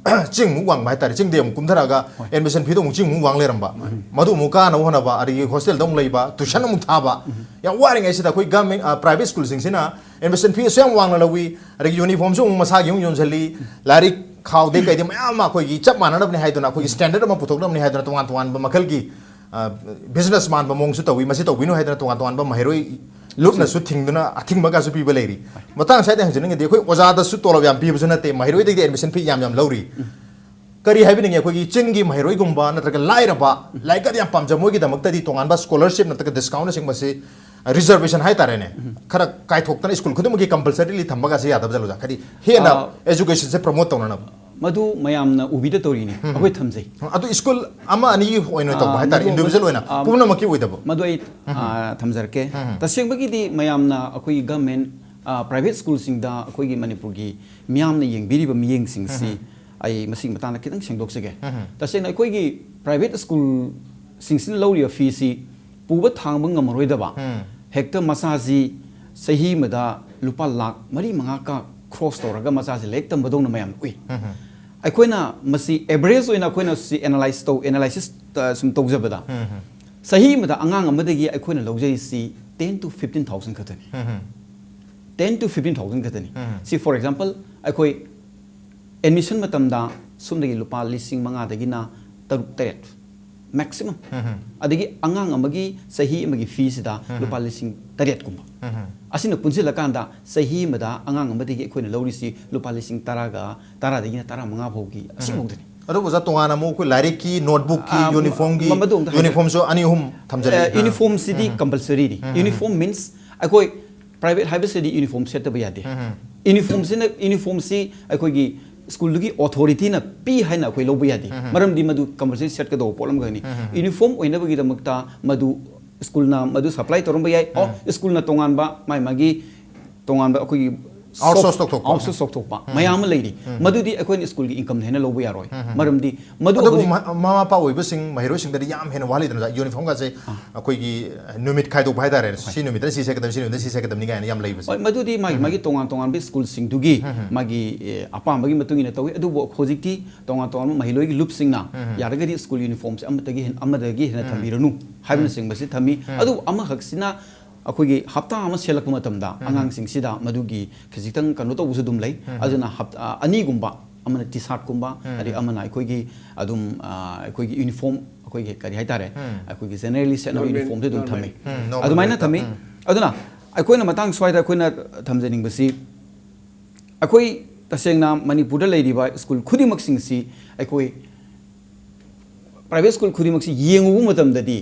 ꯆꯤꯡꯃꯨꯛ ꯋꯥꯡꯕ ꯍꯥꯏꯇꯥꯔꯦ, ꯆꯤꯡꯗꯩ ꯑꯃꯨꯛ ꯀꯨꯝꯊꯔꯛꯑꯒ ꯍꯣꯏ꯫ ꯑꯦꯗꯃꯤꯁꯟ ꯐꯤꯗꯣ ꯑꯃꯨꯛ ꯆꯤꯡꯃꯨꯛ ꯋꯥꯡ ꯂꯩꯔꯝꯕ꯫ ꯃꯥꯅꯤ꯫ ꯃꯗꯨ ꯑꯃꯨꯛ ꯀꯥꯅꯕ ꯍꯣꯠꯅꯕ, ꯑꯗꯒꯤ ꯍꯣꯁꯇꯦꯜꯗ ꯑꯃꯨꯛ ꯂꯩꯕ, ꯇ꯭ꯌꯨꯁꯟ ꯑꯃꯨꯛ ꯊꯥꯕ꯫ ꯌꯥꯝ ꯋꯥꯔꯤꯉꯩꯁꯤꯗ ꯑꯩꯈꯣꯏ ꯒꯚꯔꯟꯃꯦꯟꯠ, ꯑ, ꯄ꯭ꯔꯥꯏꯚꯦꯠ ꯁ꯭ꯀꯨꯜꯁꯤꯡꯁꯤꯅ ꯑꯦꯗꯃꯤꯁꯟ ꯐꯤ ꯑꯁꯨꯛ ꯌꯥꯝ ꯋꯥꯡꯅ ꯂꯧꯏ, ꯑꯗꯒꯤ ꯌꯨꯅꯤꯐꯣꯔꯝꯁꯨ ꯑꯃꯨꯛ ꯃꯁꯥꯒꯤ ꯑꯃꯨꯛ ꯌꯣꯟꯁꯤꯜꯂꯤ, ꯂꯥꯏꯔꯤꯛ ꯈꯥꯎꯗꯩ ꯀꯩꯗꯩ ꯃꯌꯥꯝ ꯑꯃ ꯑꯩꯈꯣꯏꯒꯤ ꯆꯞ ꯃꯥꯟꯅꯅꯕꯅꯤ ꯍꯥꯏꯗꯨꯅ ꯑꯩꯈꯣꯏꯒꯤ ꯁ꯭ꯇꯦꯟꯗꯔꯗ ꯑꯃ ꯄꯨꯊꯣꯛꯅꯕꯅꯤ ꯍꯥꯏꯗꯨꯅ ꯇꯣꯉꯥꯟ ꯇꯣꯉꯥꯟꯕ ꯃꯈꯜꯒꯤ ꯑ, ꯕꯤꯖꯤꯅꯦꯁ ꯃꯥꯟꯕ ꯃꯑꯣꯡꯁꯨ ꯇꯧꯏ꯫ ꯃꯁꯤ ꯇꯧꯕꯤꯅꯨ ꯍꯥꯏꯗꯅ ꯇꯣꯉꯥꯟ ꯇꯣꯉꯥꯟꯕ ꯃꯍꯩꯔꯣꯏ ꯂꯨꯞꯅꯁꯨ ꯊꯤꯡꯗꯨꯅ ꯑꯊꯤꯡꯕꯒꯁꯨ ꯄꯤꯕ ꯂꯩꯔꯤ꯫ ꯃꯇꯥꯡ ꯑꯁꯤꯗ ꯍꯪꯖꯅꯤꯡꯉꯤꯗꯤ ꯑꯩꯈꯣꯏ ꯑꯣꯖꯥꯗꯁꯨ ꯇꯣꯂꯣꯞ ꯌꯥꯝ ꯄꯤꯕꯁꯨ ꯅꯠꯇꯦ, ꯃꯍꯩꯔꯣꯏꯗꯒꯤ ꯑꯦꯗꯃꯤꯁꯟ ꯐꯤ ꯌꯥꯝ ꯌꯥꯝ ꯂꯧꯔꯤ꯫ ꯀꯔꯤ ꯍꯥꯏꯕꯤꯅꯤꯡꯉꯤ? ꯑꯩꯈꯣꯏꯒꯤ ꯆꯤꯡꯒꯤ ꯃꯍꯩꯔꯣꯏꯒꯨꯝꯕ ꯅꯠꯇ꯭ꯔꯒ ꯂꯥꯏꯔꯕ, ꯂꯥꯏꯔꯤꯛꯀꯗꯤ ꯌꯥꯝ ꯄꯥꯝꯖꯕ ꯃꯣꯏꯒꯤꯗꯃꯛꯇꯗꯤ ꯇꯣꯉꯥꯟꯕ ꯁ꯭ꯀꯣꯂꯔꯁꯤꯞ ꯅꯠꯇ꯭ꯔꯒ ꯗꯤꯁꯀꯥꯎꯟꯅꯆꯤꯡꯕꯁꯤ, ꯔꯤꯖꯔꯕꯦꯁꯟ ꯍꯥꯏꯇꯥꯔꯦꯅꯦ, ꯈꯔ ꯀꯥꯏꯊꯣꯛꯇꯅ ꯁ꯭ꯀꯨꯜ ꯈꯨꯗꯤꯡꯃꯛꯀꯤ ꯀꯝꯄꯜꯁꯔꯤꯂꯤ ꯊꯝꯕꯒꯁꯦ ꯌꯥꯗꯕ ꯖꯥꯠꯂꯣ, ꯑꯣꯖꯥ? ꯍꯥꯏꯗꯤ ꯍꯦꯟꯅ ꯑ, ꯑꯦꯖꯨꯀꯦꯁꯟꯁꯦ ꯄ꯭ꯔꯃꯣꯠ ꯇꯧꯅꯅꯕ꯫ ꯃꯗꯨ ꯃꯌꯥꯝꯅ ꯎꯕꯤꯗ ꯇꯧꯔꯤꯅꯤ, ꯑꯩꯈꯣꯏ ꯊꯝꯖꯩ꯫ ꯑꯗꯨ ꯁ꯭ꯀꯨꯜ ꯑꯃ ꯑꯅꯤꯒꯤ ꯑꯣꯏꯅ ꯇꯧꯕ ꯑꯥ, ꯍꯥꯏꯇꯥꯔꯦ, ꯃꯗꯨ, ꯏꯟꯗꯤꯚꯤꯖꯨꯋꯦꯜ ꯑꯣꯏꯅ, ꯑꯥ, ꯄꯨꯝꯅꯃꯛꯀꯤ ꯑꯣꯏꯗꯕ꯫ ꯃꯗꯨ ꯑꯩ, ꯑꯥ, ꯊꯝꯖꯔꯛꯀꯦ꯫ ꯇꯁꯦꯡꯕꯒꯤꯗꯤ ꯃꯌꯥꯝꯅ ꯑꯩꯈꯣꯏꯒꯤ ꯒꯚꯔꯟꯃꯦꯟꯠ, ꯑꯥ, ꯄ꯭ꯔꯥꯏꯚꯦꯠ ꯁ꯭ꯀꯨꯜꯁꯤꯡꯗ ꯑꯩꯈꯣꯏꯒꯤ ꯃꯅꯤꯄꯨꯔꯒꯤ ꯃꯤꯌꯥꯝꯅ ꯌꯦꯡꯕꯤꯔꯤꯕ ꯃꯤꯠꯌꯦꯡꯁꯤꯡꯁꯤ ꯑꯩ ꯃꯁꯤꯒꯤ ꯃꯇꯥꯡꯗ ꯈꯤꯇꯪ ꯁꯦꯡꯗꯣꯛꯆꯒꯦ꯫ ꯇꯁꯦꯡꯅ ꯑꯩꯈꯣꯏꯒꯤ ꯄ꯭ꯔꯥꯏꯚꯦꯠ ꯁ꯭ꯀꯨꯜꯁꯤꯡꯁꯤꯅ ꯂꯧꯔꯤꯕ ꯐꯤꯁꯤ ꯄꯨꯕ ꯊꯥꯡꯕ ꯉꯝꯃꯔꯣꯏꯗꯕ, ꯍꯦꯛꯇ ꯃꯆꯥꯁꯤ ꯆꯍꯤ ꯑꯃꯗ ꯂꯨꯄꯥ ꯂꯥꯈ ꯃꯔꯤ ꯃꯉꯥ ꯀ ꯈ꯭ꯔꯣꯁ ꯇꯧꯔꯒ ꯃꯆꯥꯁꯤ ꯂꯥꯏꯔꯤꯛ ꯇꯝꯕꯗꯧꯅ ꯃꯌꯥꯝ ꯎꯏ꯫ ꯑꯩꯈꯣꯏꯅ ꯃꯁꯤ ꯑꯦꯚꯔꯦꯖ ꯑꯣꯏꯅ ꯑꯩꯈꯣꯏꯅ ꯁꯤ ꯑꯦꯅꯥꯂꯥꯏꯁ ꯇꯧ ꯑꯦꯅꯥꯂꯥꯏꯁꯤꯁ ꯁꯨꯝ ꯇꯧꯖꯕꯗ, ꯆꯍꯤ ꯑꯃꯗ ꯑꯉꯥꯡ ꯑꯃꯗꯒꯤ ꯑꯩꯈꯣꯏꯅ ꯂꯧꯖꯔꯤꯁꯤ ten to fifteen thousand ꯈꯛꯇꯅꯤ꯫ Ten to fifteen thousand ꯈꯛꯇꯅꯤ꯫ ꯁꯤ, for example, ꯑꯩꯈꯣꯏ ꯑꯦꯗꯃꯤꯁꯟ ꯃꯇꯝꯗ ꯁꯣꯝꯗꯒꯤ ꯂꯨꯄꯥ ꯂꯤꯁꯤꯡ ꯃꯉꯥꯗꯒꯤꯅ ꯇꯔꯨꯛ ꯇꯔꯦꯠ, ꯃꯦꯛꯁꯤꯃꯝ꯫ ꯑꯗꯒꯤ ꯑꯉꯥꯡ ꯑꯃꯒꯤ ꯆꯍꯤ ꯑꯃꯒꯤ ꯐꯤꯁꯤꯗ ꯂꯨꯄꯥ ꯂꯤꯁꯤꯡ ꯇꯔꯦꯠꯀꯨꯝꯕ꯫ ꯑꯁꯤꯅ ꯄꯨꯟꯁꯤꯜꯂꯀꯥꯟꯗ ꯆꯍꯤ ꯑꯃꯗ ꯑꯉꯥꯡ ꯑꯃꯗꯒꯤ ꯑꯩꯈꯣꯏꯅ ꯂꯧꯔꯤꯁꯤ ꯂꯨꯄꯥ ꯂꯤꯁꯤꯡ ꯇꯔꯥꯒ, ꯇꯔꯥꯗꯒꯤꯅ ꯇꯔꯥꯃꯉꯥ ꯐꯥꯎꯒꯤ, ꯑꯁꯤꯐꯥꯎꯗꯅꯤ꯫ ꯑꯗꯨꯕꯨ ꯑꯣꯖꯥ, ꯇꯣꯉꯥꯟꯅ ꯑꯃꯨꯛ ꯑꯩꯈꯣꯏ ꯂꯥꯏꯔꯤꯛꯀꯤ, ꯅꯣꯠꯕꯨꯛꯀꯤ, ꯑꯥ, ꯌꯨꯅꯤꯐꯣꯔꯝꯒꯤ, ꯃ-, ꯃꯗꯨ ꯑꯝꯇ ꯍꯥꯏꯖꯔꯛꯀꯦ꯫ ꯌꯨꯅꯤꯐꯣꯔꯝꯁꯨ ꯑꯅꯤ ꯑꯍꯨꯝ ꯊꯝꯖꯜꯂꯦ꯫ ꯑꯦ, ꯌꯨꯅꯤꯐꯣꯔꯝꯁꯤꯗꯤ ꯀꯝꯄꯜꯁꯔꯤꯅꯤ꯫ ꯌꯨꯅꯤꯐꯣꯔꯝ ꯃꯤꯟꯁ ꯑꯩꯈꯣꯏ ꯄ꯭ꯔꯥꯏꯚꯦꯠ ꯍꯥꯏꯕꯁꯤꯗꯤ ꯌꯨꯅꯤꯐꯣꯔꯝ ꯁꯦꯠꯇꯕ ꯌꯥꯗꯦ꯫ ꯌꯨꯅꯤꯐꯣꯔꯝꯁꯤꯅ, ꯌꯨꯅꯤꯐꯣꯔꯝꯁꯤ ꯑꯩꯈꯣꯏꯒꯤ ꯁ꯭ꯀꯨꯜꯗꯨꯒꯤ ꯑꯣꯊꯣꯔꯤꯇꯤꯅ ꯄꯤ ꯍꯥꯏꯅ ꯑꯩꯈꯣꯏ ꯂꯧꯕ ꯌꯥꯗꯦ꯫ ꯃꯔꯝꯗꯤ ꯃꯗꯨ ꯀꯝꯄꯜꯁꯔꯤ ꯁꯦꯠꯀꯗꯧꯕ ꯄꯣꯠ ꯑꯃꯈꯛꯅꯤ꯫ ꯌꯨꯅꯤꯐꯣꯔꯝ ꯑꯣꯏꯅꯕꯒꯤꯗꯃꯛꯇ ꯃꯗꯨ ꯁ꯭ꯀꯨꯜꯅ ꯃꯗꯨ ꯁꯄ꯭ꯂꯥꯏ ꯇꯧꯔꯝꯕ ꯌꯥꯏ꯫ ꯑꯣ, ꯁ꯭ꯀꯨꯜꯅ ꯇꯣꯉꯥꯟꯕ, ꯃꯥꯏ ꯃꯥꯒꯤ ꯇꯣꯉꯥꯟꯕ ꯑꯩꯈꯣꯏꯒꯤ outsource ꯁꯣꯐ-, ꯇꯧꯊꯣꯛꯄ꯫ Outsource ꯇꯧꯊꯣꯛꯄ ꯃꯌꯥꯝ ꯑꯃ ꯂꯩꯔꯤ꯫ ꯃꯗꯨꯗꯤ ꯑꯩꯈꯣꯏꯅ ꯁ꯭ꯀꯨꯜꯒꯤ ꯏꯟꯀꯝ ꯍꯦꯟꯅ ꯂꯧꯕ ꯌꯥꯔꯣꯏ꯫ ꯃꯔꯝꯗꯤ ꯃꯗꯨ ꯑꯗꯨꯕꯨ ꯍꯧꯖꯤꯛ ꯃ-, ꯃꯃꯥ ꯃꯄꯥ ꯑꯣꯏꯕꯁꯤꯡ, ꯃꯍꯩꯔꯣꯏꯁꯤꯡꯗꯗꯤ ꯌꯥꯝ ꯍꯦꯟꯅ ꯋꯥꯍꯜꯂꯤꯗꯅ, ꯌꯨꯅꯤꯐꯣꯔꯝꯒꯁꯦ ꯑꯩꯈꯣꯏꯒꯤ ꯅꯨꯃꯤꯠ ꯈꯥꯏꯗꯣꯛꯄ ꯍꯥꯏꯇꯥꯔꯦ꯫ ꯁꯤ ꯅꯨꯃꯤꯠꯇꯅ ꯁꯤ ꯁꯦꯠꯀꯗꯕꯅꯤ, ꯁꯤ ꯅꯨꯃꯤꯠꯇ ꯁꯤ ꯁꯦꯠꯀꯗꯕꯅꯤ ꯀꯥꯏꯅ ꯌꯥꯝ ꯂꯩꯕꯁꯦ꯫ ꯍꯣꯏ, ꯃꯗꯨꯗꯤ ꯃꯥꯒꯤ, ꯃꯥꯒꯤ ꯇꯣꯉꯥꯟ ꯇꯣꯉꯥꯟꯕ ꯁ꯭ꯀꯨꯜꯁꯤꯡꯗꯨꯒꯤ ꯃꯥꯒꯤ, ꯑꯦ, ꯑꯄꯥꯝꯕꯒꯤ ꯃꯇꯨꯡ ꯏꯟꯅ ꯇꯧꯏ꯫ ꯑꯗꯨꯕꯨ ꯍꯧꯖꯤꯛꯇꯤ ꯇꯣꯉꯥꯟ ꯇꯣꯉꯥꯟꯕ ꯃꯍꯩꯔꯣꯏꯒꯤ ꯂꯨꯞꯁꯤꯡꯅ ꯌꯥꯔꯒꯗꯤ ꯁ꯭ꯀꯨꯜ ꯌꯨꯅꯤꯐꯣꯔꯝꯁꯦ ꯑꯃꯠꯇꯒꯤ ꯍꯦꯟ-, ꯑꯃꯗꯒꯤ ꯍꯦꯟꯅ ꯊꯝꯕꯤꯔꯅꯨ ꯍꯥꯏꯕꯅꯆꯤꯡꯕꯁꯤ ꯊꯝꯃꯤ꯫ ꯑꯗꯨꯕꯨ ꯑꯃꯈꯛꯁꯤꯅ ꯑꯩꯈꯣꯏꯒꯤ ꯍꯞꯇꯥ ꯑꯃ ꯁꯦꯠꯂꯛꯄ ꯃꯇꯝꯗ ꯑꯉꯥꯡꯁꯤꯡꯁꯤꯗ ꯃꯗꯨꯒꯤ ꯈꯖꯤꯛꯇꯪ ꯀꯩꯅꯣ ꯇꯧꯕꯁꯨ ꯑꯗꯨꯝ ꯂꯩ꯫ ꯑꯗꯨꯅ ꯍꯞ-, ꯑ, ꯑꯅꯤꯒꯨꯝꯕ, ꯑꯃꯅ ꯇꯤ ꯁꯥꯔꯠꯀꯨꯝꯕ, ꯑꯗꯩ ꯑꯃꯅ ꯑꯩꯈꯣꯏꯒꯤ ꯑꯗꯨꯝ, ꯑ, ꯑꯩꯈꯣꯏꯒꯤ ꯌꯨꯅꯤꯐꯣꯔꯝ, ꯑꯩꯈꯣꯏꯒꯤ ꯀꯔꯤ ꯍꯥꯏꯇꯥꯔꯦ, ꯑꯩꯈꯣꯏꯒꯤ ꯖꯦꯅꯔꯦꯜꯂꯤ ꯁꯦꯠꯅꯕ ꯅꯣꯔꯃꯦꯜ, ꯌꯨꯅꯤꯐꯣꯔꯝꯁꯦ ꯑꯗꯨꯝ ꯅꯣꯔꯃꯦꯜ꯫ ꯊꯝꯃꯤ꯫ ꯎꯝ, ꯅꯣꯔꯃꯦꯜ ꯑꯗꯨꯃꯥꯏꯅ ꯅꯠꯇ-, ꯊꯝꯃꯤ꯫ ꯎꯝ꯫ ꯑꯗꯨꯅ ꯑꯩꯈꯣꯏꯅ ꯃꯇꯥꯡ ꯁ꯭ꯋꯥꯏꯗ ꯑꯩꯈꯣꯏꯅ ꯊꯝꯖꯅꯤꯡꯕꯁꯤ, ꯑꯩꯈꯣꯏ ꯇꯁꯦꯡꯅ ꯃꯅꯤꯄꯨꯔꯗ ꯂꯩꯔꯤꯕ ꯁ꯭ꯀꯨꯜ ꯈꯨꯗꯤꯡꯃꯛꯁꯤꯡꯁꯤ ꯑꯩꯈꯣꯏ ꯄ꯭ꯔꯥꯏꯚꯦꯠ ꯁ꯭ꯀꯨꯜ ꯈꯨꯗꯤꯡꯃꯛꯁꯤ ꯌꯦꯡꯉꯨꯕ ꯃꯇꯝꯗꯗꯤ,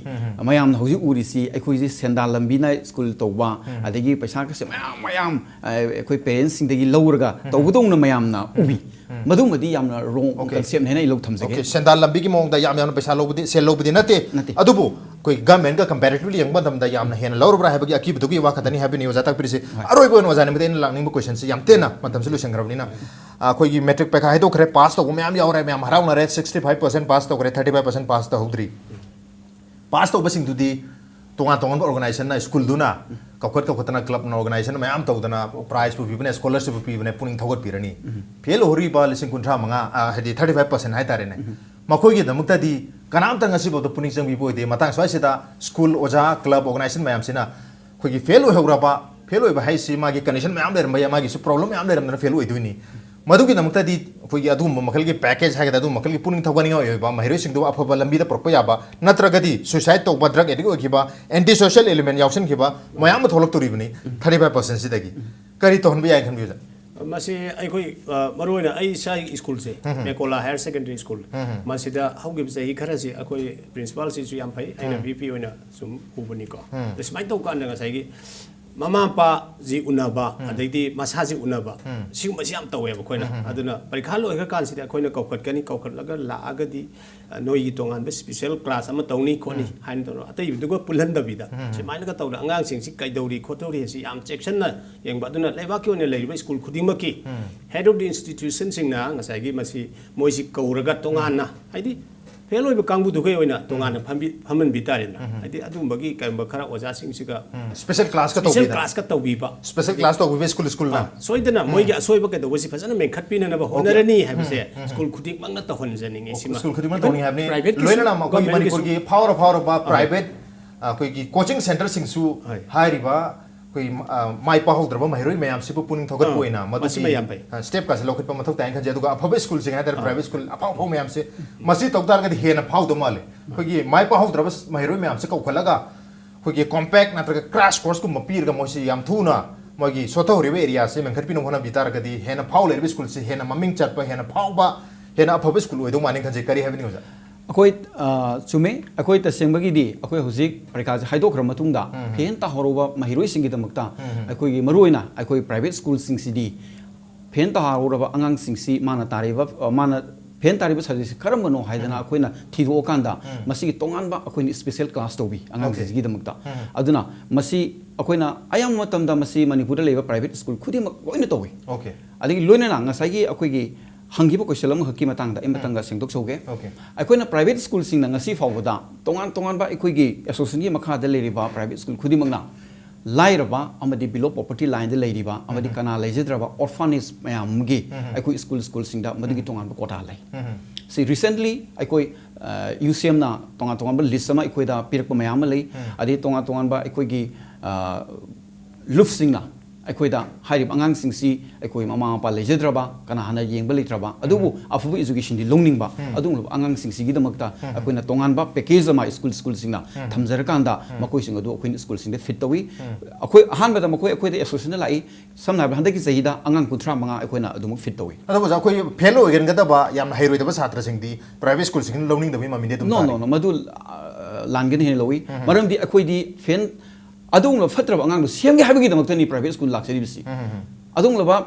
ꯃꯌꯥꯝꯅ ꯍꯧꯖꯤꯛ ꯎꯔꯤꯁꯤ ꯑꯩꯈꯣꯏꯁꯤ ꯁꯦꯟꯗꯥꯟ ꯂꯝꯕꯤꯅ ꯁ꯭ꯀꯨꯜ ꯇꯧꯕ, ꯑꯗꯒꯤ ꯄꯩꯁꯥꯒꯁꯦ ꯃꯌꯥꯝ ꯃꯌꯥꯝ, ꯑ, ꯑꯩꯈꯣꯏ ꯄꯦꯔꯦꯟꯁꯁꯤꯡꯗꯒꯤ ꯂꯧꯔꯒ ꯇꯧꯕꯗꯧꯅ ꯃꯌꯥꯝꯅ ꯎꯕꯤ꯫ ꯃꯗꯨꯃꯗꯤ ꯌꯥꯝꯅ ꯔꯣꯡ ꯑꯣꯀꯦ꯫ ꯀꯟꯁꯦꯞꯅꯦ ꯍꯥꯏꯅ ꯑꯩ ꯂꯧ ꯊꯝꯖꯒꯦ꯫ ꯑꯣꯀꯦ, ꯁꯦꯟꯗꯥꯟ ꯂꯝꯕꯤꯒꯤ ꯃꯑꯣꯡꯗ ꯌꯥꯝ ꯌꯥꯝꯅ ꯄꯩꯁꯥ ꯂꯧꯕꯗꯤ, ꯁꯦꯜ ꯂꯧꯕꯗꯤ ꯅꯠꯇꯦ꯫ ꯅꯠꯇꯦ꯫ ꯑꯗꯨꯕꯨ ꯑꯩꯈꯣꯏ ꯒꯃꯦꯟꯒ ꯀꯝꯄꯦꯔꯦꯇꯤꯚꯂꯤ ꯌꯦꯡꯕ ꯃꯇꯝꯗ ꯌꯥꯝꯅ ꯍꯦꯟꯅ ꯂꯧꯔꯕ꯭ꯔꯥ ꯍꯥꯏꯕꯒꯤ ꯑꯀꯤꯕꯗꯨꯒꯤ ꯋꯥ ꯈꯛꯇꯅꯤ ꯍꯥꯏꯕꯅꯤ ꯑꯣꯖꯥ ꯇꯥꯛꯄꯤꯔꯤꯁꯦ꯫ ꯍꯣꯏ꯫ ꯑꯔꯣꯏꯕ ꯑꯣꯏꯅ ꯑꯣꯖꯥ ꯅꯦꯝꯕꯗ ꯑꯩꯅ ꯂꯥꯛꯅꯤꯡꯕ ꯀꯣꯏꯁꯟꯁꯤ ꯌꯥꯝ ꯇꯦꯟꯅ, ꯃꯇꯝꯁꯤ ꯂꯣꯏꯁꯤꯟꯈ꯭ꯔꯕꯅꯤꯅ꯫ ꯑꯩꯈꯣꯏꯒꯤ ꯃꯦꯇ꯭ꯔꯤꯛ ꯄꯩꯈꯥ ꯍꯥꯏꯗꯣꯛꯈ꯭ꯔꯦ, ꯄꯥꯁ ꯇꯧꯕ ꯃꯌꯥꯝ ꯌꯥꯎꯔꯦ, ꯃꯌꯥꯝ ꯍꯔꯥꯎꯅꯔꯦ, sixty five percent ꯄꯥꯁ ꯇꯧꯈ꯭ꯔꯦ, thirty five percent ꯄꯥꯁ ꯇꯧꯍꯧꯗ꯭ꯔꯤ꯫ ꯄꯥꯁ ꯇꯧꯕꯁꯤꯡꯗꯨꯗꯤ ꯇꯣꯉꯥꯟ ꯇꯣꯉꯥꯟꯕ organizationꯅ, schoolꯗꯨꯅ ꯀꯧꯈꯠ ꯀꯧꯈꯠꯇꯅ, clubꯅ organization ꯃꯌꯥꯝ ꯇꯧꯗꯅ prizeꯄꯨ ꯄꯤꯕꯅꯦ, scholarshipꯄꯨ ꯄꯤꯕꯅꯦ, ꯄꯨꯛꯅꯤꯡ ꯊꯧꯒꯠꯄꯤꯔꯅꯤ꯫ ꯐꯦꯜ ꯑꯣꯏꯍꯧꯔꯤꯕ ꯂꯤꯁꯤꯡ ꯀꯨꯟꯊ꯭ꯔꯥ ꯃꯉꯥ, ꯑ, ꯍꯥꯏꯗꯤ thirty five percent ꯍꯥꯏꯇꯥꯔꯦꯅꯦ, ꯃꯈꯣꯏꯒꯤꯗꯃꯛꯇꯗꯤ ꯀꯅꯥꯝꯇ ꯉꯁꯤꯐꯥꯎꯗ ꯄꯨꯛꯅꯤꯡ ꯆꯪꯕꯤꯕ ꯑꯣꯏꯗꯦ꯫ ꯃꯇꯥꯡ ꯁ꯭ꯋꯥꯏꯁꯤꯗ school, ꯑꯣꯖꯥ, club, organization ꯃꯌꯥꯝꯁꯤꯅ ꯑꯩꯈꯣꯏꯒꯤ ꯐꯦꯜ ꯑꯣꯏꯍꯧꯔꯕ, ꯐꯦꯜ ꯑꯣꯏꯕ ꯍꯥꯏꯁꯤ ꯃꯥꯒꯤ condition ꯃꯌꯥꯝ ꯂꯩꯔꯝꯕ ꯌꯥꯏ, ꯃꯥꯒꯤꯁꯨ problem ꯃꯌꯥꯝ ꯂꯩꯔꯝꯗꯅ ꯐꯦꯜ ꯑꯣꯏꯗꯣꯏꯅꯤ꯫ ꯃꯗꯨꯒꯤꯗꯃꯛꯇꯗꯤ ꯑꯩꯈꯣꯏꯒꯤ ꯑꯗꯨꯒꯨꯝꯕ ꯃꯈꯜꯒꯤ package ꯍꯥꯏꯒꯗ꯭ꯔꯥ, ꯑꯗꯨꯒꯨꯝꯕ ꯃꯈꯜꯒꯤ ꯄꯨꯛꯅꯤꯡ ꯊꯧꯒꯠꯅꯤꯡꯉꯥꯏ ꯑꯣꯏꯕ ꯃꯍꯩꯔꯣꯏꯁꯤꯡꯗꯨ ꯑꯐꯕ ꯂꯝꯕꯤꯗ ꯄꯨꯔꯛꯄ ꯌꯥꯕ, ꯅꯠꯇ꯭ꯔꯒꯗꯤ suicide ꯇꯧꯕ, drug addict ꯑꯣꯏꯈꯤꯕ, anti social element ꯌꯥꯎꯁꯟꯈꯤꯕ ꯃꯌꯥꯝ ꯑꯃ ꯊꯣꯛꯂꯛꯇꯣꯔꯤꯕꯅꯤ thirty five percentꯁꯤꯗꯒꯤ꯫ ꯀꯔꯤ ꯇꯧꯍꯟꯕ ꯌꯥꯏ ꯈꯟꯕꯤꯕꯗ? ꯃꯁꯤ ꯑꯩꯈꯣꯏ, ꯑ, ꯃꯔꯨꯑꯣꯏꯅ ꯑꯩ ꯏꯁꯥꯒꯤ schoolꯁꯦ, ꯃꯦꯀꯣꯂꯥ Higher Secondary School, ꯃꯁꯤꯗ ꯍꯧꯈꯤꯕ ꯆꯍꯤ ꯈꯔꯁꯤ ꯑꯩꯈꯣꯏ principalꯁꯤꯁꯨ ꯌꯥꯝ ꯐꯩ, ꯑꯩꯅ VP ꯑꯣꯏꯅ ꯁꯨꯝ ꯎꯕꯅꯤꯀꯣ꯫ ꯑꯗ ꯁꯨꯃꯥꯏꯅ ꯇꯧꯕ ꯀꯥꯟꯗ ꯉꯁꯥꯏꯒꯤ ꯃꯃꯥ ꯃꯄꯥꯁꯤ ꯎꯅꯕ, ꯑꯗꯩꯗꯤ ꯃꯁꯥꯁꯤ ꯎꯅꯕ, ꯁꯤꯒꯨꯝꯕꯁꯤ ꯌꯥꯝ ꯇꯧꯋꯦꯕ ꯑꯩꯈꯣꯏꯅ꯫ ꯑꯗꯨꯅ ꯄꯔꯤꯈꯥ ꯂꯣꯏꯈ꯭ꯔꯀꯥꯟꯁꯤꯗ ꯑꯩꯈꯣꯏꯅ ꯀꯧꯈꯠꯀꯅꯤ, ꯀꯧꯈꯠꯂꯒ ꯂꯥꯛꯑꯒꯗꯤ, ꯑ, ꯅꯣꯏꯒꯤ ꯇꯣꯉꯥꯟꯕ special class ꯑꯃ ꯇꯧꯅꯤ ꯈꯣꯠꯅꯤ ꯍꯥꯏꯅ ꯇꯧꯔꯒ ꯑꯇꯩꯗꯨꯒ ꯄꯨꯜꯍꯟꯗꯕꯤꯗ ꯁꯨꯃꯥꯏꯅꯒ ꯇꯧꯗꯅ ꯑꯉꯥꯡꯁꯤꯡꯁꯤ ꯀꯩꯗꯧꯔꯤ ꯈꯣꯠꯇꯧꯔꯤ ꯍꯥꯏꯁꯤ ꯌꯥꯝ ꯆꯦꯛꯁꯤꯟꯅ ꯌꯦꯡꯕ꯫ ꯑꯗꯨꯅ ꯂꯩꯕꯥꯛꯀꯤ ꯑꯣꯏꯅ ꯂꯩꯔꯤꯕ school ꯈꯨꯗꯤꯡꯃꯛꯀꯤ head of the institutionꯁꯤꯡꯅ ꯉꯁꯥꯏꯒꯤ ꯃꯁꯤ ꯃꯣꯏꯁꯤ ꯀꯧꯔꯒ ꯇꯣꯉꯥꯟꯅ, ꯍꯥꯏꯗꯤ ꯐꯦꯜ ꯑꯣꯏꯕ ꯀꯥꯡꯕꯨꯗꯨꯒꯤ ꯑꯣꯏꯅ ꯇꯣꯉꯥꯟꯅ ꯐꯝꯕꯤ-, ꯐꯝꯍꯟꯕꯤ ꯇꯥꯔꯦꯗꯅ꯫ ꯍꯥꯏꯗꯤ ꯑꯗꯨꯒꯨꯝꯕꯒꯤ ꯀꯔꯤꯒꯨꯝꯕ ꯈꯔ ꯑꯣꯖꯥꯁꯤꯡꯁꯤꯒ special classꯀ special ꯇꯧꯕꯤꯗꯅ꯫ Classꯀ ꯇꯧꯕꯤꯕ꯫ Special class ꯇꯧꯕꯤꯕ school, schoolꯅ꯫ ꯑꯥ, ꯁꯣꯏꯗꯅ ꯃꯣꯏꯒꯤ ꯑꯁꯣꯏꯕ ꯀꯩꯗꯧꯕꯁꯤ ꯐꯖꯅ ꯃꯦꯟꯈꯠꯄꯤꯅꯅꯕ ꯍꯣꯠꯅꯔꯅꯤ ꯍꯥꯏꯕꯁꯦ school ꯈꯨꯗꯤꯡꯃꯛꯅ ꯇꯧꯍꯟꯖꯅꯤꯡꯉꯤ꯫ ꯁꯤꯃ school ꯈꯨꯗꯤꯡꯃꯛ even ꯇꯧꯅꯤ ꯍꯥꯏꯕꯅꯤ꯫ Privateꯀꯤꯁꯨ, ꯂꯣꯏꯅꯅ ꯑꯩꯈꯣꯏꯒꯤ governmentꯀꯤꯁꯨ꯫ ꯃꯅꯤꯄꯨꯔꯒꯤ ꯐꯥꯎꯔ ꯐꯥꯎꯔꯕ private, ꯑꯩꯈꯣꯏꯒꯤ coaching centreꯁꯤꯡꯁꯨ ꯍꯣꯏ꯫ ꯍꯥꯏꯔꯤꯕ ꯑꯩꯈꯣꯏ, ꯑ, ꯃꯥꯏ ꯄꯥꯛꯍꯧꯗ꯭ꯔꯕ ꯃꯍꯩꯔꯣꯏ ꯃꯌꯥꯝꯁꯤꯕꯨ ꯄꯨꯛꯅꯤꯡ ꯊꯧꯒꯠꯄ ꯑꯥ, ꯑꯣꯏꯅ ꯃꯗꯨꯒꯤ, ꯃꯁꯤꯃ ꯌꯥꯝ ꯐꯩ꯫ ꯑ, stepꯀꯁꯦ ꯂꯧꯈꯠꯄ ꯃꯊꯧ ꯇꯥꯏꯅ ꯈꯟꯖꯩ꯫ ꯑꯗꯨꯒ ꯑꯐꯕ schoolꯁꯤꯡ ꯍꯥꯏꯇꯥꯔꯦ, ꯑꯥ꯫ Private school ꯑꯐꯥꯎ ꯑꯐꯥꯎ ꯃꯌꯥꯝꯁꯦ, ꯃꯁꯤ ꯇꯧ ꯇꯥꯔꯒꯗꯤ ꯍꯦꯟꯅ ꯐꯥꯎꯗꯧ ꯃꯥꯜꯂꯦ꯫ ꯑꯩꯈꯣꯏꯒꯤ ꯃꯥꯏ ꯄꯥꯛꯍꯧꯗ꯭ꯔꯕ ꯃꯍꯩꯔꯣꯏ ꯃꯌꯥꯝꯁꯦ ꯀꯧꯈꯠꯂꯒ ꯑꯩꯈꯣꯏꯒꯤ compact ꯅꯠꯇ꯭ꯔꯒ crash courseꯀꯨꯝꯕ ꯄꯤꯔꯒ ꯃꯣꯏꯁꯤ ꯌꯥꯝ ꯊꯨꯅ ꯃꯣꯏꯒꯤ ꯁꯣꯠꯊꯍꯧꯔꯤꯕ areaꯁꯦ ꯃꯦꯟꯈꯠꯄꯤꯅꯕ ꯍꯣꯠꯅꯕꯤ ꯇꯥꯔꯒꯗꯤ ꯍꯦꯟꯅ ꯐꯥꯎ ꯂꯩꯔꯤꯕ schoolꯁꯦ ꯍꯦꯟꯅ ꯃꯃꯤꯡ ꯆꯠꯄ, ꯍꯦꯟꯅ ꯐꯥꯎꯕ, ꯍꯦꯟꯅ ꯑꯐꯕ school ꯑꯣꯏꯗꯧ ꯃꯥꯜꯂꯦ ꯈꯟꯖꯩ꯫ ꯀꯔꯤ ꯍꯥꯏꯕꯤꯅꯤꯡꯉꯤ ꯑꯣꯖꯥ? ꯑꯩꯈꯣꯏ, ꯑ, ꯆꯨꯝꯃꯤ꯫ ꯑꯩꯈꯣꯏ ꯇꯁꯦꯡꯕꯒꯤꯗꯤ ꯑꯩꯈꯣꯏ ꯍꯧꯖꯤꯛ ꯄꯔꯤꯈꯥꯁꯦ ꯍꯥꯏꯗꯣꯛꯈ꯭ꯔ ꯃꯇꯨꯡꯗ ꯎꯝ꯫ ꯐꯦꯟ ꯇꯥꯍꯧꯔꯕ ꯃꯍꯩꯔꯣꯏꯁꯤꯡꯒꯤꯗꯃꯛꯇ ꯎꯝ꯫ ꯑꯩꯈꯣꯏꯒꯤ ꯃꯔꯨꯑꯣꯏꯅ ꯑꯩꯈꯣꯏ private schoolꯁꯤꯡꯁꯤꯗꯤ ꯐꯦꯟ ꯇꯥꯍꯧꯔꯕ ꯑꯉꯥꯡꯁꯤꯡꯁꯤ ꯃꯥꯅ ꯇꯥꯔꯤꯕ, ꯑ, ꯃꯥꯅ ꯐꯦꯟ ꯇꯥꯔꯤꯕ subjectꯁꯤ ꯀꯔꯝꯕꯅꯣ ꯍꯥꯏꯗꯅ ꯎꯝ꯫ ꯑꯩꯈꯣꯏꯅ ꯊꯤꯗꯣꯛꯑꯀꯥꯟꯗ ꯎꯝ꯫ ꯃꯁꯤꯒꯤ ꯇꯣꯉꯥꯟꯕ ꯑꯩꯈꯣꯏꯅ special class ꯇꯧꯕꯤ ꯑꯉꯥꯡꯁꯤꯡꯁꯤꯒꯤꯗꯃꯛꯇ꯫ ꯎꯝ꯫ ꯑꯗꯨꯅ ꯃꯁꯤ ꯑꯩꯈꯣꯏꯅ ꯑꯌꯥꯝꯕ ꯃꯇꯝꯗ ꯃꯁꯤ ꯃꯅꯤꯄꯨꯔꯗ ꯂꯩꯕ private school ꯈꯨꯗꯤꯡꯃꯛ ꯂꯣꯏꯅ ꯇꯧꯏ꯫ Okay꯫ ꯑꯗꯒꯤ ꯂꯣꯏꯅꯅ ꯉꯁꯥꯏꯒꯤ ꯑꯩꯈꯣꯏꯒꯤ ꯍꯪꯈꯤꯕ ꯀꯣꯏꯁꯟ ꯑꯃꯈꯛꯀꯤ ꯃꯇꯥꯡꯗ ꯑꯩ ꯃꯇꯪꯒ ꯁꯦꯡꯗꯣꯛꯆꯍꯧꯒꯦ꯫ Okay. ꯑꯩꯈꯣꯏꯅ ꯄ꯭ꯔꯥꯏꯚꯦꯠ ꯁ꯭ꯀꯨꯜꯁꯤꯡꯅ ꯉꯁꯤ ꯐꯥꯎꯕꯗ ꯇꯣꯉꯥꯟ ꯇꯣꯉꯥꯟꯕ ꯑꯩꯈꯣꯏꯒꯤ ꯑꯦꯁꯣꯁꯤꯌꯦꯁꯟꯒꯤ ꯃꯈꯥꯗ ꯂꯩꯔꯤꯕ ꯄ꯭ꯔꯥꯏꯚꯦꯠ ꯁ꯭ꯀꯨꯜ ꯈꯨꯗꯤꯡꯃꯛꯅ ꯂꯥꯏꯔꯕ ꯑꯃꯗꯤ below poverty line ꯗ ꯂꯩꯔꯤꯕ ꯑꯃꯗꯤ ꯀꯅꯥ ꯂꯩꯖꯗ꯭ꯔꯕ orphanage ꯃꯌꯥꯝ ꯑꯃꯒꯤ ꯑꯩꯈꯣꯏ ꯁ꯭ꯀꯨꯜ ꯁ꯭ꯀꯨꯜꯁꯤꯡꯗ ꯃꯗꯨꯒꯤ ꯇꯣꯉꯥꯟꯕ quota ꯂꯩ꯫ ꯁꯤ recently ꯑꯩꯈꯣꯏ ꯌꯨ ꯁꯤ ꯑꯦꯝꯅ ꯇꯣꯉꯥꯟ ꯇꯣꯉꯥꯟꯕ ꯂꯤꯁ ꯑꯃ ꯑꯩꯈꯣꯏꯗ ꯄꯤꯔꯛꯄ ꯃꯌꯥꯝ ꯑꯃ ꯂꯩ꯫ ꯑꯗꯩ ꯇꯣꯉꯥꯟ ꯇꯣꯉꯥꯟꯕ ꯑꯩꯈꯣꯏꯒꯤ ꯂꯨꯞꯁꯤꯡꯅ ꯑꯩꯈꯣꯏꯗ ꯍꯥꯏꯔꯤꯕ ꯑꯉꯥꯡꯁꯤꯡꯁꯤ ꯑꯩꯈꯣꯏ ꯃꯃꯥ ꯃꯄꯥ ꯂꯩꯖꯗ꯭ꯔꯕ, ꯀꯅꯥ ꯍꯥꯟꯅ ꯌꯦꯡꯕ ꯂꯩꯇ꯭ꯔꯕ, ꯑꯗꯨꯕꯨ ꯑꯐꯕ education ꯗꯤ ꯂꯧꯅꯤꯡꯕ ꯑꯗꯨꯒꯨꯝꯂꯕ ꯑꯉꯥꯡꯁꯤꯡꯁꯤꯒꯤꯗꯃꯛꯇ ꯑꯩꯈꯣꯏꯅ ꯇꯣꯉꯥꯟꯕ package ꯑꯃ ꯁ꯭ꯀꯨꯜ ꯁ꯭ꯀꯨꯜꯁꯤꯡꯅ ꯊꯝꯖꯔꯀꯥꯟꯗ ꯃꯈꯣꯏꯁꯤꯡ ꯑꯗꯨ ꯑꯩꯈꯣꯏꯅ ꯁ꯭ꯀꯨꯜꯁꯤꯡꯗ fit ꯇꯧꯏ꯫ ꯑꯩꯈꯣꯏ ꯑꯍꯥꯟꯕꯗ ꯃꯈꯣꯏ ꯑꯩꯈꯣꯏꯗ ꯑꯦꯁꯣꯁꯤꯌꯦꯁꯟꯗ ꯂꯥꯛꯏ꯫ ꯁꯝꯅ ꯍꯥꯏꯔꯕꯗ ꯍꯟꯗꯛꯀꯤ ꯆꯍꯤꯗ ꯑꯉꯥꯡ ꯀꯨꯟꯊ꯭ꯔꯥ ꯃꯉꯥ ꯑꯩꯈꯣꯏꯅ ꯑꯗꯨꯃꯛ fit ꯇꯧꯏ꯫ ꯑꯗꯣ ꯑꯣꯖꯥ, ꯑꯩꯈꯣꯏ ꯐꯦꯜ ꯑꯣꯏꯒꯟꯒꯗꯕ ꯌꯥꯝꯅ ꯍꯩꯔꯣꯏꯗꯕ ꯁꯥꯇ꯭ꯔꯁꯤꯡꯗꯤ ꯄ꯭ꯔꯥꯏꯚꯦꯠ ꯁ꯭ꯀꯨꯜꯁꯤꯡꯅ ꯂꯧꯅꯤꯡꯗꯕꯒꯤ ꯃꯃꯤꯗꯤ ꯑꯗꯨꯝ ꯅꯣ ꯇꯥꯔꯤ꯫ ꯅꯣ ꯅꯣ ꯃꯗꯨ ꯂꯥꯟꯒꯅꯤ ꯍꯥꯏꯅ ꯂꯧꯏ꯫ ꯃꯔꯝꯗꯤ ꯑꯩꯈꯣꯏꯗꯤ ꯐꯦꯟ ꯑꯗꯨꯒꯨꯝꯂꯕ ꯐꯠꯇ꯭ꯔꯕ ꯑꯉꯥꯡꯗꯣ ꯁꯦꯝꯒꯦ ꯍꯥꯏꯕꯒꯤꯗꯃꯛꯇꯅꯤ ꯄ꯭ꯔꯥꯏꯚꯦꯠ ꯁ꯭ꯀꯨꯜ ꯂꯥꯛꯆꯔꯤꯕꯁꯤ꯫ ꯑꯗꯨꯒꯨꯝꯂꯕ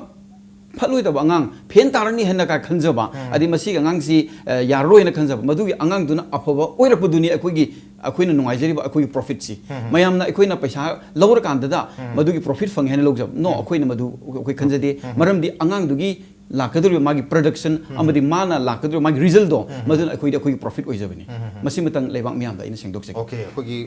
ꯐꯠꯂꯣꯏꯗꯕ ꯑꯉꯥꯡ ꯐꯦꯟ ꯇꯥꯔꯅꯤ ꯍꯥꯏꯅ ꯀꯥꯏ ꯈꯟꯖꯕ, ꯑꯗꯩ ꯃꯁꯤꯒꯤ ꯑꯉꯥꯡꯁꯤ ꯌꯥꯔꯔꯣꯏꯅ ꯈꯟꯖꯕ, ꯃꯗꯨꯒꯤ ꯑꯉꯥꯡꯗꯨꯅ ꯑꯐꯕ ꯑꯣꯏꯔꯛꯄꯗꯨꯅꯤ ꯑꯩꯈꯣꯏꯒꯤ ꯑꯩꯈꯣꯏꯅ ꯅꯨꯡꯉꯥꯏꯖꯔꯤꯕ ꯑꯩꯈꯣꯏꯒꯤ ꯄ꯭ꯔꯣꯐꯤꯠꯁꯤ꯫ ꯃꯌꯥꯝꯅ ꯑꯩꯈꯣꯏꯅ ꯄꯩꯁꯥ ꯂꯧꯔꯀꯥꯟꯗꯗ ꯃꯗꯨꯒꯤ ꯄ꯭ꯔꯣꯐꯤꯠ ꯐꯪꯉꯦ ꯍꯥꯏꯅ ꯂꯧꯖꯕ, ꯅꯣ, ꯑꯩꯈꯣꯏꯅ ꯃꯗꯨ ꯑꯩꯈꯣꯏ ꯈꯟꯖꯗꯦ꯫ ꯃꯔꯝꯗꯤ ꯑꯉꯥꯡꯗꯨꯒꯤ ꯂꯥꯛꯀꯗꯧꯔꯤꯕ ꯃꯥꯒꯤ ꯄ꯭ꯔꯗꯛꯁꯟ ꯑꯃꯗꯤ ꯃꯥꯅ ꯂꯥꯛꯀꯗꯧꯔꯤꯕ ꯃꯥꯒꯤ ꯔꯤꯖꯜꯗꯣ, ꯃꯗꯨꯅ ꯑꯩꯈꯣꯏꯗꯤ ꯑꯩꯈꯣꯏꯒꯤ ꯄ꯭ꯔꯣꯐꯤꯠ ꯑꯣꯏꯖꯕꯅꯤ꯫ ꯃꯁꯤꯃꯇꯪ ꯂꯩꯕꯥꯛ ꯃꯤꯌꯥꯝꯗ ꯑꯩꯅ ꯁꯦꯡꯗꯣꯛꯆꯒꯦ꯫ Okay, ꯑꯩꯈꯣꯏꯒꯤ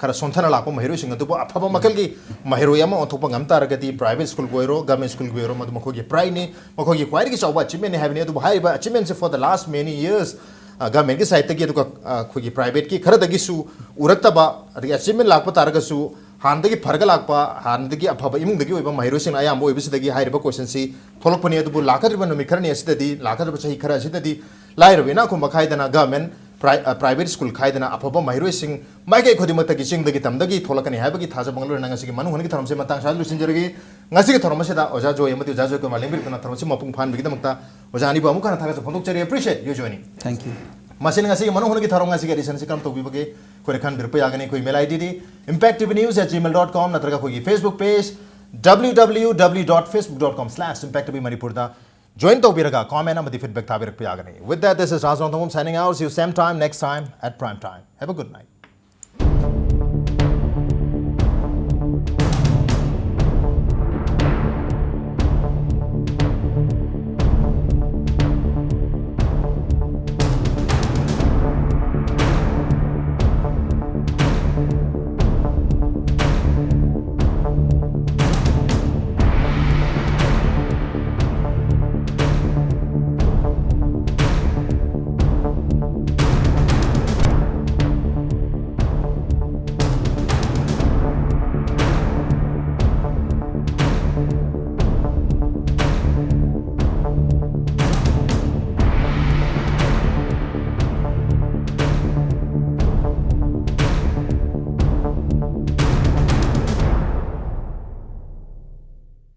ꯈꯔ ꯁꯣꯟꯊꯅ ꯂꯥꯛꯄ ꯃꯍꯩꯔꯣꯏꯁꯤꯡ ꯑꯗꯨꯕꯨ ꯑꯐꯕ ꯃꯈꯜꯒꯤ ꯃꯍꯩꯔꯣꯏ ꯑꯃ ꯑꯣꯟꯊꯣꯛꯄ ꯉꯝ ꯇꯥꯔꯒꯗꯤ, ꯄ꯭ꯔꯥꯏꯚꯦꯠ ꯁ꯭ꯀꯨꯜꯒꯤ ꯑꯣꯏꯔꯣ, ꯒꯚꯔꯟꯃꯦꯟꯠ ꯁ꯭ꯀꯨꯜꯒꯤ ꯑꯣꯏꯔꯣ, ꯃꯗꯨ ꯃꯈꯣꯏꯒꯤ ꯄ꯭ꯔꯥꯏꯗꯅꯤ, ꯃꯈꯣꯏꯒꯤ ꯈ꯭ꯋꯥꯏꯗꯒꯤ ꯆꯥꯎꯕ ꯑꯆꯤꯞꯃꯦꯟꯅꯤ ꯍꯥꯏꯕꯅꯤ꯫ ꯑꯗꯨꯕꯨ ꯍꯥꯏꯔꯤꯕ ꯑꯆꯤꯞꯃꯦꯟꯁꯦ for the last many years ꯒꯚꯔꯟꯃꯦꯟꯠꯀꯤ ꯁꯥꯏꯠꯇꯒꯤ, ꯑꯗꯨꯒ ꯑꯩꯈꯣꯏꯒꯤ ꯄ꯭ꯔꯥꯏꯚꯦꯠꯀꯤ ꯈꯔꯗꯒꯤꯁꯨ ꯎꯔꯛꯇꯕ, ꯑꯗꯒꯤ ꯑꯆꯤꯞꯃꯦꯟ ꯂꯥꯛꯄ ꯇꯥꯔꯒꯁꯨ ꯍꯥꯟꯅꯗꯒꯤ ꯐꯔꯒ ꯂꯥꯛꯄ, ꯍꯥꯟꯅꯗꯒꯤ ꯑꯐꯕ ꯏꯃꯨꯡꯗꯒꯤ ꯑꯣꯏꯕ ꯃꯍꯩꯔꯣꯏꯁꯤꯡꯅ ꯑꯌꯥꯝꯕ ꯑꯣꯏꯕꯁꯤꯗꯒꯤ ꯍꯥꯏꯔꯤꯕ ꯀꯣꯏꯁꯟꯁꯤ ꯊꯣꯛꯂꯛꯄꯅꯤ꯫ ꯑꯗꯨꯕꯨ ꯂꯥꯛꯀꯗꯧꯔꯤꯕ ꯅꯨꯃꯤꯠ ꯈꯔꯅꯤ ꯑꯁꯤꯗꯗꯤ, ꯂꯥꯛꯀꯗꯧꯔꯤꯕ ꯆꯍꯤ ꯈꯔ ꯑꯁꯤꯗꯗꯤ ꯂꯥꯏꯔꯕ ꯏꯅꯥꯛ ꯈꯨꯟꯕ ꯈꯥꯏꯗꯅ ꯒꯚꯔꯟꯃꯦꯟꯠ ꯄ꯭ꯔꯥꯏ-, ꯑ, ꯄ꯭ꯔꯥꯏꯚꯦꯠ ꯁ꯭ꯀꯨꯜ ꯈꯥꯏꯗꯅ ꯑꯐꯕ ꯃꯍꯩꯔꯣꯏꯁꯤꯡ ꯃꯥꯏꯀꯩ ꯈꯨꯗꯤꯡꯃꯛꯇꯒꯤ ꯆꯤꯡꯗꯒꯤ ꯇꯝꯗꯒꯤ ꯊꯣꯛꯂꯛꯀꯅꯤ ꯍꯥꯏꯕꯒꯤ ꯊꯥꯖꯕ ꯃꯪꯂꯣꯏꯅꯅ ꯉꯁꯤꯒꯤ ꯃꯅꯨꯡ ꯍꯨꯠꯅꯒꯤ ꯊꯧꯔꯝꯁꯤ ꯃꯇꯥꯡ ꯆꯥꯗ ꯂꯣꯏꯁꯤꯟꯖꯔꯒꯦ꯫ ꯉꯁꯤꯒꯤ ꯊꯧꯔꯝ ꯑꯁꯤꯗ ꯑꯣꯖꯥ ꯖꯣꯏ ꯑꯃꯗꯤ ꯑꯣꯖꯥ ꯖꯣꯏꯀꯨꯃꯥꯔ ꯂꯦꯡꯕꯤꯔꯛꯇꯨꯅ ꯊꯧꯔꯝ ꯑꯁꯤ ꯃꯄꯨꯡ ꯐꯥꯍꯟꯕꯒꯤꯗꯃꯛꯇ ꯑꯣꯖꯥ ꯑꯅꯤꯕꯨ ꯑꯃꯨꯛ ꯍꯟꯅ ꯊꯥꯒꯠꯆꯕ ꯐꯣꯡꯗꯣꯛꯆꯔꯤ꯫ Appreciate you joining. Thank you. ꯃꯁꯤꯅ ꯉꯁꯤꯒꯤ ꯃꯅꯨꯡ ꯍꯨꯠꯅꯒꯤ ꯊꯧꯔꯝ ꯉꯁꯤꯒꯤ edition ꯑꯁꯤ ꯀꯔꯝ ꯇꯧꯕꯤꯕꯒꯦ? ꯑꯩꯈꯣꯏꯗ ꯈꯟꯕꯤꯔꯛꯄ ꯌꯥꯒꯅꯤ꯫ ꯑꯩꯈꯣꯏ email ID D impact T V news at gmail dot com ꯅꯠꯇ꯭ꯔꯒ ꯑꯩꯈꯣꯏꯒꯤ Facebook page W W W dot facebook dot com slash impact T V Manipur ꯗ join ꯇꯧꯕꯤꯔꯒ comment ꯑꯃꯗꯤ feedback ꯊꯥꯕꯤꯔꯛꯄ ꯌꯥꯒꯅꯤ꯫ With that, this is Raj Rongthangam signing out. See you same time next time at prime time. Have a good night.